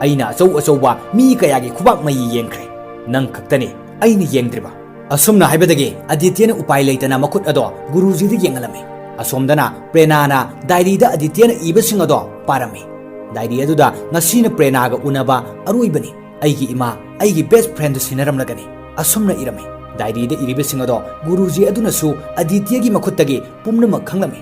ꯑꯩꯅ ꯑꯆꯧ ꯑꯆꯧꯕ ꯃꯤ ꯀꯌꯥꯒꯤ ꯈꯨꯕꯥꯛ ꯃꯩ ꯌꯦꯡꯈ꯭ꯔꯦ꯫ ꯅꯪ ꯈꯛꯇꯅꯤ ꯑꯩꯅ ꯌꯦꯡꯗ꯭ꯔꯤꯕ꯫" ꯑꯁꯨꯝꯅ ꯍꯥꯏꯕꯗꯒꯤ ꯑꯗꯤꯇ꯭ꯌꯅ ꯎꯄꯥꯏ ꯂꯩꯇꯅ ꯃꯈꯨꯠ ꯑꯗꯣ ꯒꯨꯔꯨꯖꯤꯗ ꯌꯦꯡꯍꯜꯂꯝꯃꯤ꯫ ꯑꯁꯣꯝꯗꯅ ꯄ꯭ꯔꯦꯅꯥꯅ ꯗꯥꯏꯔꯤꯗ ꯑꯗꯤꯇ꯭ꯌꯅ ꯏꯕꯁꯤꯡ ꯑꯗꯣ ꯄꯥꯔꯝꯃꯤ꯫ ꯗꯥꯏꯔꯤ ꯑꯗꯨꯗ, "ꯉꯁꯤꯅ ꯄ꯭ꯔꯦꯅꯥꯒ ꯎꯅꯕ ꯑꯔꯣꯏꯕꯅꯤ꯫ ꯑꯩꯒꯤ ꯏꯃꯥ ꯑꯩꯒꯤ ꯕꯦꯁ ꯐ꯭ꯔꯦꯟꯗ ꯁꯤꯟꯅꯔꯝꯂꯒꯅꯤ꯫" ꯑꯁꯨꯝꯅ ꯏꯔꯝꯃꯤ꯫ ꯗꯥꯏꯔꯤꯗ ꯏꯔꯤꯕꯁꯤꯡ ꯑꯗꯣ ꯒꯨꯔꯨꯖꯤ ꯑꯗꯨꯅꯁꯨ ꯑꯗꯤꯇ꯭ꯌꯒꯤ ꯃꯈꯨꯠꯇꯒꯤ ꯄꯨꯝꯅꯃꯛ ꯈꯪꯂꯝꯃꯤ꯫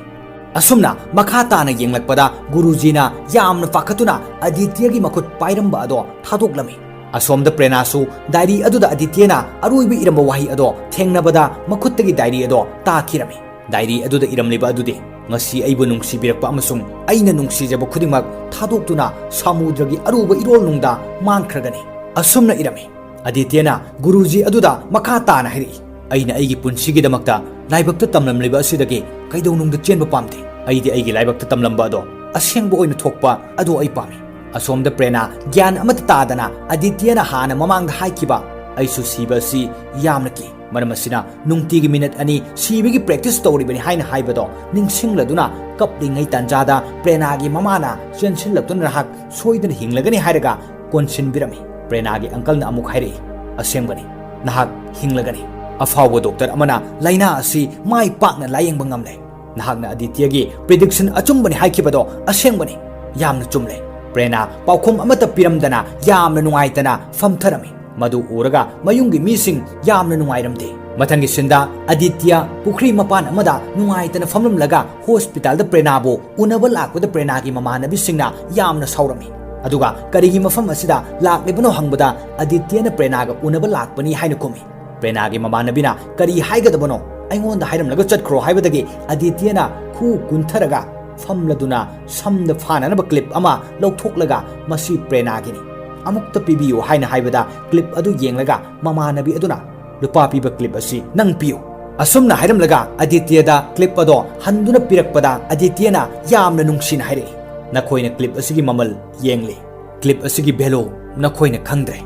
ꯑꯁꯨꯝꯅ ꯃꯈꯥ ꯇꯥꯅ ꯌꯦꯡꯂꯛꯄꯗ ꯒꯨꯔꯨꯖꯤꯅ ꯌꯥꯝꯅ ꯄꯥꯈꯠꯇꯨꯅ ꯑꯗꯤꯇ꯭ꯌꯒꯤ ꯃꯈꯨꯠ ꯄꯥꯏꯔꯝꯕ ꯑꯗꯣ ꯊꯥꯗꯣꯛꯂꯝꯃꯤ꯫ ꯑꯁꯣꯝꯗ ꯄ꯭ꯔꯦꯅꯥꯁꯨ ꯗꯥꯏꯔꯤ ꯑꯗꯨꯗ ꯑꯗꯤꯇ꯭ꯌꯅ ꯑꯔꯣꯏꯕ ꯏꯔꯝꯕ ꯋꯥꯍꯩ ꯑꯗꯣ ꯊꯦꯡꯅꯕꯗ ꯃꯈꯨꯠꯇꯒꯤ ꯗꯥꯏꯔꯤ ꯑꯗꯣ ꯇꯥꯈꯤꯔꯝꯃꯤ꯫ ꯗꯥꯏꯔꯤ ꯑꯗꯨꯗ ꯏꯔꯝꯂꯤꯕ ꯑꯗꯨꯗꯤ, "ꯉꯁꯤ ꯑꯩꯕꯨ ꯅꯨꯡꯁꯤꯕꯤꯔꯛꯄ ꯑꯃꯁꯨꯡ ꯑꯩꯅ ꯅꯨꯡꯁꯤꯖꯕ ꯈꯨꯗꯤꯡꯃꯛ ꯊꯥꯗꯣꯛꯇꯨꯅ ꯁꯃꯨꯗ꯭ꯔꯒꯤ ꯑꯔꯨꯕ ꯏꯔꯣꯜꯅꯨꯡꯗ ꯃꯥꯡꯈ꯭ꯔꯒꯅꯤ꯫" ꯑꯁꯨꯝꯅ ꯏꯔꯝꯃꯤ꯫ ꯑꯗꯤꯇ꯭ꯌꯅ ꯒꯨꯔꯨꯖꯤ ꯑꯗꯨꯗ ꯃꯈꯥ ꯇꯥꯅ ꯍꯥꯏꯔꯛꯏ, "ꯑꯩꯅ ꯑꯩꯒꯤ ꯄꯨꯟꯁꯤꯒꯤꯗꯃꯛꯇ ꯂꯥꯏꯕꯛꯇ ꯇꯝꯂꯝꯂꯤꯕ ꯑꯁꯤꯗꯒꯤ ꯀꯩꯗꯧꯅꯨꯡꯗ ꯆꯦꯟꯕ ꯄꯥꯝꯗꯦ꯫ ꯑꯩꯗꯤ ꯑꯩꯒꯤ ꯂꯥꯏꯕꯛꯇ ꯇꯝꯂꯝꯕ ꯑꯗꯣ ꯑꯁꯦꯡꯕ ꯑꯣꯏꯅ ꯊꯣꯛꯄ ꯑꯗꯨ ꯑꯩ ꯄꯥꯝꯃꯤ꯫" ꯑꯁꯣꯝꯗ ꯄ꯭ꯔꯦꯅꯥ ꯒ꯭ꯌꯥꯟ ꯑꯃꯠꯇ ꯇꯥꯗꯅ ꯑꯗꯤꯇ꯭ꯌꯅ ꯍꯥꯟꯅ ꯃꯃꯥꯡꯗ ꯍꯥꯏꯈꯤꯕ, "ꯑꯩꯁꯨ ꯁꯤꯕ ꯑꯁꯤ ꯌꯥꯝꯅ ꯀꯤ꯫ ꯃꯔꯝ ꯑꯁꯤꯅ ꯅꯨꯡꯇꯤꯒꯤ ꯃꯤꯅꯠ ꯑꯅꯤ ꯁꯤꯕꯒꯤ practice ꯇꯧꯔꯤꯕꯅꯤ ꯍꯥꯏꯅ ꯍꯥꯏꯕꯗꯣ ꯅꯤꯡꯁꯤꯡꯂꯗꯨꯅ ꯀꯞꯂꯤꯉꯩ ꯇꯥꯟꯖꯥꯗ ꯄ꯭ꯔꯦꯅꯥꯒꯤ ꯃꯃꯥꯅ ꯆꯦꯟꯁꯤꯜꯂꯛꯇꯨꯅ "ꯅꯍꯥꯛ ꯁꯣꯏꯗꯅ ꯍꯤꯡꯂꯒꯅꯤ" ꯍꯥꯏꯔꯒ ꯀꯣꯟꯁꯤꯟꯕꯤꯔꯝꯃꯤ꯫ ꯄ꯭ꯔꯦꯅꯥꯒꯤ uncleꯅ ꯑꯃꯨꯛ ꯍꯥꯏꯔꯛꯏ, "ꯑꯁꯦꯡꯕꯅꯤ, ꯅꯍꯥꯛ ꯍꯤꯡꯂꯒꯅꯤ꯫ ꯑꯐꯥꯎꯕ doctor ꯑꯃꯅ ꯂꯥꯏꯅꯥ ꯑꯁꯤ ꯃꯥꯏ ꯄꯥꯛꯅ ꯂꯥꯌꯦꯡꯕ ꯉꯝꯂꯦ꯫ ꯅꯍꯥꯛꯅ ꯑꯗꯤꯇ꯭ꯌꯒꯤ prediction ꯑꯆꯨꯝꯕꯅꯤ ꯍꯥꯏꯈꯤꯕꯗꯣ ꯑꯁꯦꯡꯕꯅꯤ꯫ ꯌꯥꯝꯅ ꯆꯨꯝꯂꯦ꯫" ꯄ꯭ꯔꯦꯅꯥ ꯄꯥꯎꯈꯨꯝ ꯑꯃꯠꯇ ꯄꯤꯔꯝꯗꯅ ꯌꯥꯝꯅ ꯅꯨꯡꯉꯥꯏꯇꯅ ꯐꯝꯊꯔꯝꯃꯤ꯫ ꯃꯗꯨ ꯎꯔꯒ ꯃꯌꯨꯝꯒꯤ ꯃꯤꯁꯤꯡ ꯌꯥꯝꯅ ꯅꯨꯡꯉꯥꯏꯔꯝꯗꯦ꯫ ꯃꯊꯪꯒꯤ sceneꯗ ꯑꯗꯤꯇ꯭ꯌ ꯄꯨꯈ꯭ꯔꯤ ꯃꯄꯥꯟ ꯑꯃꯗ ꯅꯨꯡꯉꯥꯏꯇꯅ ꯐꯝꯂꯝꯂꯒ hospitalꯗ ꯄ꯭ꯔꯦꯅꯥꯕꯨ ꯎꯅꯕ ꯂꯥꯛꯄꯗ ꯄ꯭ꯔꯦꯅꯥꯒꯤ ꯃꯃꯥꯟꯅꯕꯤꯁꯤꯡꯅ ꯌꯥꯝꯅ ꯁꯥꯎꯔꯝꯃꯤ꯫ ꯑꯗꯨꯒ "ꯀꯔꯤꯒꯤ ꯃꯐꯝ ꯑꯁꯤꯗ ꯂꯥꯛꯂꯤꯕꯅꯣ?" ꯍꯪꯕꯗ ꯑꯗꯤꯇ꯭ꯌꯅ ꯄ꯭ꯔꯦꯅꯥꯒ ꯎꯅꯕ ꯂꯥꯛꯄꯅꯤ ꯍꯥꯏꯅ ꯈꯨꯝꯃꯤ꯫ ꯄ꯭ꯔꯦꯅꯥꯒꯤ ꯃꯃꯥꯟꯅꯕꯤꯅ "ꯀꯔꯤ ꯍꯥꯏꯒꯗꯕꯅꯣ? ꯑꯩꯉꯣꯟꯗ ꯍꯥꯏꯔꯝꯂꯒ ꯆꯠꯈ꯭ꯔꯣ" ꯍꯥꯏꯕꯗꯒꯤ ꯑꯗꯤꯇ꯭ꯌꯅ ꯈꯨ ꯀꯨꯟꯊꯔꯒ ꯐꯝꯂꯗꯨꯅ ꯁꯝꯗ ꯐꯥꯅꯅꯕ clip ꯑꯃ ꯂꯧꯊꯣꯛꯂꯒ "ꯃꯁꯤ ꯄ꯭ꯔꯦꯅꯥꯒꯤꯅꯤ, ꯑꯃꯨꯛꯇ ꯄꯤꯕꯤꯌꯨ" ꯍꯥꯏꯅ ꯍꯥꯏꯕꯗ clip ꯑꯗꯨ ꯌꯦꯡꯂꯒ ꯃꯃꯥꯟꯅꯕꯤ ꯑꯗꯨꯅ "ꯂꯨꯄꯥ ꯄꯤꯕ clip ꯑꯁꯤ ꯅꯪ ꯄꯤꯌꯨ" ꯑꯁꯨꯝꯅ ꯍꯥꯏꯔꯝꯂꯒ ꯑꯗꯤꯇ꯭ꯌꯗ clip ꯑꯗꯣ ꯍꯟꯗꯨꯅ ꯄꯤꯔꯛꯄꯗ ꯑꯗꯤꯇ꯭ꯌꯅ ꯌꯥꯝꯅ ꯅꯨꯡꯁꯤꯅ ꯍꯥꯏꯔꯛꯏ, "ꯅꯈꯣꯏꯅ clip ꯑꯁꯤꯒꯤ ꯃꯃꯜ ꯌꯦꯡꯂꯤ꯫ Clip ꯑꯁꯤꯒꯤ value ꯅꯈꯣꯏꯅ ꯈꯪꯗ꯭ꯔꯦ꯫"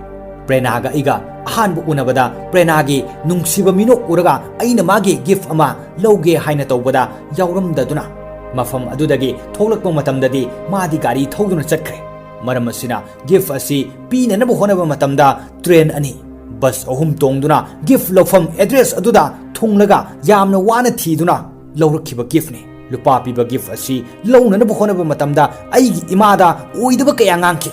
ꯄ꯭ꯔꯦꯅꯥꯒ ꯑꯩꯒ ꯑꯍꯥꯟꯕ ꯎꯅꯕꯗ ꯄ꯭ꯔꯦꯅꯥꯒꯤ ꯅꯨꯡꯁꯤꯕ ꯃꯤꯅꯣꯛ ꯎꯔꯒ ꯑꯩꯅ ꯃꯥꯒꯤ gift ꯑꯃ ꯂꯧꯒꯦ ꯍꯥꯏꯅ ꯇꯧꯕꯗ ꯌꯥꯎꯔꯝꯗꯗꯨꯅ ꯃꯐꯝ ꯑꯗꯨꯗꯒꯤ ꯊꯣꯛꯂꯛꯄ ꯃꯇꯝꯗꯗꯤ ꯃꯥꯗꯤ ꯒꯥꯔꯤ ꯊꯧꯗꯨꯅ ꯆꯠꯈ꯭ꯔꯦ꯫ ꯃꯔꯝ ꯑꯁꯤꯅ gift ꯑꯁꯤ ꯄꯤꯅꯅꯕ ꯍꯣꯠꯅꯕ ꯃꯇꯝꯗ train ꯑꯅꯤ, bus ꯑꯍꯨꯝ ꯇꯣꯡꯗꯨꯅ gift ꯂꯧꯐꯝ address ꯑꯗꯨꯗ ꯊꯨꯡꯂꯒ ꯌꯥꯝꯅ ꯋꯥꯅ ꯊꯤꯗꯨꯅ ꯂꯧꯔꯛꯈꯤꯕ giftꯅꯤ꯫ ꯂꯨꯄꯥ ꯄꯤꯕ gift ꯑꯁꯤ ꯂꯧꯅꯅꯕ ꯍꯣꯠꯅꯕ ꯃꯇꯝꯗ ꯑꯩꯒꯤ ꯏꯃꯥꯗ ꯑꯣꯏꯗꯕ ꯀꯌꯥ ꯉꯥꯡꯈꯤ꯫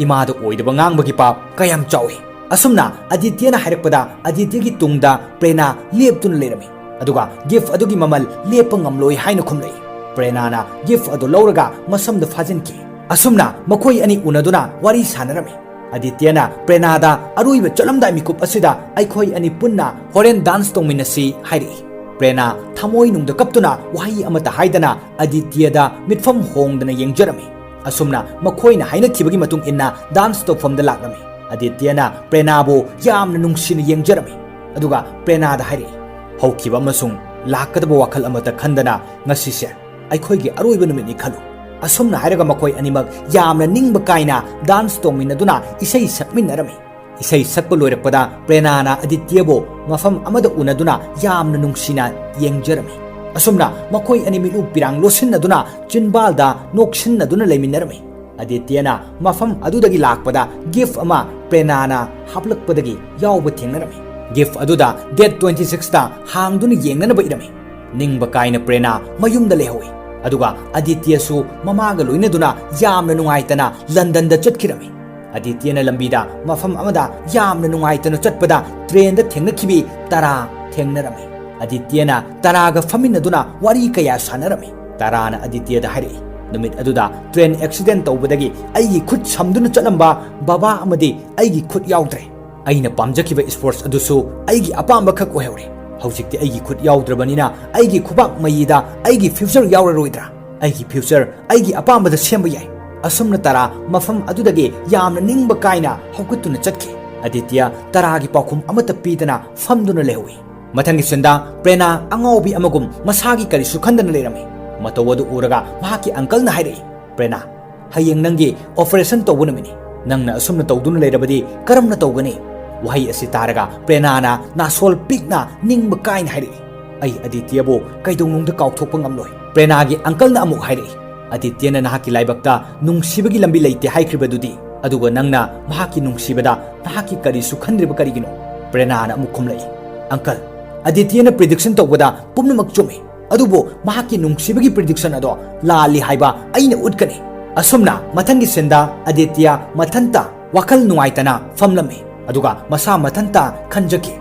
ꯏꯃꯥꯗ ꯑꯣꯏꯗꯕ ꯉꯥꯡꯕꯒꯤ ꯄꯥꯞ ꯀꯌꯥꯝ ꯆꯥꯎꯏ꯫ ꯑꯁꯨꯝꯅ ꯑꯗꯤꯇ꯭ꯌꯅ ꯍꯥꯏꯔꯛꯄꯗ ꯑꯗꯤꯇ꯭ꯌꯒꯤ ꯇꯨꯡꯗ ꯄ꯭ꯔꯦꯅꯥ ꯂꯦꯞꯇꯨꯅ ꯂꯩꯔꯝꯃꯤ꯫ ꯑꯗꯨꯒ gift ꯑꯗꯨꯒꯤ ꯃꯃꯜ ꯂꯦꯞꯄ ꯉꯝꯂꯣꯏ ꯍꯥꯏꯅ ꯈꯨꯝꯂꯛꯏ꯫ ꯄ꯭ꯔꯦꯅꯥꯅ gift ꯑꯗꯨ ꯂꯧꯔꯒ ꯃꯁꯝꯗ ꯐꯥꯖꯤꯟꯈꯤ꯫ ꯑꯁꯨꯝꯅ ꯃꯈꯣꯏ ꯑꯅꯤ ꯎꯅꯗꯨꯅ ꯋꯥꯔꯤ ꯁꯥꯟꯅꯔꯝꯃꯤ꯫ ꯑꯗꯤꯇ꯭ꯌꯅ ꯄ꯭ꯔꯦꯅꯥꯗ "ꯑꯔꯣꯏꯕ ꯆꯠꯂꯝꯗꯥꯏ ꯃꯤꯀꯨꯞ ꯑꯁꯤꯗ ꯑꯩꯈꯣꯏ ꯑꯅꯤ ꯄꯨꯟꯅ ꯍꯣꯔꯦꯟ dance ꯇꯧꯃꯤꯟꯅꯁꯤ" ꯍꯥꯏꯔꯛꯏ꯫ ꯄ꯭ꯔꯦꯅꯥ ꯊꯃꯣꯏꯅꯨꯡꯗ ꯀꯞꯇꯨꯅ ꯋꯥꯍꯩ ꯑꯃꯠꯇ ꯍꯥꯏꯗꯅ ꯑꯗꯤꯇ꯭ꯌꯗ ꯃꯤꯠꯐꯝ ꯍꯣꯡꯗꯅ ꯌꯦꯡꯖꯔꯝꯃꯤ꯫ ꯑꯁꯨꯝꯅ ꯃꯈꯣꯏꯅ ꯍꯥꯏꯅꯈꯤꯕꯒꯤ ꯃꯇꯨꯡ ꯏꯟꯅ dance ꯇꯧꯐꯝꯗ ꯂꯥꯛꯂꯝꯃꯤ꯫ ꯑꯗꯤꯇ꯭ꯌꯅ ꯄ꯭ꯔꯦꯅꯥꯕꯨ ꯌꯥꯝꯅ ꯅꯨꯡꯁꯤꯅ ꯌꯦꯡꯖꯔꯝꯃꯤ꯫ ꯑꯗꯨꯒ ꯄ꯭ꯔꯦꯅꯥꯗ ꯍꯥꯏꯔꯛꯏ, "ꯍꯧꯈꯤꯕ ꯑꯃꯁꯨꯡ ꯂꯥꯛꯀꯗꯕ ꯋꯥꯈꯜ ꯑꯃꯠꯇ ꯈꯟꯗꯅ ꯉꯁꯤꯁꯦ ꯑꯩꯈꯣꯏꯒꯤ ꯑꯔꯣꯏꯕ ꯅꯨꯃꯤꯠꯅꯤ ꯈꯜꯂꯨ꯫" ꯑꯁꯨꯝꯅ ꯍꯥꯏꯔꯒ ꯃꯈꯣꯏ ꯑꯅꯤꯃꯛ ꯌꯥꯝꯅ ꯅꯤꯡꯕ ꯀꯥꯏꯅ dance ꯇꯧꯃꯤꯟꯅꯗꯨꯅ ꯏꯁꯩ ꯁꯛꯃꯤꯟꯅꯔꯝꯃꯤ꯫ ꯏꯁꯩ ꯁꯛꯄ ꯂꯣꯏꯔꯛꯄꯗ ꯄ꯭ꯔꯦꯅꯥꯅ ꯑꯗꯤꯇ꯭ꯌꯕꯨ ꯃꯐꯝ ꯑꯃꯗ ꯎꯅꯗꯨꯅ ꯌꯥꯝꯅ ꯅꯨꯡꯁꯤꯅ ꯌꯦꯡꯖꯔꯝꯃꯤ꯫ ꯑꯁꯨꯝꯅ ꯃꯈꯣꯏ ꯑꯅꯤ ꯃꯤꯠꯂꯨ ꯄꯤꯔꯥꯡ ꯂꯣꯠꯁꯤꯟꯅꯗꯨꯅ ꯆꯤꯟꯕꯥꯜꯗ ꯅꯣꯛꯁꯤꯟꯅꯗꯨꯅ ꯂꯩꯃꯤꯟꯅꯔꯝꯃꯤ꯫ ꯑꯗꯤꯇ꯭ꯌꯅ ꯃꯐꯝ ꯑꯗꯨꯗꯒꯤ ꯂꯥꯛꯄꯗ ꯒꯤꯐ ꯑꯃ ꯄ꯭ꯔꯦꯅꯥꯅ ꯍꯥꯞꯂꯛꯄꯗꯒꯤ ꯌꯥꯎꯕ ꯊꯦꯡꯅꯔꯝꯃꯤ꯫ ꯒꯤꯐ ꯑꯗꯨꯗ ꯗꯦꯠ ꯇ꯭ꯋꯦꯟꯇꯤ ꯁꯤꯛꯁꯇ ꯍꯥꯡꯗꯨꯅ ꯌꯦꯡꯅꯅꯕ ꯏꯔꯝꯃꯤ꯫ ꯅꯤꯡꯕ ꯀꯥꯏꯅ ꯄ꯭ꯔꯦꯅꯥ ꯃꯌꯨꯝꯗ ꯂꯩꯍꯧꯏ꯫ ꯑꯗꯨꯒ ꯑꯗꯤꯇ꯭ꯌꯁꯨ ꯃꯃꯥꯒ ꯂꯣꯏꯅꯗꯨꯅ ꯌꯥꯝꯅ ꯅꯨꯡꯉꯥꯏꯇꯅ ꯂꯟꯗꯟꯗ ꯆꯠꯈꯤꯔꯝꯃꯤ꯫ ꯑꯗꯤꯇ꯭ꯌꯅ ꯂꯝꯕꯤꯗ ꯃꯐꯝ ꯑꯃꯗ ꯌꯥꯝꯅ ꯅꯨꯡꯉꯥꯏꯇꯅ ꯆꯠꯄꯗ ꯇ꯭ꯔꯦꯟꯗ ꯊꯦꯡꯅꯈꯤꯕꯤ ꯇꯔꯥ ꯊꯦꯡꯅꯔꯝꯃꯤ꯫ ꯑꯗꯤꯇ꯭ꯌꯅ ꯇꯔꯥꯒ ꯐꯝꯃꯤꯟꯅꯗꯨꯅ ꯋꯥꯔꯤ ꯀꯌꯥ ꯁꯥꯟꯅꯔꯝꯃꯤ꯫ ꯇꯔꯥꯅ ꯑꯗꯤꯇ꯭ꯌꯗ ꯍꯥꯏꯔꯛꯏ, "ꯅꯨꯃꯤꯠ ꯑꯗꯨꯗ ꯇ꯭ꯔꯦꯟ ꯑꯦꯛꯁꯤꯗꯦꯟ ꯇꯧꯕꯗꯒꯤ ꯑꯩꯒꯤ ꯈꯨꯠ ꯁꯝꯗꯨꯅ ꯆꯠꯂꯝꯕ ꯕꯕꯥ ꯑꯃꯗꯤ ꯑꯩꯒꯤ ꯈꯨꯠ ꯌꯥꯎꯗ꯭ꯔꯦ꯫ ꯑꯩꯅ ꯄꯥꯝꯖꯈꯤꯕ ꯁ꯭ꯄꯣꯔꯠꯁ ꯑꯗꯨꯁꯨ ꯑꯩꯒꯤ ꯑꯄꯥꯝꯕꯈꯛ ꯑꯣꯏꯍꯧꯔꯦ꯫ ꯍꯧꯖꯤꯛꯇꯤ ꯑꯩꯒꯤ ꯈꯨꯠ ꯌꯥꯎꯗ꯭ꯔꯕꯅꯤꯅ ꯑꯩꯒꯤ ꯈꯨꯕꯥꯛ ꯃꯌꯤꯗ ꯑꯩꯒꯤ ꯐ꯭ꯌꯨꯆꯔ ꯌꯥꯎꯔꯔꯣꯏꯗ꯭ꯔꯥ? ꯑꯩꯒꯤ ꯐ꯭ꯌꯨꯆꯔ ꯑꯩꯒꯤ ꯑꯄꯥꯝꯕꯗ ꯁꯦꯝꯕ ꯌꯥꯏ"꯫ ꯑꯁꯨꯝꯅ ꯇꯔꯥ ꯃꯐꯝ ꯑꯗꯨꯗꯒꯤ ꯌꯥꯝꯅ ꯅꯤꯡꯕ ꯀꯥꯏꯅ ꯍꯧꯒꯠꯇꯨꯅ ꯆꯠꯈꯤ꯫ ꯑꯗꯤꯇ꯭ꯌ ꯇꯔꯥꯒꯤ ꯄꯥꯎꯈꯨꯝ ꯑꯃꯠꯇ ꯄꯤꯗꯅ ꯐꯝꯗꯨꯅ ꯂꯩꯍꯧꯏ꯫ ꯃꯊꯪꯒꯤ ꯁꯤꯟꯗ ꯄ꯭ꯔꯦꯅꯥ ꯑꯉꯥꯎꯕꯤ ꯑꯃꯒꯨꯝ ꯃꯁꯥꯒꯤ ꯀꯔꯤꯁꯨ ꯈꯟꯗꯅ ꯂꯩꯔꯝꯃꯤ꯫ ꯃꯇꯧ ꯑꯗꯨ ꯎꯔꯒ ꯃꯍꯥꯛꯀꯤ ꯑꯪꯀꯜꯅ ꯍꯥꯏꯔꯛꯏ, "ꯄ꯭ꯔꯦꯅꯥ, ꯍꯌꯦꯡ ꯅꯪꯒꯤ ꯑꯣꯄꯔꯦꯁꯟ ꯇꯧꯕ ꯅꯨꯃꯤꯠꯅꯤ꯫ ꯅꯪꯅ ꯑꯁꯨꯝꯅ ꯇꯧꯗꯨꯅ ꯂꯩꯔꯕꯗꯤ ꯀꯔꯝꯅ ꯇꯧꯒꯅꯤ?" ꯋꯥꯍꯩ ꯑꯁꯤ ꯇꯥꯔꯒ ꯄ꯭ꯔꯦꯅꯥꯅ ꯅꯥꯁꯣꯜ ꯄꯤꯛꯅ ꯅꯤꯡꯕ ꯀꯥꯏꯅ ꯍꯥꯏꯔꯛꯏ, "ꯑꯩ ꯑꯗꯤꯇ꯭ꯌꯕꯨ ꯀꯩꯗꯧꯅꯨꯡꯗ ꯀꯥꯎꯊꯣꯛꯄ ꯉꯝꯂꯣꯏ"꯫ ꯄ꯭ꯔꯦꯅꯥꯒꯤ ꯑꯪꯀꯜꯅ ꯑꯃꯨꯛ ꯍꯥꯏꯔꯛꯏ, "ꯑꯗꯤꯇ꯭ꯌꯅ ꯅꯍꯥꯛꯀꯤ ꯂꯥꯏꯕꯛꯇ ꯅꯨꯡꯁꯤꯕꯒꯤ ꯂꯝꯕꯤ ꯂꯩꯇꯦ ꯍꯥꯏꯈ꯭ꯔꯤꯕꯗꯨꯗꯤ, ꯑꯗꯨꯒ ꯅꯪꯅ ꯃꯍꯥꯛꯀꯤ ꯅꯨꯡꯁꯤꯕꯗ ꯅꯍꯥꯛꯀꯤ ꯀꯔꯤꯁꯨ ꯈꯟꯗ꯭ꯔꯤꯕ ꯀꯔꯤꯒꯤꯅꯣ?" ꯄ꯭ꯔꯦꯅꯥꯅ ꯑꯃꯨꯛ ꯈꯨꯝꯂꯛꯏ, "ꯑꯪꯀꯜ, ꯑꯗꯤꯇ꯭ꯌꯅ ꯄ꯭ꯔꯤꯗꯤꯛꯁꯟ ꯇꯧꯕꯗ ꯄꯨꯝꯅꯃꯛ ꯆꯨꯝꯃꯤ꯫ ꯑꯗꯨꯕꯨ ꯃꯍꯥꯛꯀꯤ ꯅꯨꯡꯁꯤꯕꯒꯤ ꯄ꯭ꯔꯤꯗꯤꯛꯁꯟ ꯑꯗꯣ ꯂꯥꯜꯂꯤ ꯍꯥꯏꯕ ꯑꯩꯅ ꯎꯠꯀꯅꯤ"꯫ ꯑꯁꯨꯝꯅ ꯃꯊꯪꯒꯤ ꯁꯤꯟꯗ ꯑꯗꯤꯇ꯭ꯌ ꯃꯊꯟꯇ ꯋꯥꯈꯜ ꯅꯨꯡꯉꯥꯏꯇꯅ ꯐꯝꯂꯝꯃꯤ, ꯑꯗꯨꯒ ꯃꯁꯥ ꯃꯊꯟꯇ ꯈꯟꯖꯈꯤ,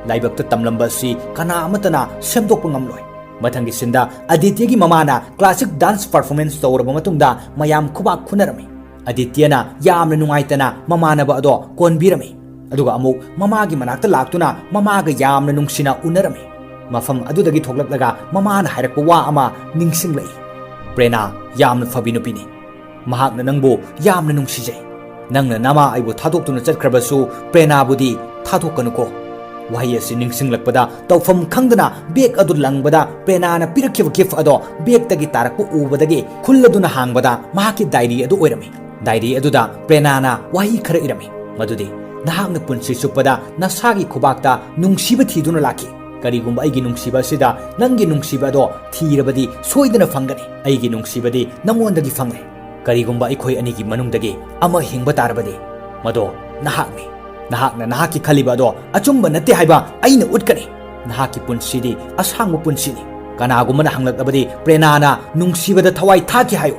"ꯂꯥꯏꯕꯛꯇ ꯇꯝꯂꯝꯕ ꯑꯁꯤ ꯀꯅꯥ ꯑꯃꯠꯇꯅ ꯁꯦꯝꯗꯣꯛꯄ ꯉꯝꯂꯣꯏ"꯫ ꯃꯊꯪꯒꯤ ꯁꯤꯟꯗ ꯑꯗꯤꯇ꯭ꯌꯒꯤ ꯃꯃꯥꯅ ꯀ꯭ꯂꯥꯁꯤꯛ ꯗꯥꯟꯁ ꯄꯔꯐꯣꯔꯃꯦꯟꯁ ꯇꯧꯔꯕ ꯃꯇꯨꯡꯗ ꯃꯌꯥꯝ ꯈꯨꯕꯥꯛ ꯈꯨꯅꯔꯝꯃꯤ꯫ ꯑꯗꯤꯇ꯭ꯌꯅ ꯌꯥꯝꯅ ꯅꯨꯡꯉꯥꯏꯇꯅ ꯃꯃꯥꯟꯅꯕ ꯑꯗꯣ ꯀꯣꯟꯕꯤꯔꯝꯃꯤ꯫ ꯑꯗꯨꯒ ꯑꯃꯨꯛ ꯃꯃꯥꯒꯤ ꯃꯅꯥꯛꯇ ꯂꯥꯛꯇꯨꯅ ꯃꯃꯥꯒ ꯌꯥꯝꯅ ꯅꯨꯡꯁꯤꯅ ꯎꯅꯔꯝꯃꯤ꯫ ꯃꯐꯝ ꯑꯗꯨꯗꯒꯤ ꯊꯣꯛꯂꯛꯂꯒ ꯃꯃꯥꯅ ꯍꯥꯏꯔꯛꯄ ꯋꯥ ꯑꯃ ꯅꯤꯡꯁꯤꯡꯂꯛꯏ, "ꯄ꯭ꯔꯦꯅꯥ ꯌꯥꯝꯅ ꯐꯕꯤ ꯅꯨꯄꯤꯅꯤ꯫ ꯃꯍꯥꯛꯅ ꯅꯪꯕꯨ ꯌꯥꯝꯅ ꯅꯨꯡꯁꯤꯖꯩ꯫ ꯅꯪꯅ ꯅꯃꯥ ꯑꯩꯕꯨ ꯊꯥꯗꯣꯛꯇꯨꯅ ꯆꯠꯈ꯭ꯔꯕꯁꯨ ꯄ꯭ꯔꯦꯅꯥꯕꯨꯗꯤ ꯊꯥꯗꯣꯛꯀꯅꯨꯀꯣ"꯫ ꯋꯥꯍꯩ ꯑꯁꯤ ꯅꯤꯡꯁꯤꯡꯂꯛꯄꯗ ꯇꯧꯐꯝ ꯈꯪꯗꯅ ꯕꯦꯒ ꯑꯗꯨ ꯂꯪꯕꯗ ꯄ꯭ꯔꯦꯅꯥꯅ ꯄꯤꯔꯛꯈꯤꯕ ꯒꯤꯐ ꯑꯗꯣ ꯕꯦꯒꯇꯒꯤ ꯇꯥꯔꯛꯄ ꯎꯕꯗꯒꯤ ꯈꯨꯜꯂꯗꯨꯅ ꯍꯥꯡꯕꯗ ꯃꯍꯥꯛꯀꯤ ꯗꯥꯏꯔꯤ ꯑꯗꯨ ꯑꯣꯏꯔꯝꯃꯤ꯫ ꯗꯥꯏꯔꯤ ꯑꯗꯨꯗ ꯄ꯭ꯔꯦꯅꯥꯅ ꯋꯥꯍꯩ ꯈꯔ ꯏꯔꯝꯃꯤ, ꯃꯗꯨꯗꯤ, ꯅꯍꯥꯛꯅ ꯄꯨꯟꯁꯤ ꯆꯨꯞꯄꯗ ꯅꯁꯥꯒꯤ ꯈꯨꯕꯥꯛꯇ ꯅꯨꯡꯁꯤꯕ ꯊꯤꯗꯨꯅ ꯂꯥꯛꯈꯤ꯫ ꯀꯔꯤꯒꯨꯝꯕ ꯑꯩꯒꯤ ꯅꯨꯡꯁꯤꯕ ꯑꯁꯤꯗ ꯅꯪꯒꯤ ꯅꯨꯡꯁꯤꯕ ꯑꯗꯣ ꯊꯤꯔꯕꯗꯤ ꯁꯣꯏꯗꯅ ꯐꯪꯒꯅꯤ꯫ ꯑꯩꯒꯤ ꯅꯨꯡꯁꯤꯕꯗꯤ ꯅꯉꯣꯟꯗꯒꯤ ꯐꯪꯂꯦ꯫ ꯀꯔꯤꯒꯨꯝꯕ ꯑꯩꯈꯣꯏ ꯑꯅꯤꯒꯤ ꯃꯅꯨꯡꯗꯒꯤ ꯑꯃ ꯍꯤꯡꯕ ꯇꯥꯔꯕꯗꯤ, ꯃꯗꯣ ꯅꯍꯥꯛꯅꯤ꯫ ꯅꯍꯥꯛꯅ ꯅꯍꯥꯛꯀꯤ ꯈꯜꯂꯤꯕ ꯑꯗꯣ ꯑꯆꯨꯝꯕ ꯅꯠꯇꯦ ꯍꯥꯏꯕ ꯑꯩꯅ ꯎꯠꯀꯅꯤ꯫ ꯅꯍꯥꯛꯀꯤ ꯄꯨꯟꯁꯤꯗꯤ ꯑꯁꯥꯡꯕ ꯄꯨꯟꯁꯤꯅꯤ꯫ ꯀꯅꯥꯒꯨꯝꯕꯅ ꯍꯪꯂꯛꯂꯕꯗꯤ, "ꯄ꯭ꯔꯦꯅꯥꯅ ꯅꯨꯡꯁꯤꯕꯗ ꯊꯋꯥꯏ ꯊꯥꯈꯤ" ꯍꯥꯏꯌꯨ꯫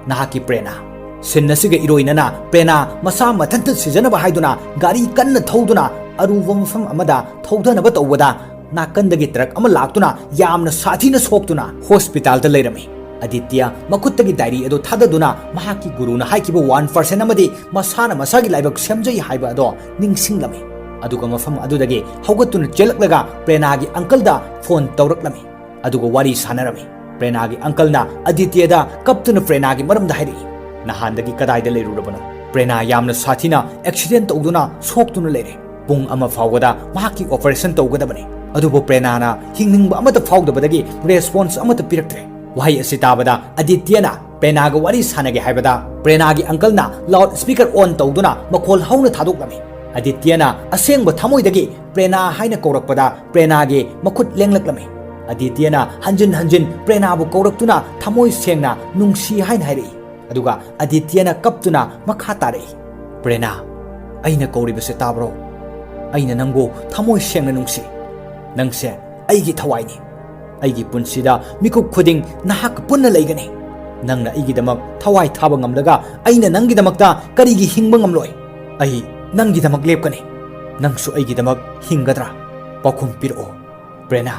ꯅꯍꯥꯛꯀꯤ ꯄ꯭ꯔꯦꯅꯥ꯫ ꯁꯤꯟ ꯑꯁꯤꯒ ꯏꯔꯣꯏꯅꯅ ꯄ꯭ꯔꯦꯅꯥ ꯃꯁꯥ ꯃꯊꯟꯇ ꯁꯤꯖꯅꯕ ꯍꯥꯏꯗꯨꯅ ꯒꯥꯔꯤ ꯀꯟꯅ ꯊꯧꯗꯨꯅ ꯑꯔꯨꯕ ꯃꯐꯝ ꯑꯃꯗ ꯊꯧꯗꯅꯕ ꯇꯧꯕꯗ, ꯅꯥꯀꯟꯗꯒꯤ ꯇ꯭ꯔꯛ ꯑꯃ ꯂꯥꯛꯇꯨꯅ ꯌꯥꯝꯅ ꯁꯥꯊꯤꯅ ꯁꯣꯛꯇꯨꯅ ꯍꯣꯁꯄꯤꯇꯥꯜꯗ ꯂꯩꯔꯝꯃꯤ꯫ ꯑꯗꯤꯇ꯭ꯌ ꯃꯈꯨꯠꯇꯒꯤ ꯗꯥꯏꯔꯤ ꯑꯗꯨ ꯊꯥꯗꯗꯨꯅ ꯃꯍꯥꯛꯀꯤ ꯒꯨꯔꯨꯅ ꯍꯥꯏꯈꯤꯕ "ꯋꯥꯟ ꯄꯥꯔꯁꯦꯟ ꯑꯃꯗꯤ ꯃꯁꯥꯅ ꯃꯁꯥꯒꯤ ꯂꯥꯏꯕꯛ ꯁꯦꯝꯖꯩ" ꯍꯥꯏꯕ ꯑꯗꯣ ꯅꯤꯡꯁꯤꯡꯂꯝꯃꯤ꯫ ꯑꯗꯨꯒ ꯃꯐꯝ ꯑꯗꯨꯗꯒꯤ ꯍꯧꯒꯠꯇꯨꯅ ꯆꯦꯜꯂꯛꯂꯒ ꯄ꯭ꯔꯦꯅꯥꯒꯤ ꯑꯪꯀꯜꯗ ꯐꯣꯟ ꯇꯧꯔꯛꯂꯝꯃꯤ꯫ ꯑꯗꯨꯒ ꯋꯥꯔꯤ ꯁꯥꯟꯅꯔꯝꯃꯤ꯫ ꯄ꯭ꯔꯦꯅꯥꯒꯤ ꯑꯪꯀꯜꯅ ꯑꯗꯤꯇ꯭ꯌꯗ ꯀꯞꯇꯨꯅ ꯄ꯭ꯔꯦꯅꯥꯒꯤ ꯃꯔꯝꯗ ꯍꯥꯏꯔꯛꯏ, "ꯅꯍꯥꯟꯗꯒꯤ ꯀꯗꯥꯏꯗ ꯂꯩꯔꯨꯔꯕꯅꯣ? ꯄ꯭ꯔꯦꯅꯥ ꯌꯥꯝꯅ ꯁꯥꯊꯤꯅ ꯑꯦꯛꯁꯤꯗꯦꯟ ꯇꯧꯗꯨꯅ ꯁꯣꯛꯇꯨꯅ ꯂꯩꯔꯦ꯫ ꯄꯨꯡ ꯑꯃ ꯐꯥꯎꯕꯗ ꯃꯍꯥꯛꯀꯤ ꯑꯣꯄꯔꯦꯁꯟ ꯇꯧꯒꯗꯕꯅꯤ꯫ ꯑꯗꯨꯕꯨ ꯄ꯭ꯔꯦꯅꯥꯅ ꯍꯤꯡꯅꯤꯡꯕ ꯑꯃꯠꯇ ꯐꯥꯎꯗꯕꯗꯒꯤ ꯔꯦꯁꯄꯣꯟꯁ ꯑꯃꯠꯇ ꯄꯤꯔꯛꯇ꯭ꯔꯦ꯫" ꯋꯥꯍꯩ ꯑꯁꯤ ꯇꯥꯕꯗ ꯑꯗꯤꯇ꯭ꯌꯅ ꯄ꯭ꯔꯦꯅꯥꯒ ꯋꯥꯔꯤ ꯁꯥꯟꯅꯒꯦ ꯍꯥꯏꯕꯗ, ꯄ꯭ꯔꯦꯅꯥꯒꯤ ꯑꯪꯀꯜꯅ ꯂꯥꯎꯗ ꯁ꯭ꯄꯤꯀꯔ ꯑꯣꯟ ꯇꯧꯗꯨꯅ ꯃꯈꯣꯜ ꯍꯧꯅ ꯊꯥꯗꯣꯛꯂꯝꯃꯤ꯫ ꯑꯗꯤꯇ꯭ꯌꯅ ꯑꯁꯦꯡꯕ ꯊꯃꯣꯏꯗꯒꯤ ꯄ꯭ꯔꯦꯅꯥ ꯍꯥꯏꯅ ꯀꯧꯔꯛꯄꯗ, ꯄ꯭ꯔꯦꯅꯥꯒꯤ ꯃꯈꯨꯠ ꯂꯦꯡꯂꯛꯂꯝꯃꯤ꯫ ꯑꯗꯤꯇ꯭ꯌꯅ ꯍꯟꯖꯤꯟ ꯍꯟꯖꯤꯟ ꯄ꯭ꯔꯦꯅꯥꯕꯨ ꯀꯧꯔꯛꯇꯨꯅ ꯊꯃꯣꯏ ꯁꯦꯡꯅ "ꯅꯨꯡꯁꯤ" ꯍꯥꯏꯅ ꯍꯥꯏꯔꯛꯏ꯫ ꯑꯗꯨꯒ ꯑꯗꯤꯇ꯭ꯌꯅ ꯀꯞꯇꯨꯅ ꯃꯈꯥ ꯇꯥꯔꯛꯏ, "ꯄ꯭ꯔꯦꯅꯥ, ꯑꯩꯅ ꯀꯧꯔꯤꯕꯁꯦ ꯇꯥꯕ꯭ꯔꯣ? ꯑꯩꯅ ꯅꯪꯕꯨ ꯊꯃꯣꯏ ꯁꯦꯡꯅ ꯅꯨꯡꯁꯤ꯫ ꯅꯪꯁꯦ ꯑꯩꯒꯤ ꯊꯋꯥꯏꯅꯤ꯫ ꯑꯩꯒꯤ ꯄꯨꯟꯁꯤꯗ ꯃꯤꯀꯨꯞ ꯈꯨꯗꯤꯡ ꯅꯍꯥꯛꯀ ꯄꯨꯟꯅ ꯂꯩꯒꯅꯤ꯫ ꯅꯪꯅ ꯑꯩꯒꯤꯗꯃꯛ ꯊꯋꯥꯏ ꯊꯥꯕ ꯉꯝꯂꯒ ꯑꯩꯅ ꯅꯪꯒꯤꯗꯃꯛꯇ ꯀꯔꯤꯒꯤ ꯍꯤꯡꯕ ꯉꯝꯂꯣꯏ? ꯑꯩ ꯅꯪꯒꯤꯗꯃꯛ ꯂꯦꯞꯀꯅꯤ꯫ ꯅꯪꯁꯨ ꯑꯩꯒꯤꯗꯃꯛ ꯍꯤꯡꯒꯗ꯭ꯔꯥ? ꯄꯥꯎꯈꯨꯝ ꯄꯤꯔꯛꯑꯣ, ꯄ꯭ꯔꯦꯅꯥ꯫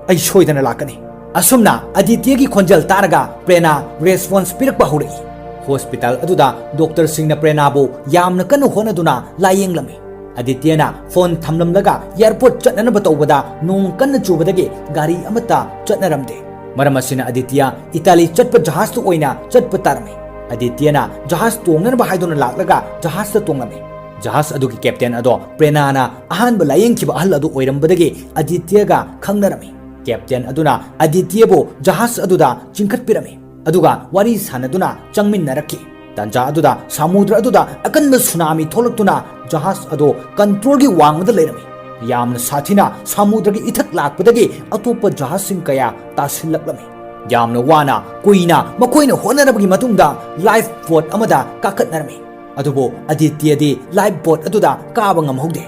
ꯑꯩ ꯁꯣꯏꯗꯅ ꯂꯥꯛꯀꯅꯤ꯫" ꯑꯁꯨꯝꯅ ꯑꯗꯤꯇ꯭ꯌꯒꯤ ꯈꯣꯟꯖꯦꯜ ꯇꯥꯔꯒ ꯄ꯭ꯔꯦꯅꯥ ꯔꯦꯁꯄꯣꯟꯁ ꯄꯤꯔꯛꯄ ꯍꯧꯔꯛꯏ꯫ ꯍꯣꯁꯄꯤꯇꯥꯜ ꯑꯗꯨꯗ ꯗꯣꯛꯇꯔꯁꯤꯡꯅ ꯄ꯭ꯔꯦꯅꯥꯕꯨ ꯌꯥꯝꯅ ꯀꯟꯅ ꯍꯣꯠꯅꯗꯨꯅ ꯂꯥꯌꯦꯡꯂꯝꯃꯤ꯫ ꯑꯗꯤꯇ꯭ꯌꯅ ꯐꯣꯟ ꯊꯝꯂꯝꯂꯒ ꯑꯦꯌꯔꯄꯣꯔꯠ ꯆꯠꯅꯅꯕ ꯇꯧꯕꯗ ꯅꯣꯡ ꯀꯟꯅ ꯆꯨꯕꯗꯒꯤ ꯒꯥꯔꯤ ꯑꯃꯠꯇ ꯆꯠꯅꯔꯝꯗꯦ꯫ ꯃꯔꯝ ꯑꯁꯤꯅ ꯑꯗꯤꯇ꯭ꯌ ꯏꯇꯥꯂꯤ ꯆꯠꯄ ꯖꯍꯥꯖꯇ ꯑꯣꯏꯅ ꯆꯠꯄ ꯇꯥꯔꯝꯃꯤ꯫ ꯑꯗꯤꯇ꯭ꯌꯅ ꯖꯍꯥꯖ ꯇꯣꯡꯅꯅꯕ ꯍꯥꯏꯗꯨꯅ ꯂꯥꯛꯂꯒ ꯖꯍꯥꯖꯇ ꯇꯣꯡꯂꯝꯃꯤ꯫ ꯖꯍꯥꯖ ꯑꯗꯨꯒꯤ ꯀꯦꯞꯇꯦꯟ ꯑꯗꯣ ꯄ꯭ꯔꯦꯅꯥꯅ ꯑꯍꯥꯟꯕ ꯂꯥꯌꯦꯡꯈꯤꯕ ꯑꯍꯜ ꯑꯗꯨ ꯑꯣꯏꯔꯝꯕꯗꯒꯤ ꯑꯗꯤꯇ꯭ꯌꯒ ꯈꯪꯅꯔꯝꯃꯤ꯫ ꯀꯦꯞꯇꯦꯟ ꯑꯗꯨꯅ ꯑꯗꯤꯇ꯭ꯌꯕꯨ ꯖꯍꯥꯖ ꯑꯗꯨꯗ ꯆꯤꯡꯈꯠꯄꯤꯔꯝꯃꯤ꯫ ꯑꯗꯨꯒ ꯋꯥꯔꯤ ꯁꯥꯟꯅꯗꯨꯅ ꯆꯪꯃꯤꯟꯅꯔꯛꯈꯤ꯫ ꯇꯥꯟꯖꯥ ꯑꯗꯨꯗ ꯁꯃꯨꯗ꯭ꯔ ꯑꯗꯨꯗ ꯑꯀꯟꯕ ꯁꯨꯅꯥꯃꯤ ꯊꯣꯛꯂꯛꯇꯨꯅ ꯖꯍꯥꯖ ꯑꯗꯣ ꯀꯟꯇ꯭ꯔꯣꯜꯒꯤ ꯋꯥꯡꯃꯗ ꯂꯩꯔꯝꯃꯤ꯫ ꯌꯥꯝꯅ ꯁꯥꯊꯤꯅ ꯁꯃꯨꯗ꯭ꯔꯒꯤ ꯏꯊꯛ ꯂꯥꯛꯄꯗꯒꯤ ꯑꯇꯣꯞꯄ ꯖꯍꯥꯖꯁꯤꯡ ꯀꯌꯥ ꯇꯥꯁꯤꯜꯂꯛꯂꯝꯃꯤ꯫ ꯌꯥꯝꯅ ꯋꯥꯅ ꯀꯨꯏꯅ ꯃꯈꯣꯏꯅ ꯍꯣꯠꯅꯔꯕꯒꯤ ꯃꯇꯨꯡꯗ ꯂꯥꯏꯐ ꯕꯣꯠ ꯑꯃꯗ ꯀꯥꯈꯠꯅꯔꯝꯃꯤ꯫ ꯑꯗꯨꯕꯨ ꯑꯗꯤꯇ꯭ꯌꯗꯤ ꯂꯥꯏꯐ ꯕꯣꯠ ꯑꯗꯨꯗ ꯀꯥꯕ ꯉꯝꯍꯧꯗꯦ꯫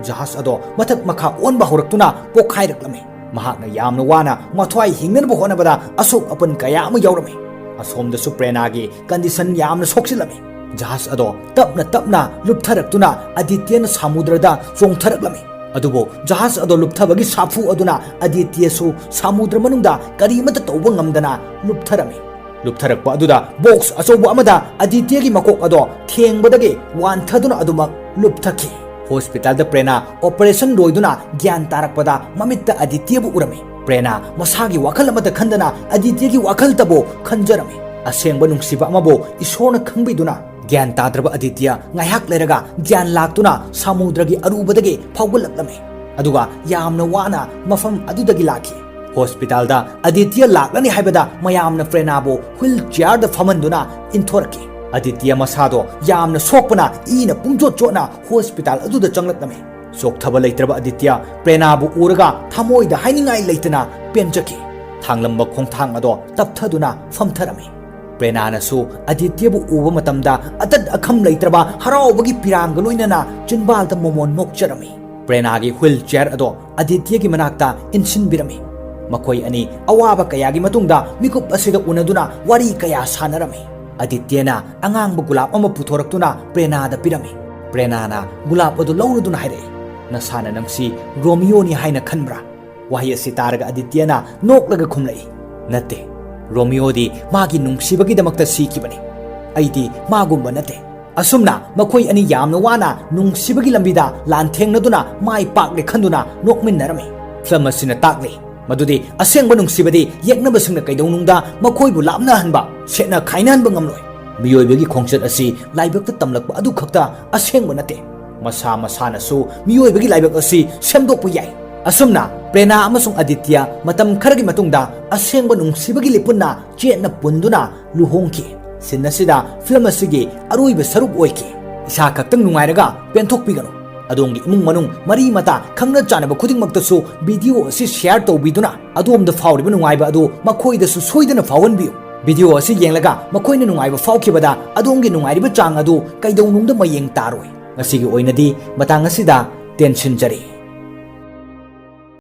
ꯖꯍꯥꯖ ꯑꯗꯣ ꯃꯊꯛ ꯃꯈꯥ ꯑꯣꯟꯕ ꯍꯧꯔꯛꯇꯨꯅ ꯄꯣꯛꯈꯥꯏꯔꯛꯂꯝꯃꯤ꯫ ꯃꯍꯥꯛꯅ ꯌꯥꯝꯅ ꯋꯥꯅ ꯃꯊ꯭ꯋꯥꯏ ꯍꯤꯡꯅꯅꯕ ꯍꯣꯠꯅꯕꯗ ꯑꯁꯣꯛ ꯑꯄꯟ ꯀꯌꯥ ꯑꯃ ꯌꯥꯎꯔꯝꯃꯤ꯫ ꯑꯁꯣꯝꯗꯁꯨ ꯄ꯭ꯔꯦꯅꯥꯒꯤ ꯀꯟꯗꯤꯁꯟ ꯌꯥꯝꯅ ꯁꯣꯛꯆꯤꯜꯂꯝꯃꯤ꯫ ꯖꯍꯥꯖ ꯑꯗꯣ ꯇꯞꯅ ꯇꯞꯅ ꯂꯨꯞꯊꯔꯛꯇꯨꯅ ꯑꯗꯤꯇ꯭ꯌꯅ ꯁꯃꯨꯗ꯭ꯔꯗ ꯆꯣꯡꯊꯔꯛꯂꯝꯃꯤ꯫ ꯑꯗꯨꯕꯨ ꯖꯍꯥꯖ ꯑꯗꯣ ꯂꯨꯞꯊꯕꯒꯤ ꯁꯥꯐꯨ ꯑꯗꯨꯅ ꯑꯗꯤꯇ꯭ꯌꯁꯨ ꯁꯃꯨꯗ꯭ꯔ ꯃꯅꯨꯡꯗ ꯀꯔꯤꯃꯠꯇ ꯇꯧꯕ ꯉꯝꯗꯅ ꯂꯨꯞꯊꯔꯝꯃꯤ꯫ ꯂꯨꯞꯊꯔꯛꯄ ꯑꯗꯨꯗ ꯕꯣꯛꯁ ꯑꯆꯧꯕ ꯑꯃꯗ ꯑꯗꯤꯇ꯭ꯌꯒꯤ ꯃꯀꯣꯛ ꯑꯗꯣ ꯊꯦꯡꯕꯗꯒꯤ ꯋꯥꯟꯊꯗꯨꯅ ꯑꯗꯨꯃꯛ ꯂꯨꯞꯊꯈꯤ꯫ ꯍꯣꯁꯄꯤꯇꯥꯜꯗ ꯄ꯭ꯔꯦꯅꯥ ꯑꯣꯄꯔꯦꯁꯟ ꯂꯣꯏꯗꯨꯅ ꯒ꯭ꯌꯥꯟ ꯇꯥꯔꯛꯄꯗ ꯃꯃꯤꯠꯇ ꯑꯗꯤꯇ꯭ꯌꯕꯨ ꯎꯔꯝꯃꯤ꯫ ꯄ꯭ꯔꯦꯅꯥ ꯃꯁꯥꯒꯤ ꯋꯥꯈꯜ ꯑꯃꯠꯇ ꯈꯟꯗꯅ ꯑꯗꯤꯇ꯭ꯌꯒꯤ ꯋꯥꯈꯜꯇꯕꯨ ꯈꯟꯖꯔꯝꯃꯤ꯫ ꯑꯁꯦꯡꯕ ꯅꯨꯡꯁꯤꯕ ꯑꯃꯕꯨ ꯏꯁꯣꯔꯅ ꯈꯪꯕꯤꯗꯨꯅ ꯒ꯭ꯌꯥꯟ ꯇꯥꯗ꯭ꯔꯕ ꯑꯗꯤꯇ꯭ꯌ ꯉꯥꯏꯍꯥꯛ ꯂꯩꯔꯒ ꯒ꯭ꯌꯥꯟ ꯂꯥꯛꯇꯨꯅ ꯁꯃꯨꯗ꯭ꯔꯒꯤ ꯑꯔꯨꯕꯗꯒꯤ ꯐꯥꯎꯒꯠꯂꯛꯂꯝꯃꯤ꯫ ꯑꯗꯨꯒ ꯌꯥꯝꯅ ꯋꯥꯅ ꯃꯐꯝ ꯑꯗꯨꯗꯒꯤ ꯂꯥꯛꯈꯤ꯫ ꯍꯣꯁꯄꯤꯇꯥꯜꯗ ꯑꯗꯤꯇ꯭ꯌ ꯂꯥꯛꯂꯅꯤ ꯍꯥꯏꯕꯗ ꯃꯌꯥꯝꯅ ꯄ꯭ꯔꯦꯅꯥꯕꯨ ꯍ꯭ꯋꯤꯜ ꯆꯤꯌꯥꯔꯗ ꯐꯝꯍꯟꯗꯨꯅ ꯏꯟꯊꯣꯔꯛꯈꯤ꯫ ꯑꯗꯤꯇ꯭ꯌ ꯃꯁꯥꯗꯣ ꯌꯥꯝꯅ ꯁꯣꯛꯄꯅ ꯏꯅ ꯄꯨꯡꯆꯣꯠ ꯆꯣꯠꯅ ꯍꯣꯁꯄꯤꯇꯥꯜ ꯑꯗꯨꯗ ꯆꯪꯂꯛꯂꯝꯃꯤ꯫ ꯆꯣꯛꯊꯕ ꯂꯩꯇ꯭ꯔꯕ ꯑꯗꯤꯇ꯭ꯌ ꯄ꯭ꯔꯦꯅꯥꯕꯨ ꯎꯔꯒ ꯊꯃꯣꯏꯗ ꯍꯥꯏꯅꯤꯡꯉꯥꯏ ꯂꯩꯇꯅ ꯄꯦꯟꯖꯈꯤ꯫ ꯊꯥꯡꯂꯝꯕ ꯈꯣꯡꯊꯥꯡ ꯑꯗꯣ ꯇꯞꯊꯗꯨꯅ ꯐꯝꯊꯔꯝꯃꯤ꯫ ꯄ꯭ꯔꯦꯅꯥꯅꯁꯨ ꯑꯗꯤꯇ꯭ꯌꯕꯨ ꯎꯕ ꯃꯇꯝꯗ ꯑꯇꯠ ꯑꯈꯝ ꯂꯩꯇ꯭ꯔꯕ ꯍꯔꯥꯎꯕꯒꯤ ꯄꯤꯔꯥꯡꯒ ꯂꯣꯏꯅꯅ ꯆꯤꯟꯕꯥꯜꯗ ꯃꯣꯃꯣꯟ ꯅꯣꯛꯆꯔꯝꯃꯤ꯫ ꯄ꯭ꯔꯦꯅꯥꯒꯤ ꯍ꯭ꯋꯤꯜ ꯆꯤꯌꯥꯔ ꯑꯗꯣ ꯑꯗꯤꯇ꯭ꯌꯒꯤ ꯃꯅꯥꯛꯇ ꯏꯟꯁꯤꯟꯕꯤꯔꯝꯃꯤ꯫ ꯃꯈꯣꯏ ꯑꯅꯤ ꯑꯋꯥꯕ ꯀꯌꯥꯒꯤ ꯃꯇꯨꯡꯗ ꯃꯤꯀꯨꯞ ꯑꯁꯤꯗ ꯎꯅꯗꯨꯅ ꯋꯥꯔꯤ ꯀꯌꯥ ꯁꯥꯟꯅꯔꯝꯃꯤ꯫ ꯑꯗꯤꯇ꯭ꯌꯅ ꯑꯉꯥꯡꯕ ꯒꯨꯂꯥꯞ ꯑꯃ ꯄꯨꯊꯣꯔꯛꯇꯨꯅ ꯄ꯭ꯔꯦꯅꯥꯗ ꯄꯤꯔꯝꯃꯤ꯫ ꯄ꯭ꯔꯦꯅꯥꯅ ꯒꯨꯂꯥꯞ ꯑꯗꯨ ꯂꯧꯔꯗꯨꯅ ꯍꯥꯏꯔꯛꯏ, "ꯅꯁꯥꯅ ꯅꯪꯁꯤ ꯔꯣꯃꯤꯌꯣꯅꯤ ꯍꯥꯏꯅ ꯈꯟꯕ꯭ꯔꯥ?" ꯋꯥꯍꯩ ꯑꯁꯤ ꯇꯥꯔꯒ ꯑꯗꯤꯇ꯭ꯌꯅ ꯅꯣꯛꯂꯒ ꯈꯨꯝꯂꯛꯏ, "ꯅꯠꯇꯦ, ꯔꯣꯃꯤꯌꯣꯗꯤ ꯃꯥꯒꯤ ꯅꯨꯡꯁꯤꯕꯒꯤꯗꯃꯛꯇ ꯁꯤꯈꯤꯕꯅꯤ꯫ ꯑꯩꯗꯤ ꯃꯥꯒꯨꯝꯕ ꯅꯠꯇꯦ꯫" ꯑꯁꯨꯝꯅ ꯃꯈꯣꯏ ꯑꯅꯤ ꯌꯥꯝꯅ ꯋꯥꯅ ꯅꯨꯡꯁꯤꯕꯒꯤ ꯂꯝꯕꯤꯗ ꯂꯥꯟꯊꯦꯡꯅꯗꯨꯅ ꯃꯥꯏ ꯄꯥꯛꯂꯦ ꯈꯟꯗꯨꯅ ꯅꯣꯛꯃꯤꯟꯅꯔꯝꯃꯤ꯫ ꯐꯤꯂꯝ ꯑꯁꯤꯅ ꯇꯥꯛꯂꯤ ꯃꯗꯨꯗꯤ ꯑꯁꯦꯡꯕ ꯅꯨꯡꯁꯤꯕꯗꯤ ꯌꯦꯛꯅꯕꯁꯤꯡꯅ ꯀꯩꯗꯧꯅꯨꯡꯗ ꯃꯈꯣꯏꯕꯨ ꯂꯥꯞꯅꯍꯟꯕ, ꯁꯦꯠꯅ ꯈꯥꯏꯅꯍꯟꯕ ꯉꯝꯂꯣꯏ꯫ ꯃꯤꯑꯣꯏꯕꯒꯤ ꯈꯣꯡꯆꯠ ꯑꯁꯤ ꯂꯥꯏꯕꯛꯇ ꯇꯝꯂꯛꯄ ꯑꯗꯨ ꯈꯛꯇ ꯑꯁꯦꯡꯕ ꯅꯠꯇꯦ꯫ ꯃꯁꯥ ꯃꯁꯥꯅꯁꯨ ꯃꯤꯑꯣꯏꯕꯒꯤ ꯂꯥꯏꯕꯛ ꯑꯁꯤ ꯁꯦꯝꯗꯣꯛꯄ ꯌꯥꯏ꯫ ꯑꯁꯨꯝꯅ ꯄ꯭ꯔꯦꯅꯥ ꯑꯃꯁꯨꯡ ꯑꯗꯤꯇ꯭ꯌ ꯃꯇꯝ ꯈꯔꯒꯤ ꯃꯇꯨꯡꯗ ꯑꯁꯦꯡꯕ ꯅꯨꯡꯁꯤꯕꯒꯤ ꯂꯤꯄꯨꯟꯅ ꯆꯦꯠꯅ ꯄꯨꯟꯗꯨꯅ ꯂꯨꯍꯣꯡꯈꯤ꯫ ꯁꯤꯟ ꯑꯁꯤꯗ ꯐꯤꯂꯝ ꯑꯁꯤꯒꯤ ꯑꯔꯣꯏꯕ ꯁꯔꯨꯛ ꯑꯣꯏꯈꯤ꯫ ꯏꯁꯥ ꯈꯛꯇꯪ ꯅꯨꯡꯉꯥꯏꯔꯒ ꯄꯦꯟꯊꯣꯛꯄꯤꯒꯅꯨ꯫ ꯑꯗꯣꯝꯒꯤ ꯏꯃꯨꯡ ꯃꯅꯨꯡ, ꯃꯔꯤ ꯃꯇꯥ, ꯈꯪꯅ ꯆꯥꯟꯅꯕ ꯈꯨꯗꯤꯡꯃꯛꯇꯁꯨ video ꯑꯁꯤ share ꯇꯧꯕꯤꯗꯨꯅ ꯑꯗꯣꯝꯗ ꯐꯥꯎꯔꯤꯕ ꯅꯨꯡꯉꯥꯏꯕ ꯑꯗꯨ ꯃꯈꯣꯏꯗꯁꯨ ꯁꯣꯏꯗꯅ ꯐꯥꯎꯍꯟꯕꯤꯌꯨ꯫ Video ꯑꯁꯤ ꯌꯦꯡꯂꯒ ꯃꯈꯣꯏꯅ ꯅꯨꯡꯉꯥꯏꯕ ꯐꯥꯎꯈꯤꯕꯗ ꯑꯗꯣꯝꯒꯤ ꯅꯨꯡꯉꯥꯏꯔꯤꯕ ꯆꯥꯡ ꯑꯗꯨ ꯀꯩꯗꯧꯅꯨꯡꯗ ꯃꯌꯦꯡ ꯇꯥꯔꯣꯏ꯫ ꯉꯁꯤꯒꯤ ꯑꯣꯏꯅꯗꯤ ꯃꯇꯥꯡ ꯑꯁꯤꯗ ꯇꯦꯟꯁꯤꯟꯖꯔꯤ꯫